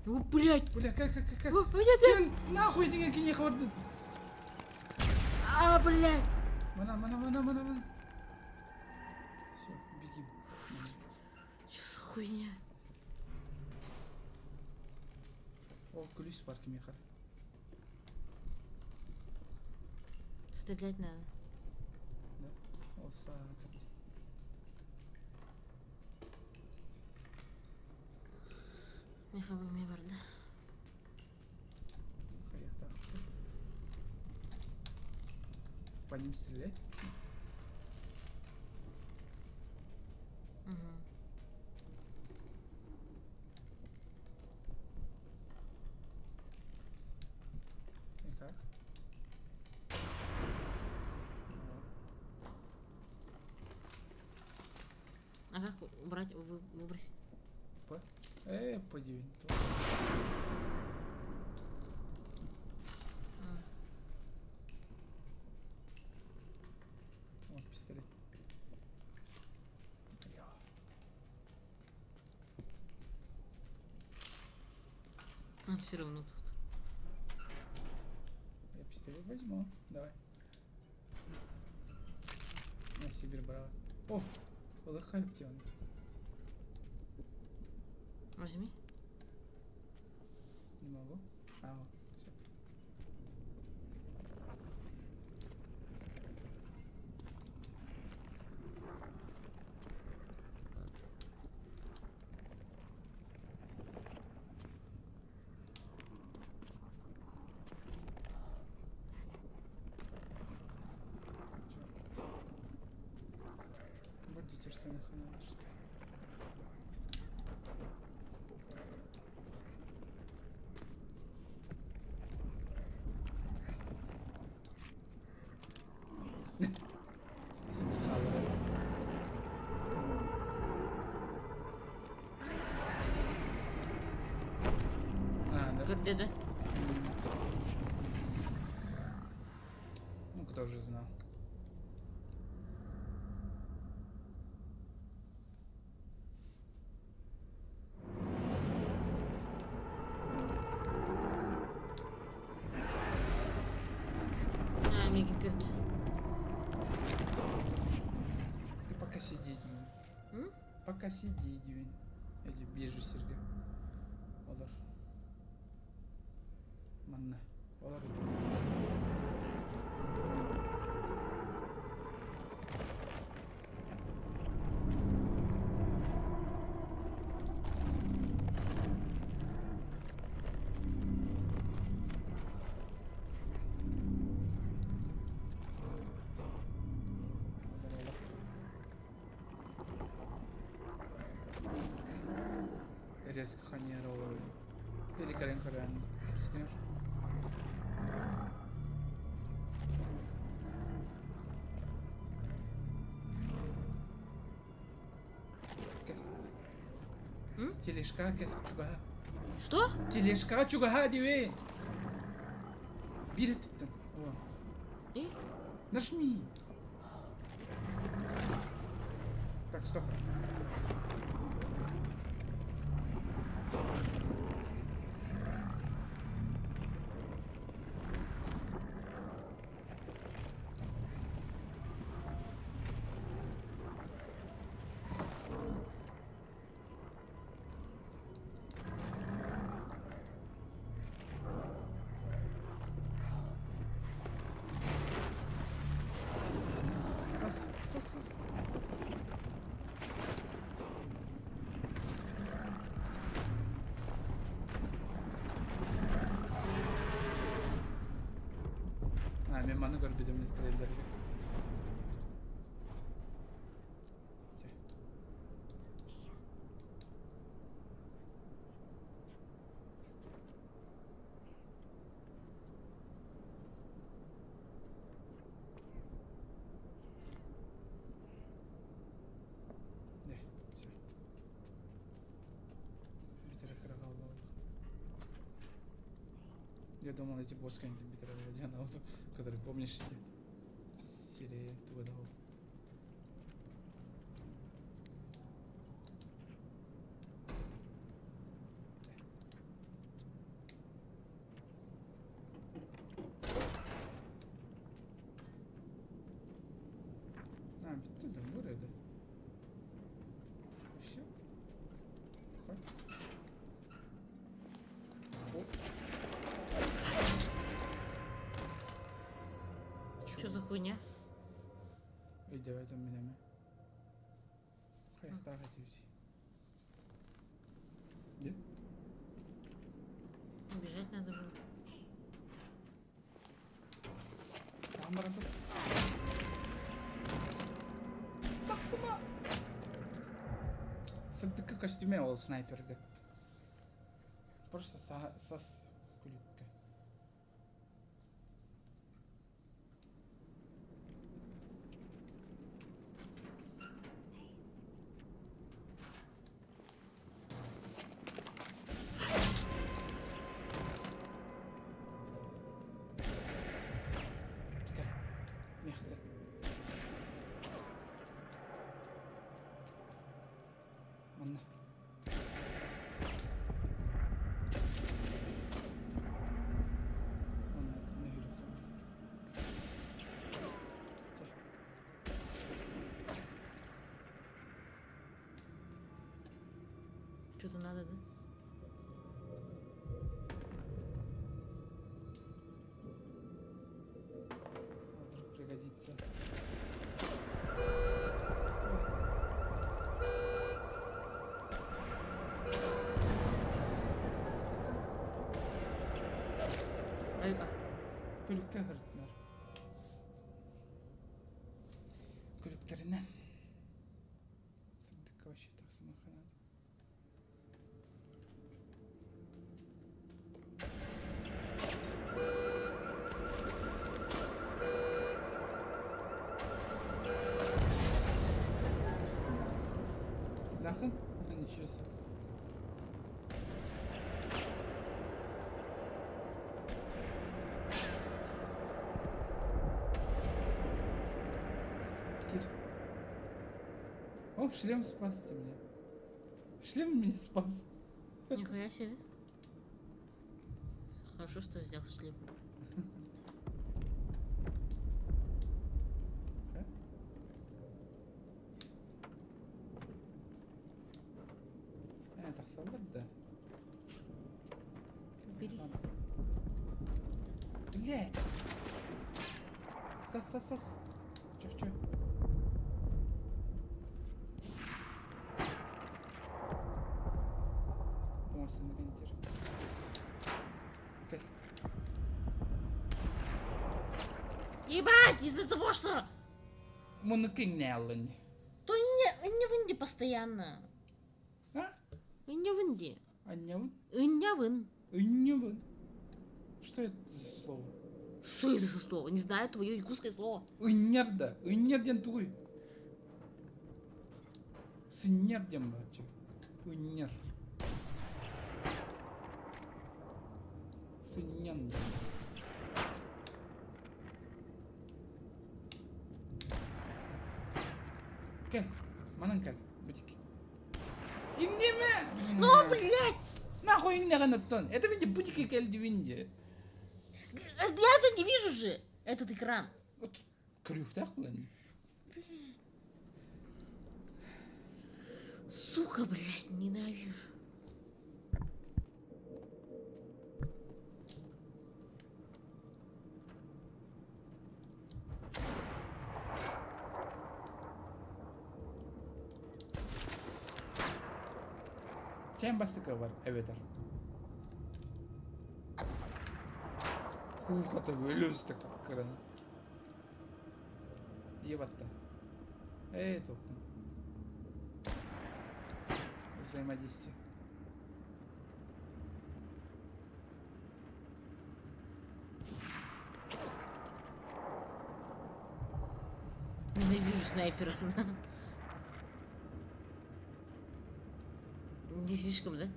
О, блядь! Бля, как, как, как, как? О, блядь! Кел, нахуй деген киниэхэ бардын. А, блядь! Мана, мана, мана, мана, мана. Все, бегим. Что за хуйня? О, күлүүс бар кимиэхэ. Стрелять надо. Да. О, саатар. Миэхэ эмиэ барда. Хайахтаах. По ним стрелять? Угу. И как? О, А как убрать, выбросить? П. Подивень. А. Вот пистолет. Бля. А, все равно тут. Я пистолет возьму. Давай. На Сибирь брала. О, он. Возьми. Не могу. А, вот, все. Вот нахуй что ли? Сибирь Киирдэ да? Ну, кто же знал. А, миигин көт. Ты пока сиди, Дивин. М? Пока сиди, Дивин. Эти бежу сиргэ. Олор. Манна. Олор. Резко ханьяра олорор. Или кэлэн көрөөн рискнешь? М? Тележка кэл чугаһа. Что? Тележка чугаһа диви. Биир өттүттэн. О. И? Нажми. Так, стоп. Сас, сас, сас. А, мен маны көрбүтүм трейлерге. Не, все. Я думал, эти босс какие-нибудь Битера который, помнишь, серии Тугадал. А, bitti de buraya Все. Хватит. Оп. Что за хуйня? Өйдөбөтүм мин эмэ. Хайахтаах этибит. Де? Убежать надо было. Таһан баран тур. Тахсыма! Сырдыкка костюме ол снайперга. Просто сас күлүккэ. Кэл. Миэхэ кэл. Манна. Манна нөһүрүк Чэ. Что-то надо, да? Вдруг пригодится. Ай, а. Күлүккэ сырыттылар. Күлүктэринэн. Сырдыкка вообще тахсымаха надо. Нахын? Ничего себе. Кир. О, шлем спас ты меня. Шлем меня спас. Нихуя себе. Хорошо, что взял шлем. Э, тахсаллар да. Бери. Блядь! Сас, сас, сас. Чё, чё? Помощь на Кэл. Ебать, из-за того, что... Мунукиннялын. То не, не в Инди постоянно. А? Не в Инди. Аннявын? Иннявын. Иннявын. Что это за слово? Что это за слово? Не знаю твое якутское слово. Ынньар да. Ынньар диэн тугуй? Сынньар диэн бааччы. Ынньар. Сынньан диэн. Кэл. Манан кэл. Бутик. Иҥниэмэ! Ну, блядь! Нахуй иҥнэҕин оттон? Это ведь бутики кэлдибин дии. Я это не вижу же, этот экран. Вот көрүөхтээх буолан. Сука, блядь, ненавижу. Чээн бастакы бар эбэтэр. Куухата өлөстө кыраны. Ебатта. Эй, толкун. Взаимодействие. Ненавижу снайперов. Не слишком, да?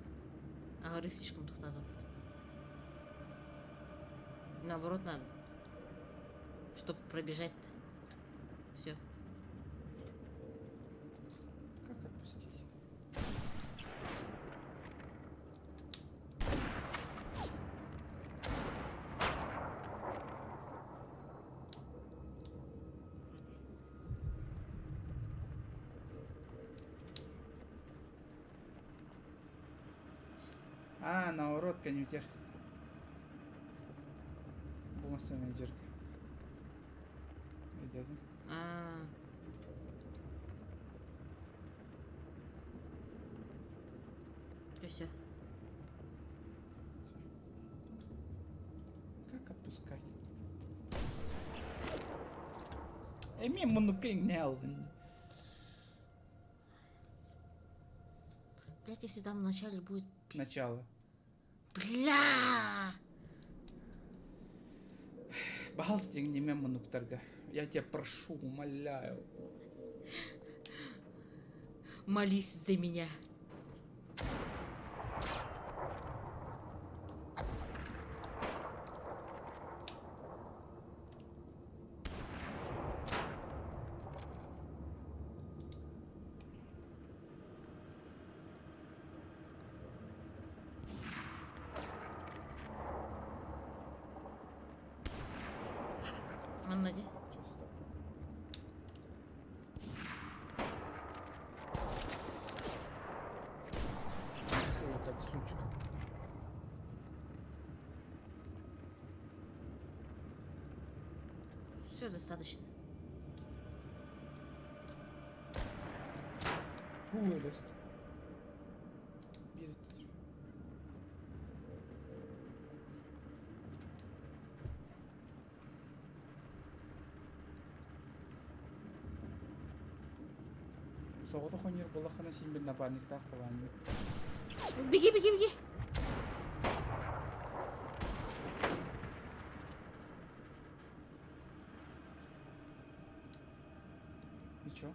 Ага, слишком тухтатабыт. Наоборот надо. Чтоб пробежать-то. Все. Как отпустить? А, наоборот, конютер. Бу массыына дьэргэ. Өйдөөтүҥ? А. Все. Как отпускать? Эмиэ муннукка иҥнэ алдын. Блять, если там вначале будет... Начало. Бля! Баһалыс иҥнимэ муннуктарга. Я тебя прошу, умоляю. Молись за меня. Манна дии. Чисто. Всё, как сучка. Все достаточно. Өлөст. Биир өттүтүр. Соҕотох оонньуур буоллаххына син бир напарниктаах буолаанньы. Беги, беги, беги. И чё?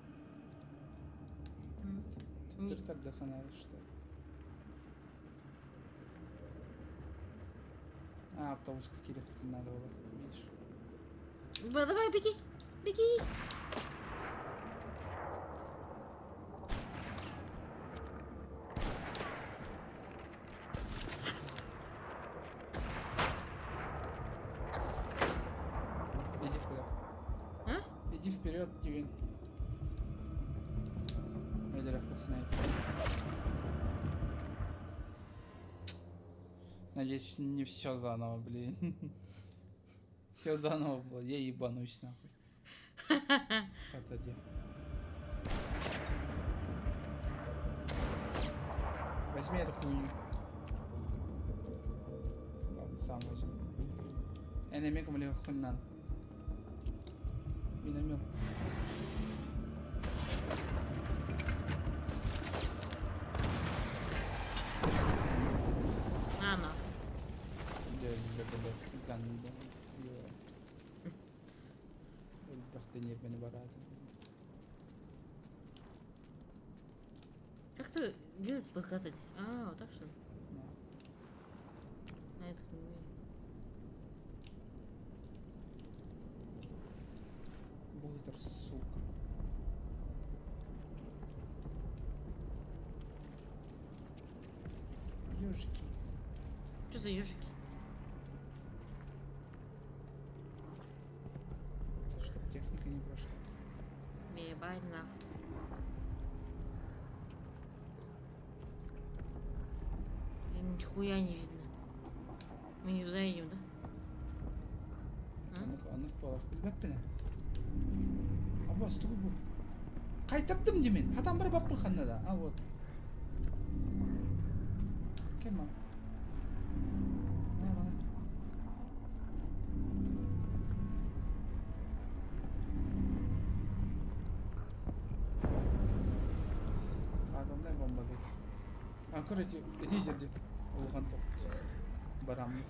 М. Не. Туттар что ли? А, автобус какие тут надо было, видишь? Давай, беги. Беги. Вперед, Тивин. Өлөрөхпүт снайпер. Надеюсь, не все заново, блин. Все заново было. Я ебанусь нахуй. Отойди. Возьми эту хуйню. Ладно, сам возьму. Энеми кому хуй надо. Миномет. На, на. Элбэхтэ ньиэрбэни бараатын. Как ты где подкатать? А, вот так что ли? Да. А я так не умею. Буйтер, сука. Ёжики. Что за ежики? Чтоб техника не прошла. Ебать нахуй. И нихуя не видно. Мы не туда идем, да? А? Оннук оннук буолар. Билбэппин ээ. Абас тугу бу? Хайтардым димин. Хатан бар баппын ханна да. А вот. Кем мана? Мана мана. Атомнай бомба дии. А, короче, ити жерди улахан тохт бараммыт.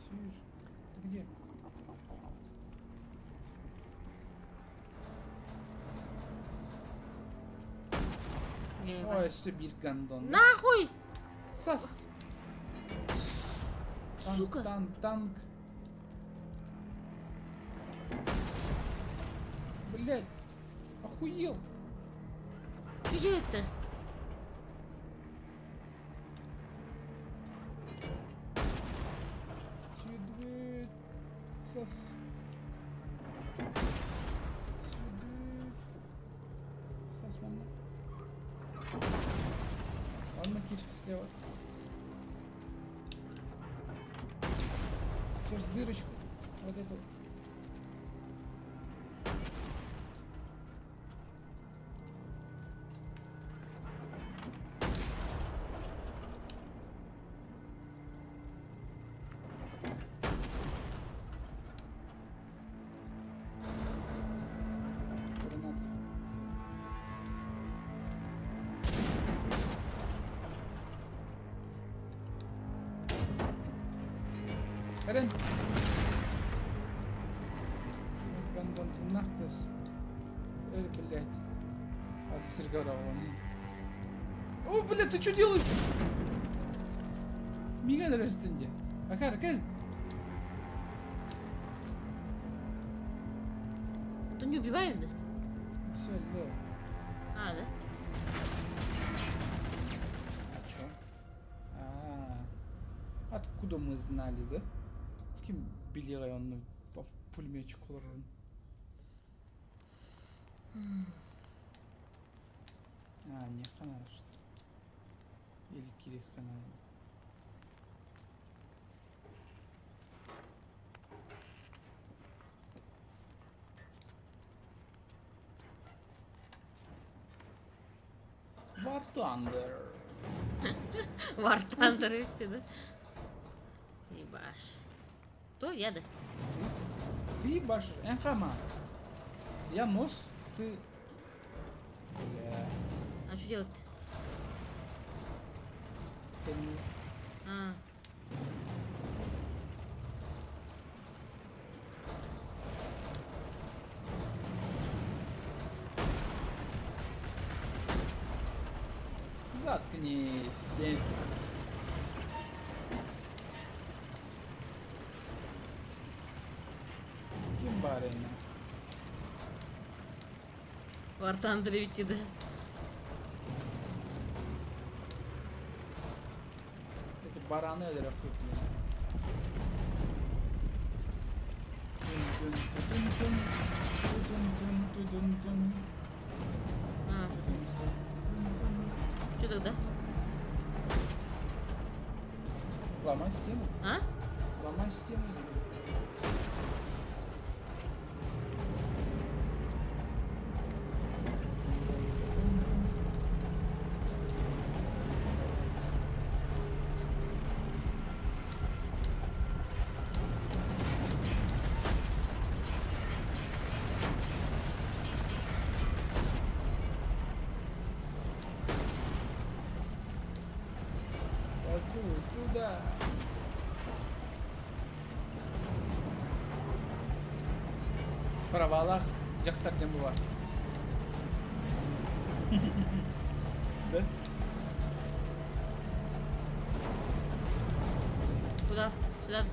Сюр, ты где? Я Ой, ебать. өссө биир гандон. Нахуй! Сас! Танк, Сука! танк, танк. Блять, охуел. Что делать-то? Сюда. Сас. Сюда. Сас, мама. Ладно, кир слева. Через дырочку. Вот эту. Гранат. Эрен! Гандон тыннахтыс. Эй, блядь. А ты сиргэ О, блядь, ты что делаешь? Мига өрөстүн дии. Акар, кэл. То не убивают, да? Все, да. А, да? А чё? А, откуда мы знали, да? Ким билиэй онно пулеметчик олорорун? А, не надо что. Или кириэххэ надо. War Thunder. War Thunder эти, да? Ебаш. Кто? Я, да? Ты ебашишь. Эн хама. Я нос, ты... Бля, А что делать-то? ты не- А, Заткнись, действуй. Ким барина? War Thunder эти, да? Это Бараны өлөрө Что тогда? Ломай стену. А? Ломай стену. Газуй туда. Правалаах дьахтар диэн бу баар. Да? Куда? Сюда? Да.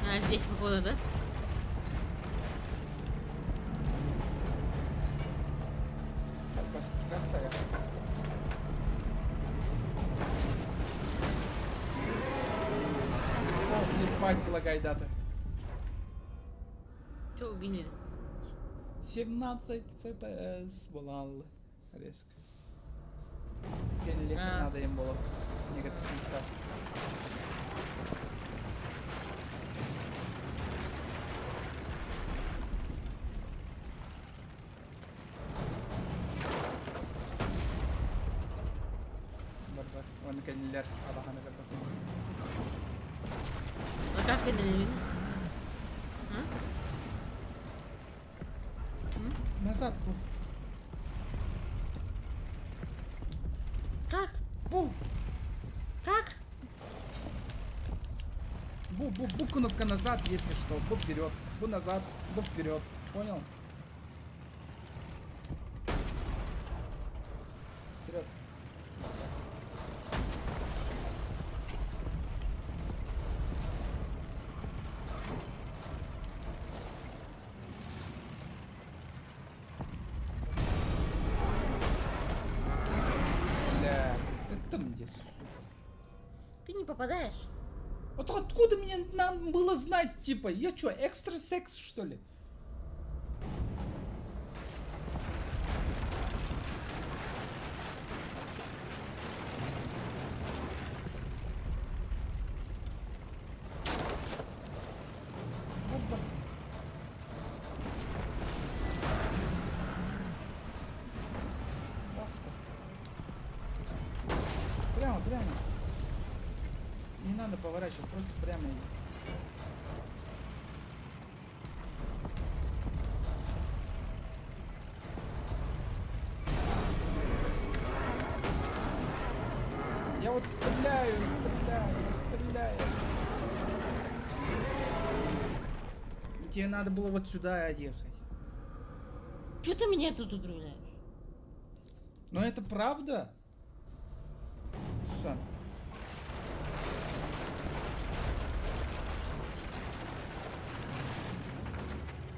А, здесь, походу, да? Ебать, лагайдата. Че убили? 17 FPS буолан резко. Кэннилиэххэ А. наада им буолар в некоторых местах. Бар-бар. Уонна кэннилэр алаханы көрбөккүн. А как это А? Назад бу. Как? Бу! Как? Бу, бу, бу кнопка назад, если что. Бу вперед. Бу назад, бу вперед. Понял? Вперед. Бля, это мне, сука. Ты не попадаешь. Вот откуда мне надо было знать, типа, я чё, экстрасекс, что ли? Опа. Баста. Прямо, прямо. Не надо поворачивать, просто прямо иди. Я вот стреляю, стреляю, стреляю. Тебе надо было вот сюда ехать. Че ты меня тут управляешь? Но это правда? Сусан.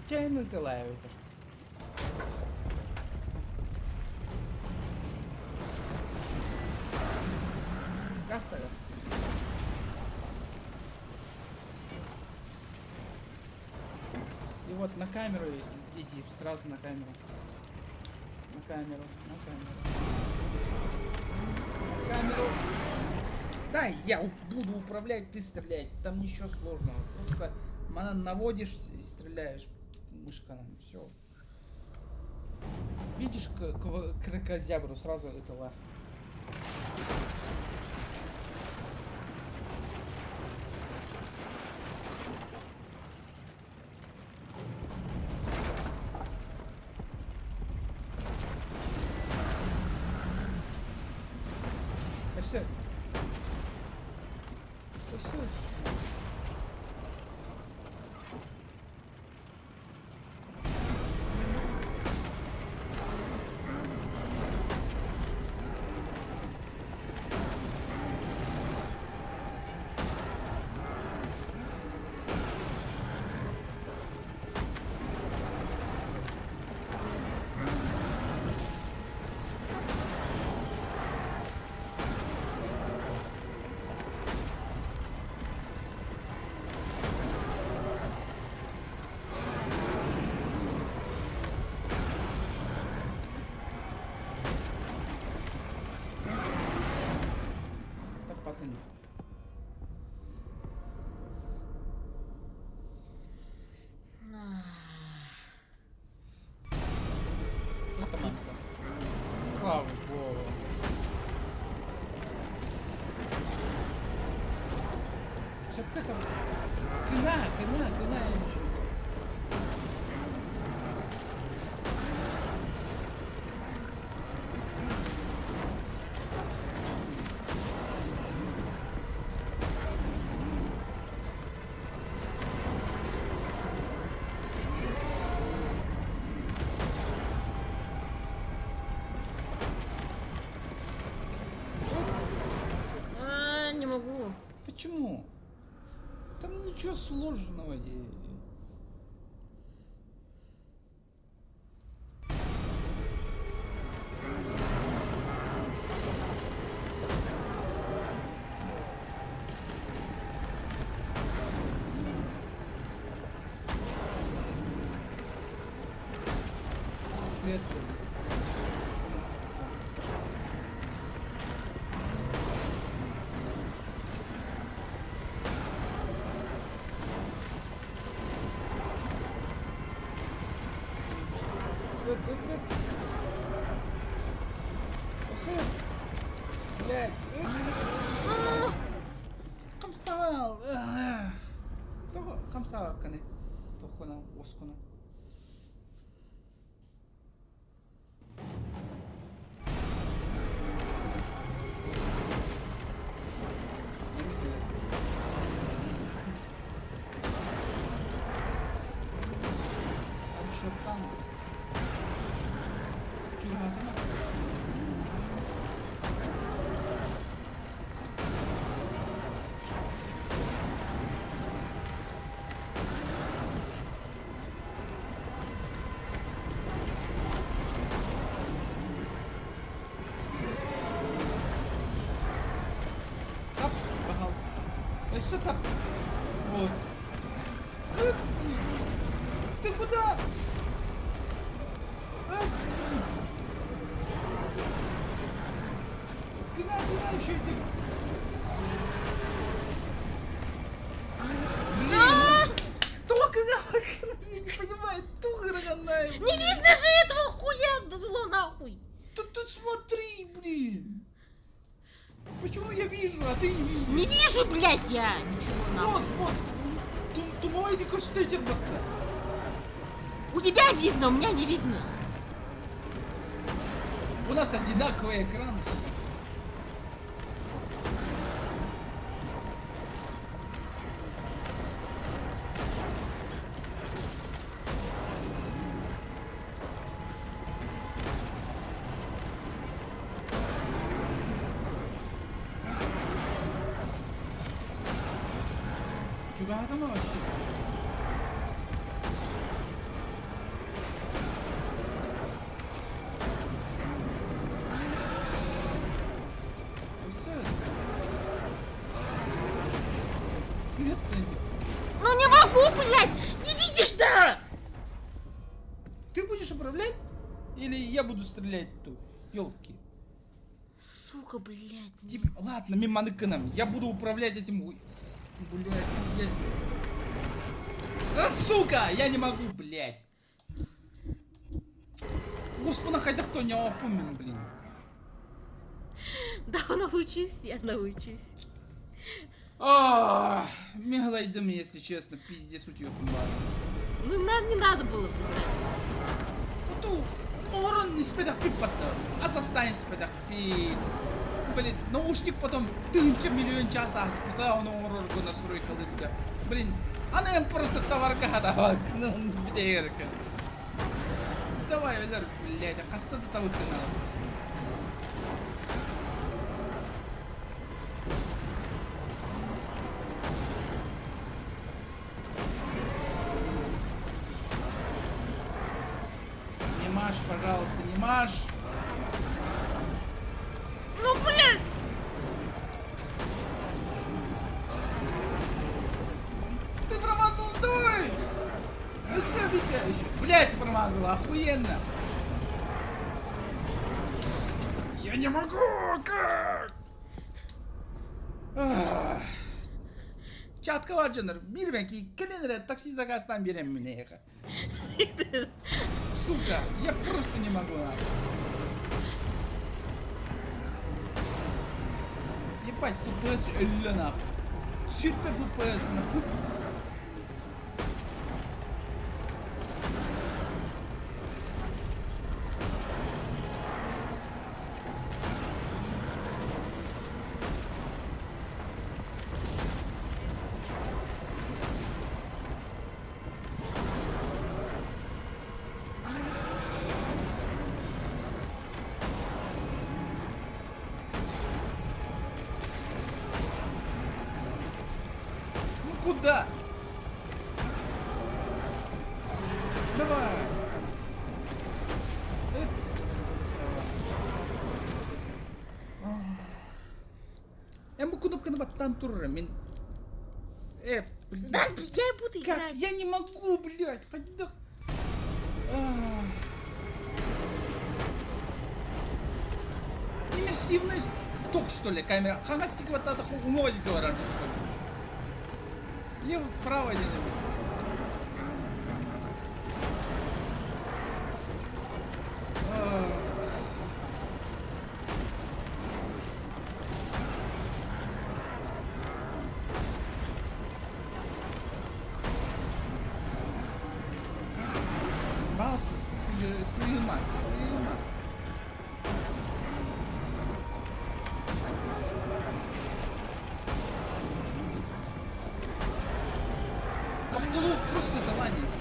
Чайный ты лайвитер. Гаста, гаста. И вот на камеру иди, сразу на камеру. На камеру, на камеру. На камеру. Да, я буду управлять, ты стрелять. Там ничего сложного. Просто наводишь и стреляешь. Мышка, все. Видишь крокозябру, сразу это ла. Все. Таппатын. Слава Богу. Сөпкө там. Кына, кына, кына. А, не могу. Почему? Там ничего сложного. Свет. Блядь. Хамсавал. Тоҕо хамсаабаккыный? Тоххуна, уоскуна. Тап, пожалуйста. Өссө тап. Вот. Ты куда? Куда, куда еще эти? Блин, только я не понимаю, Не видно же этого хуя, дупло нахуй. Тут, тут смотри, блин. Почему я вижу, а ты не видишь? Не вижу, блядь, я ничего нахуй. Вот, вот. Тумой көстөтер батта. У тебя видно, у меня не видно. У нас одинаковый экран. Чугаһатама вообще? Все. Свет, Ну не могу, блядь! Не видишь, да? Ты будешь управлять? Или я буду стрелять тут? Елки. Сука, блядь. Типа, ладно, мимо нам. Я буду управлять этим... Блядь, я... А, сука! Я не могу, блядь. Господи, хотя кто не опомнен, блин. Да, научусь, я научусь. А, Мегалайдым, если честно, пиздец утётым бар. Ну, нам не надо было, блядь. Ту, орон испедах пиппатта. Асастан испедах пит. блин, наушник потом тысяча миллион час ааспыта, ону оҥорорго настройкалыырга. Блин, аны эн просто товарга хатаабаккын бүтэйэргэ. Давай, өлөр, блядь, хаста да табыктын просто. Не маш, пожалуйста, не маш. Ну, блин! Ты промазал, стой! Ну что, Витя, еще? Блять, промазала, охуенно! Я не могу, как? Ах. Чатка бар дьоннор, биир бэки кэлин эрэ такси заказтаан биэрэммин эһиэхэ. Сука, я просто не могу нахуй. Ебать, FPS өллө нахуй. Супер FPS нахуй. Ну куда? Давай. Э. Эн бу кнопканы баттаан турар мин. Э, блядь. Да, я и буду Как? играть. Я не могу, блядь, хайдах. Ах. Иммерсивность ток, что ли, камера. Хаҥас диэки баттаата уҥуох диэки барар. Лево, вправо где-нибудь. Ах. Бал сыма, сыма. Тохтолуу просто таланис.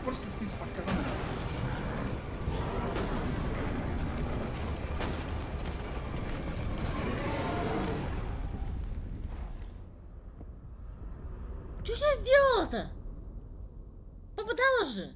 Просто сис паккаҕын. Что я сделала-то? Попадала же.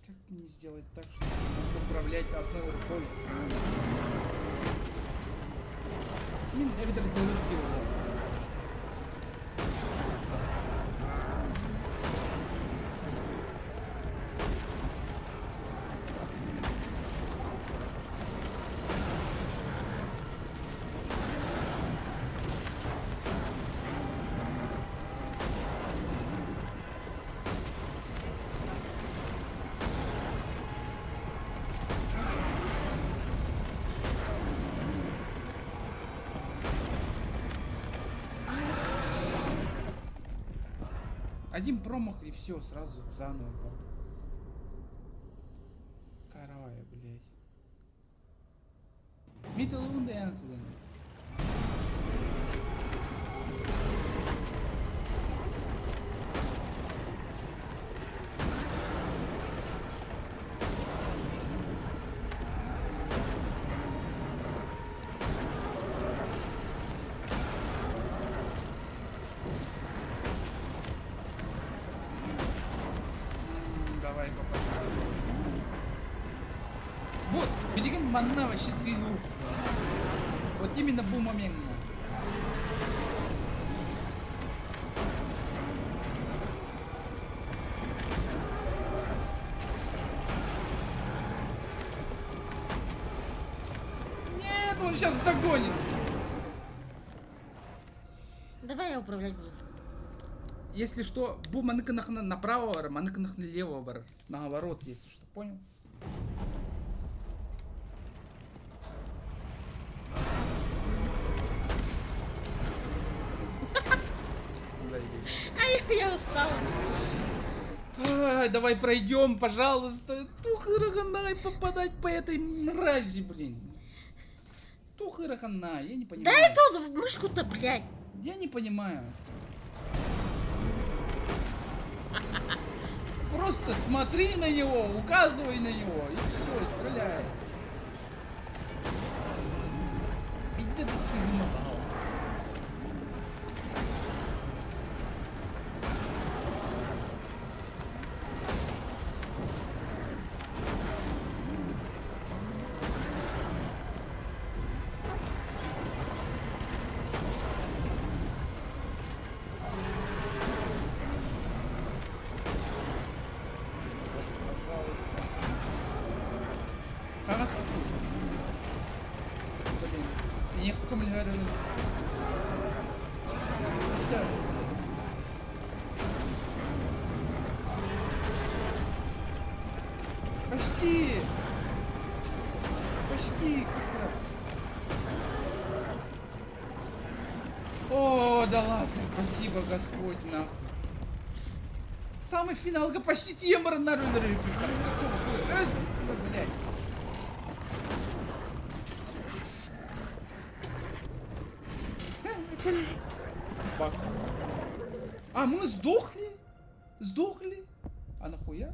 Как мне сделать так, чтобы я мог управлять одной рукой? Мин эбэтэр руки буолар. Один промах и все, сразу заново. Каравай, блядь. Middle and Билигин манна вообще сыыһы. Вот именно бу моментҥа. Нет, он сейчас догонит. Давай я управлять буду. Если что, бу маныкынахына направо бар, маныкынахына лево бар. Наоборот, если что, понял? Ай, я устала. Ай, давай пройдем, пожалуйста. Тухыраханай попадать по этой мрази, блин. Тухыраханай, я не понимаю. Дай тут мышку-то, блядь. Я не понимаю. Просто смотри на него, указывай на него, и все, и стреляй. Иди ты сыгма, пожалуйста. Пожалуйста. Хаҕас Блин. Эйиэхэ көмөлөһөр Все. Почти! Почти! Как раз. О, да ладно, спасибо, Господь, нахуй. Самый финал, почти тембр на Какого хуя? Блядь. Бак. А, мы сдохли? Сдохли? А нахуя?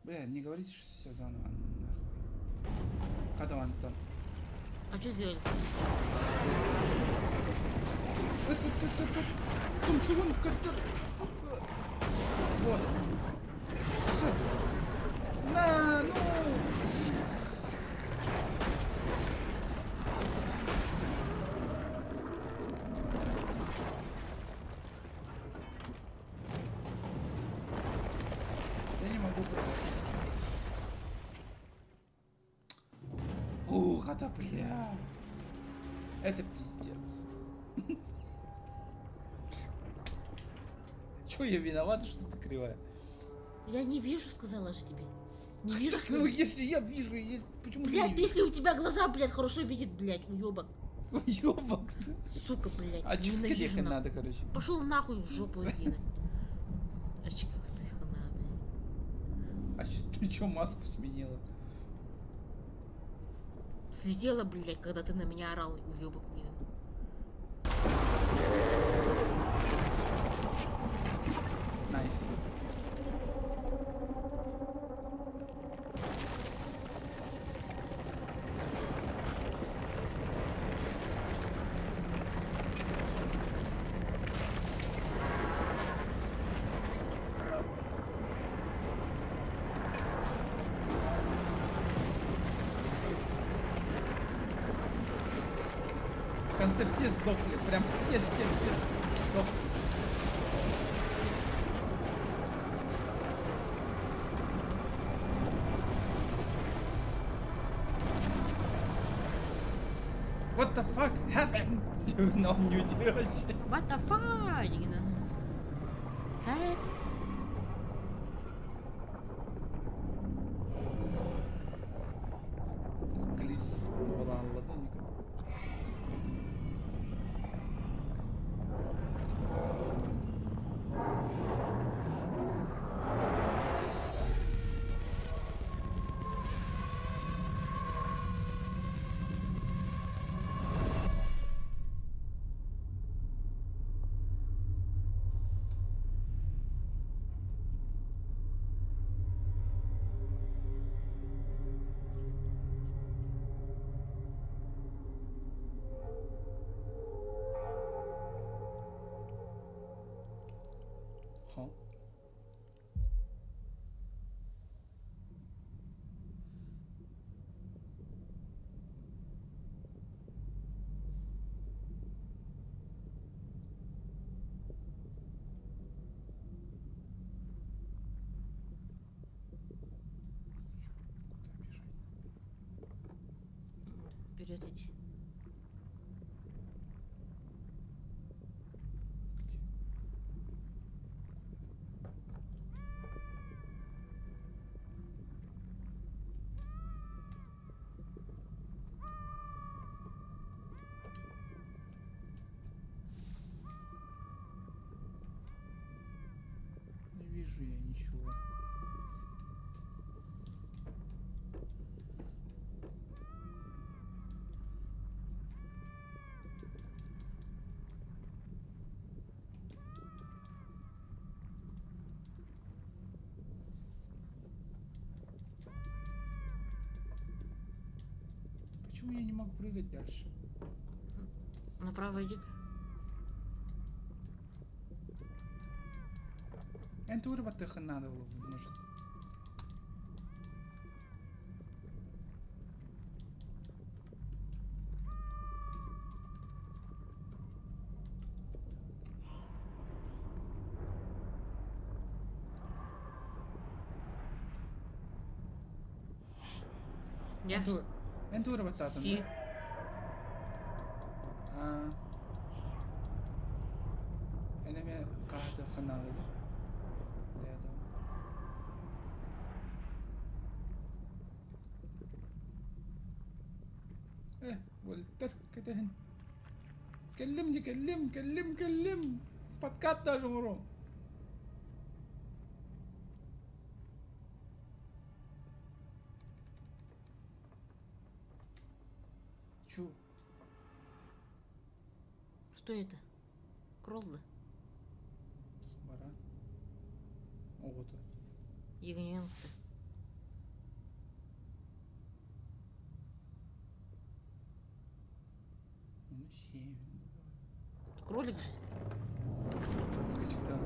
Бля, не говорите, что все заново, нахуй. Хата там. А что сделали? Тумсугун, Вот. Все. На, ну. Я не могу продать. Ух, это бля. Это пиздец. Чё, я виноват, что ты кривая? Я не вижу, сказала же тебе. Не вижу. Так, ну если я вижу, я... почему ты Блядь, не если у тебя глаза, блядь, хорошо видит, блядь, уебок. Уёбок ты. Сука, блядь, А чё ненавижу нахуй. надо, короче? Пошел нахуй в жопу иди. Очках ты хана, блядь. А чё, ты чё маску сменила? Следила, блядь, когда ты на меня орал, уебок мне. Nice. В конце все сдохли, прям все, все, все сдохли. What the fuck happened? На мьюте вообще. What the fuck? Нигина. Hey. Глис буолан ладонника. Вперед иди. Не вижу я ничего. Почему я не могу прыгать дальше? Направо иди. Эн тугу надо было, может. Я? Эн тугу баттаатыҥ? Си. Аа. Эн эмиэ хаһыатыаххын наада да? Для этого. Э, Вольтер, кэтэһин. Кэллим дии, кэллим, кэллим, кэллим. Подкат даже оҥоруом. Чу. Что это? Кроллы? Баран. Оҕото. Ягненок-то. Ну, семь. Кролик же. Ткачыктан.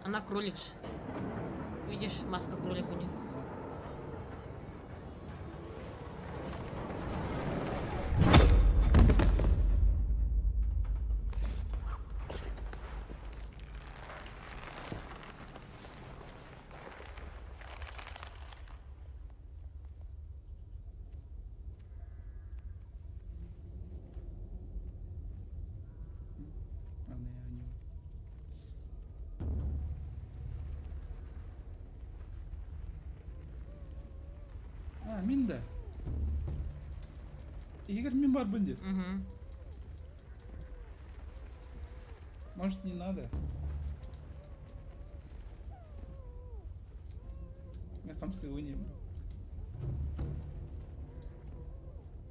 Она кролик же. Видишь, маска кролик у нее. Она у него. А, мин да. Игорь мин баарбын диир. Угу. Может, не надо? Я там не был.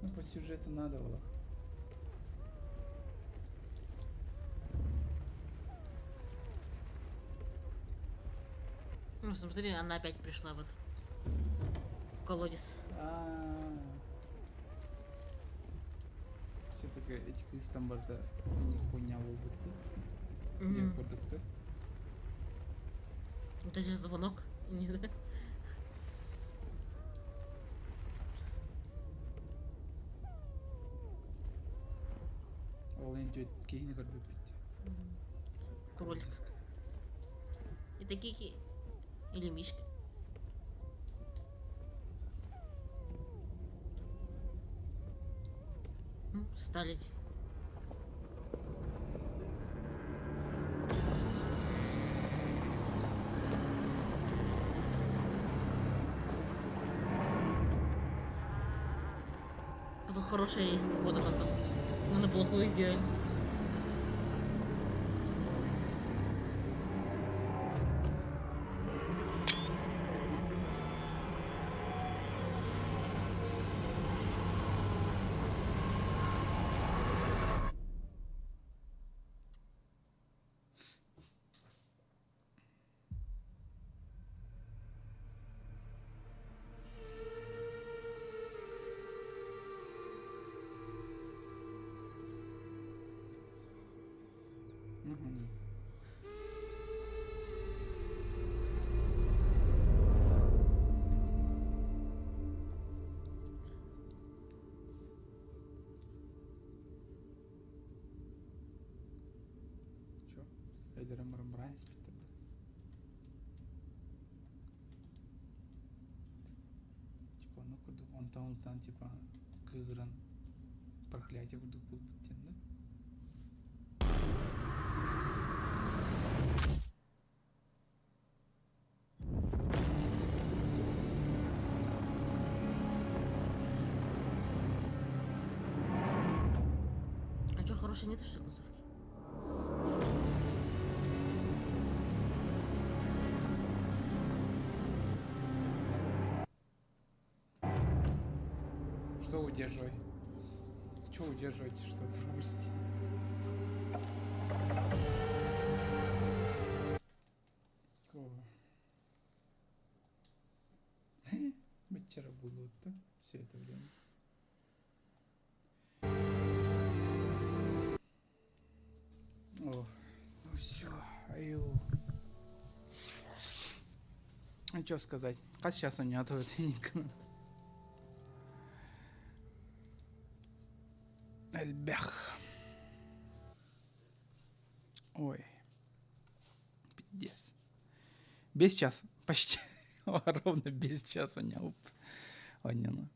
Ну, по сюжету надо было. Ну, смотри, она опять пришла вот в колодец. А. Все-таки эти кыыс барда не хуйня буолбут. Мгм. Продукты. Это же звонок. Не, да? Ол энэ киһини көрбүппүт. Кролик. Это Кики или Мишка. Встали. Тут хорошая есть, походу, концовка. Мы на плохую сделали. Мгм. Чё? Эдерем баран испиттэр. Курдук онтон-онтон типа кыыһыран проклятие курдук буолбут диэн да. А что, хорошей нету, что ли, концовки? Что удерживай? Что удерживаете, что пропустить? Кого? Вчера было все это время. Ох, ну все, аю. А что сказать? А сейчас он не отводит никогда. Эльбех. Ой. Пиздец. Без час. Почти. Ровно без час у меня. Онньоно.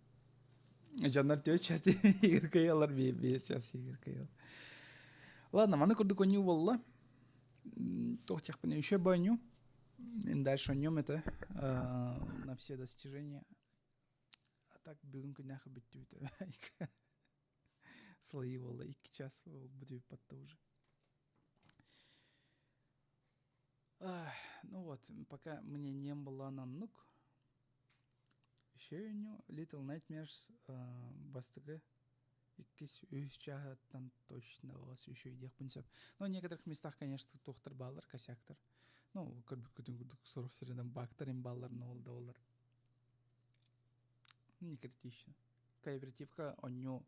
Дьоннор түөрт час игиркэйэлэр биэс час игиркэйэл. Ладно, маны курдук онньуу буолла. Туох диэхпин еще боню. Дальше онньум это на все достижения. А так бүгүн күннээхи бүттүбүт. Слои буолла икки час бүтүбүт батта уже. Ну вот, пока мне не было наннук, еще Little Nightmares бастакы иккис үс чааһыттан точно еще диэхпин сөп. Но в некоторых местах, конечно, туохтар баалар, косяктар. Ну, көрбүккүтүн курдук сорох сиринэн бактар баллар, но ол да олар. Не критично. Кооперативка онньу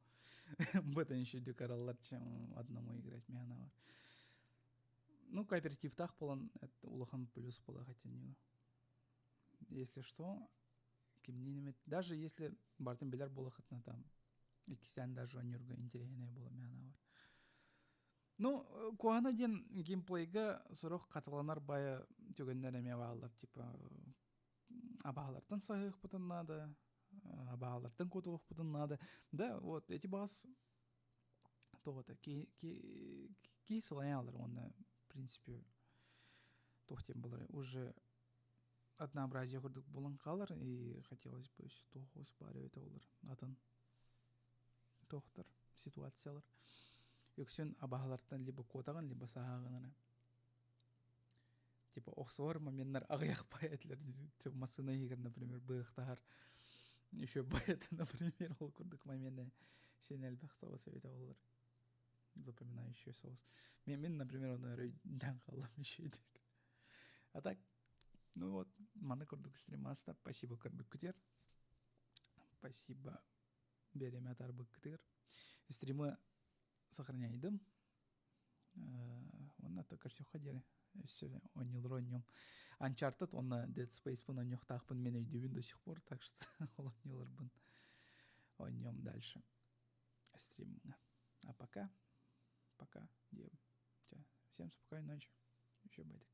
бытын еще караллар, чем одному играть миэнэ. Ну, кооперативтаах буолан это улахан плюс буолар хотя него. Если что, кимниин даже если барытын билэр буолахытына там иккистээн даже оонньуурга интэриэһинэй буолар миэнэ бар. Ну, куһаҕана диэн геймплейга сорох хатыланар баайы түгэннэр эмиэ бааллар типа абаһалартан саһыахпытын наада, абаһалартан куотуохпутун наада. Да, вот эти баас тоҕото киһи сылайаалар уонна в принципе туох диэн буолар уже однообразие курдук булан хаалар и хотелось бы өссө туох баар эбитэ буолар атын туохтар ситуациялар үксүн абаһалартан либо куотаҕын либо саһааҕын эрэ типа охсуһар моменнар аҕыйах этилэр массыына иһигэр например быһахтаһар еще поэт например ол курдук момены син элбэх соҕус эбитэ буоллар запоминающий соус мен например ону өйдөөн хааллым еще а так ну вот маны курдук стримаста спасибо көрбүккүтүгэр спасибо биэриэмэ атаарбыккытыгар стримы сохраняйдым уонна то көрсүөххэ диэри өссө оонньуулар оонньуом Uncharted уонна Dead Space-пын оонньуохтаахпын мен өйдүүбүн до сих пор так что ол оонньууларбын оонньуом дальше стримҥа а пока пока диэм всем спокойной ночи еще байдык.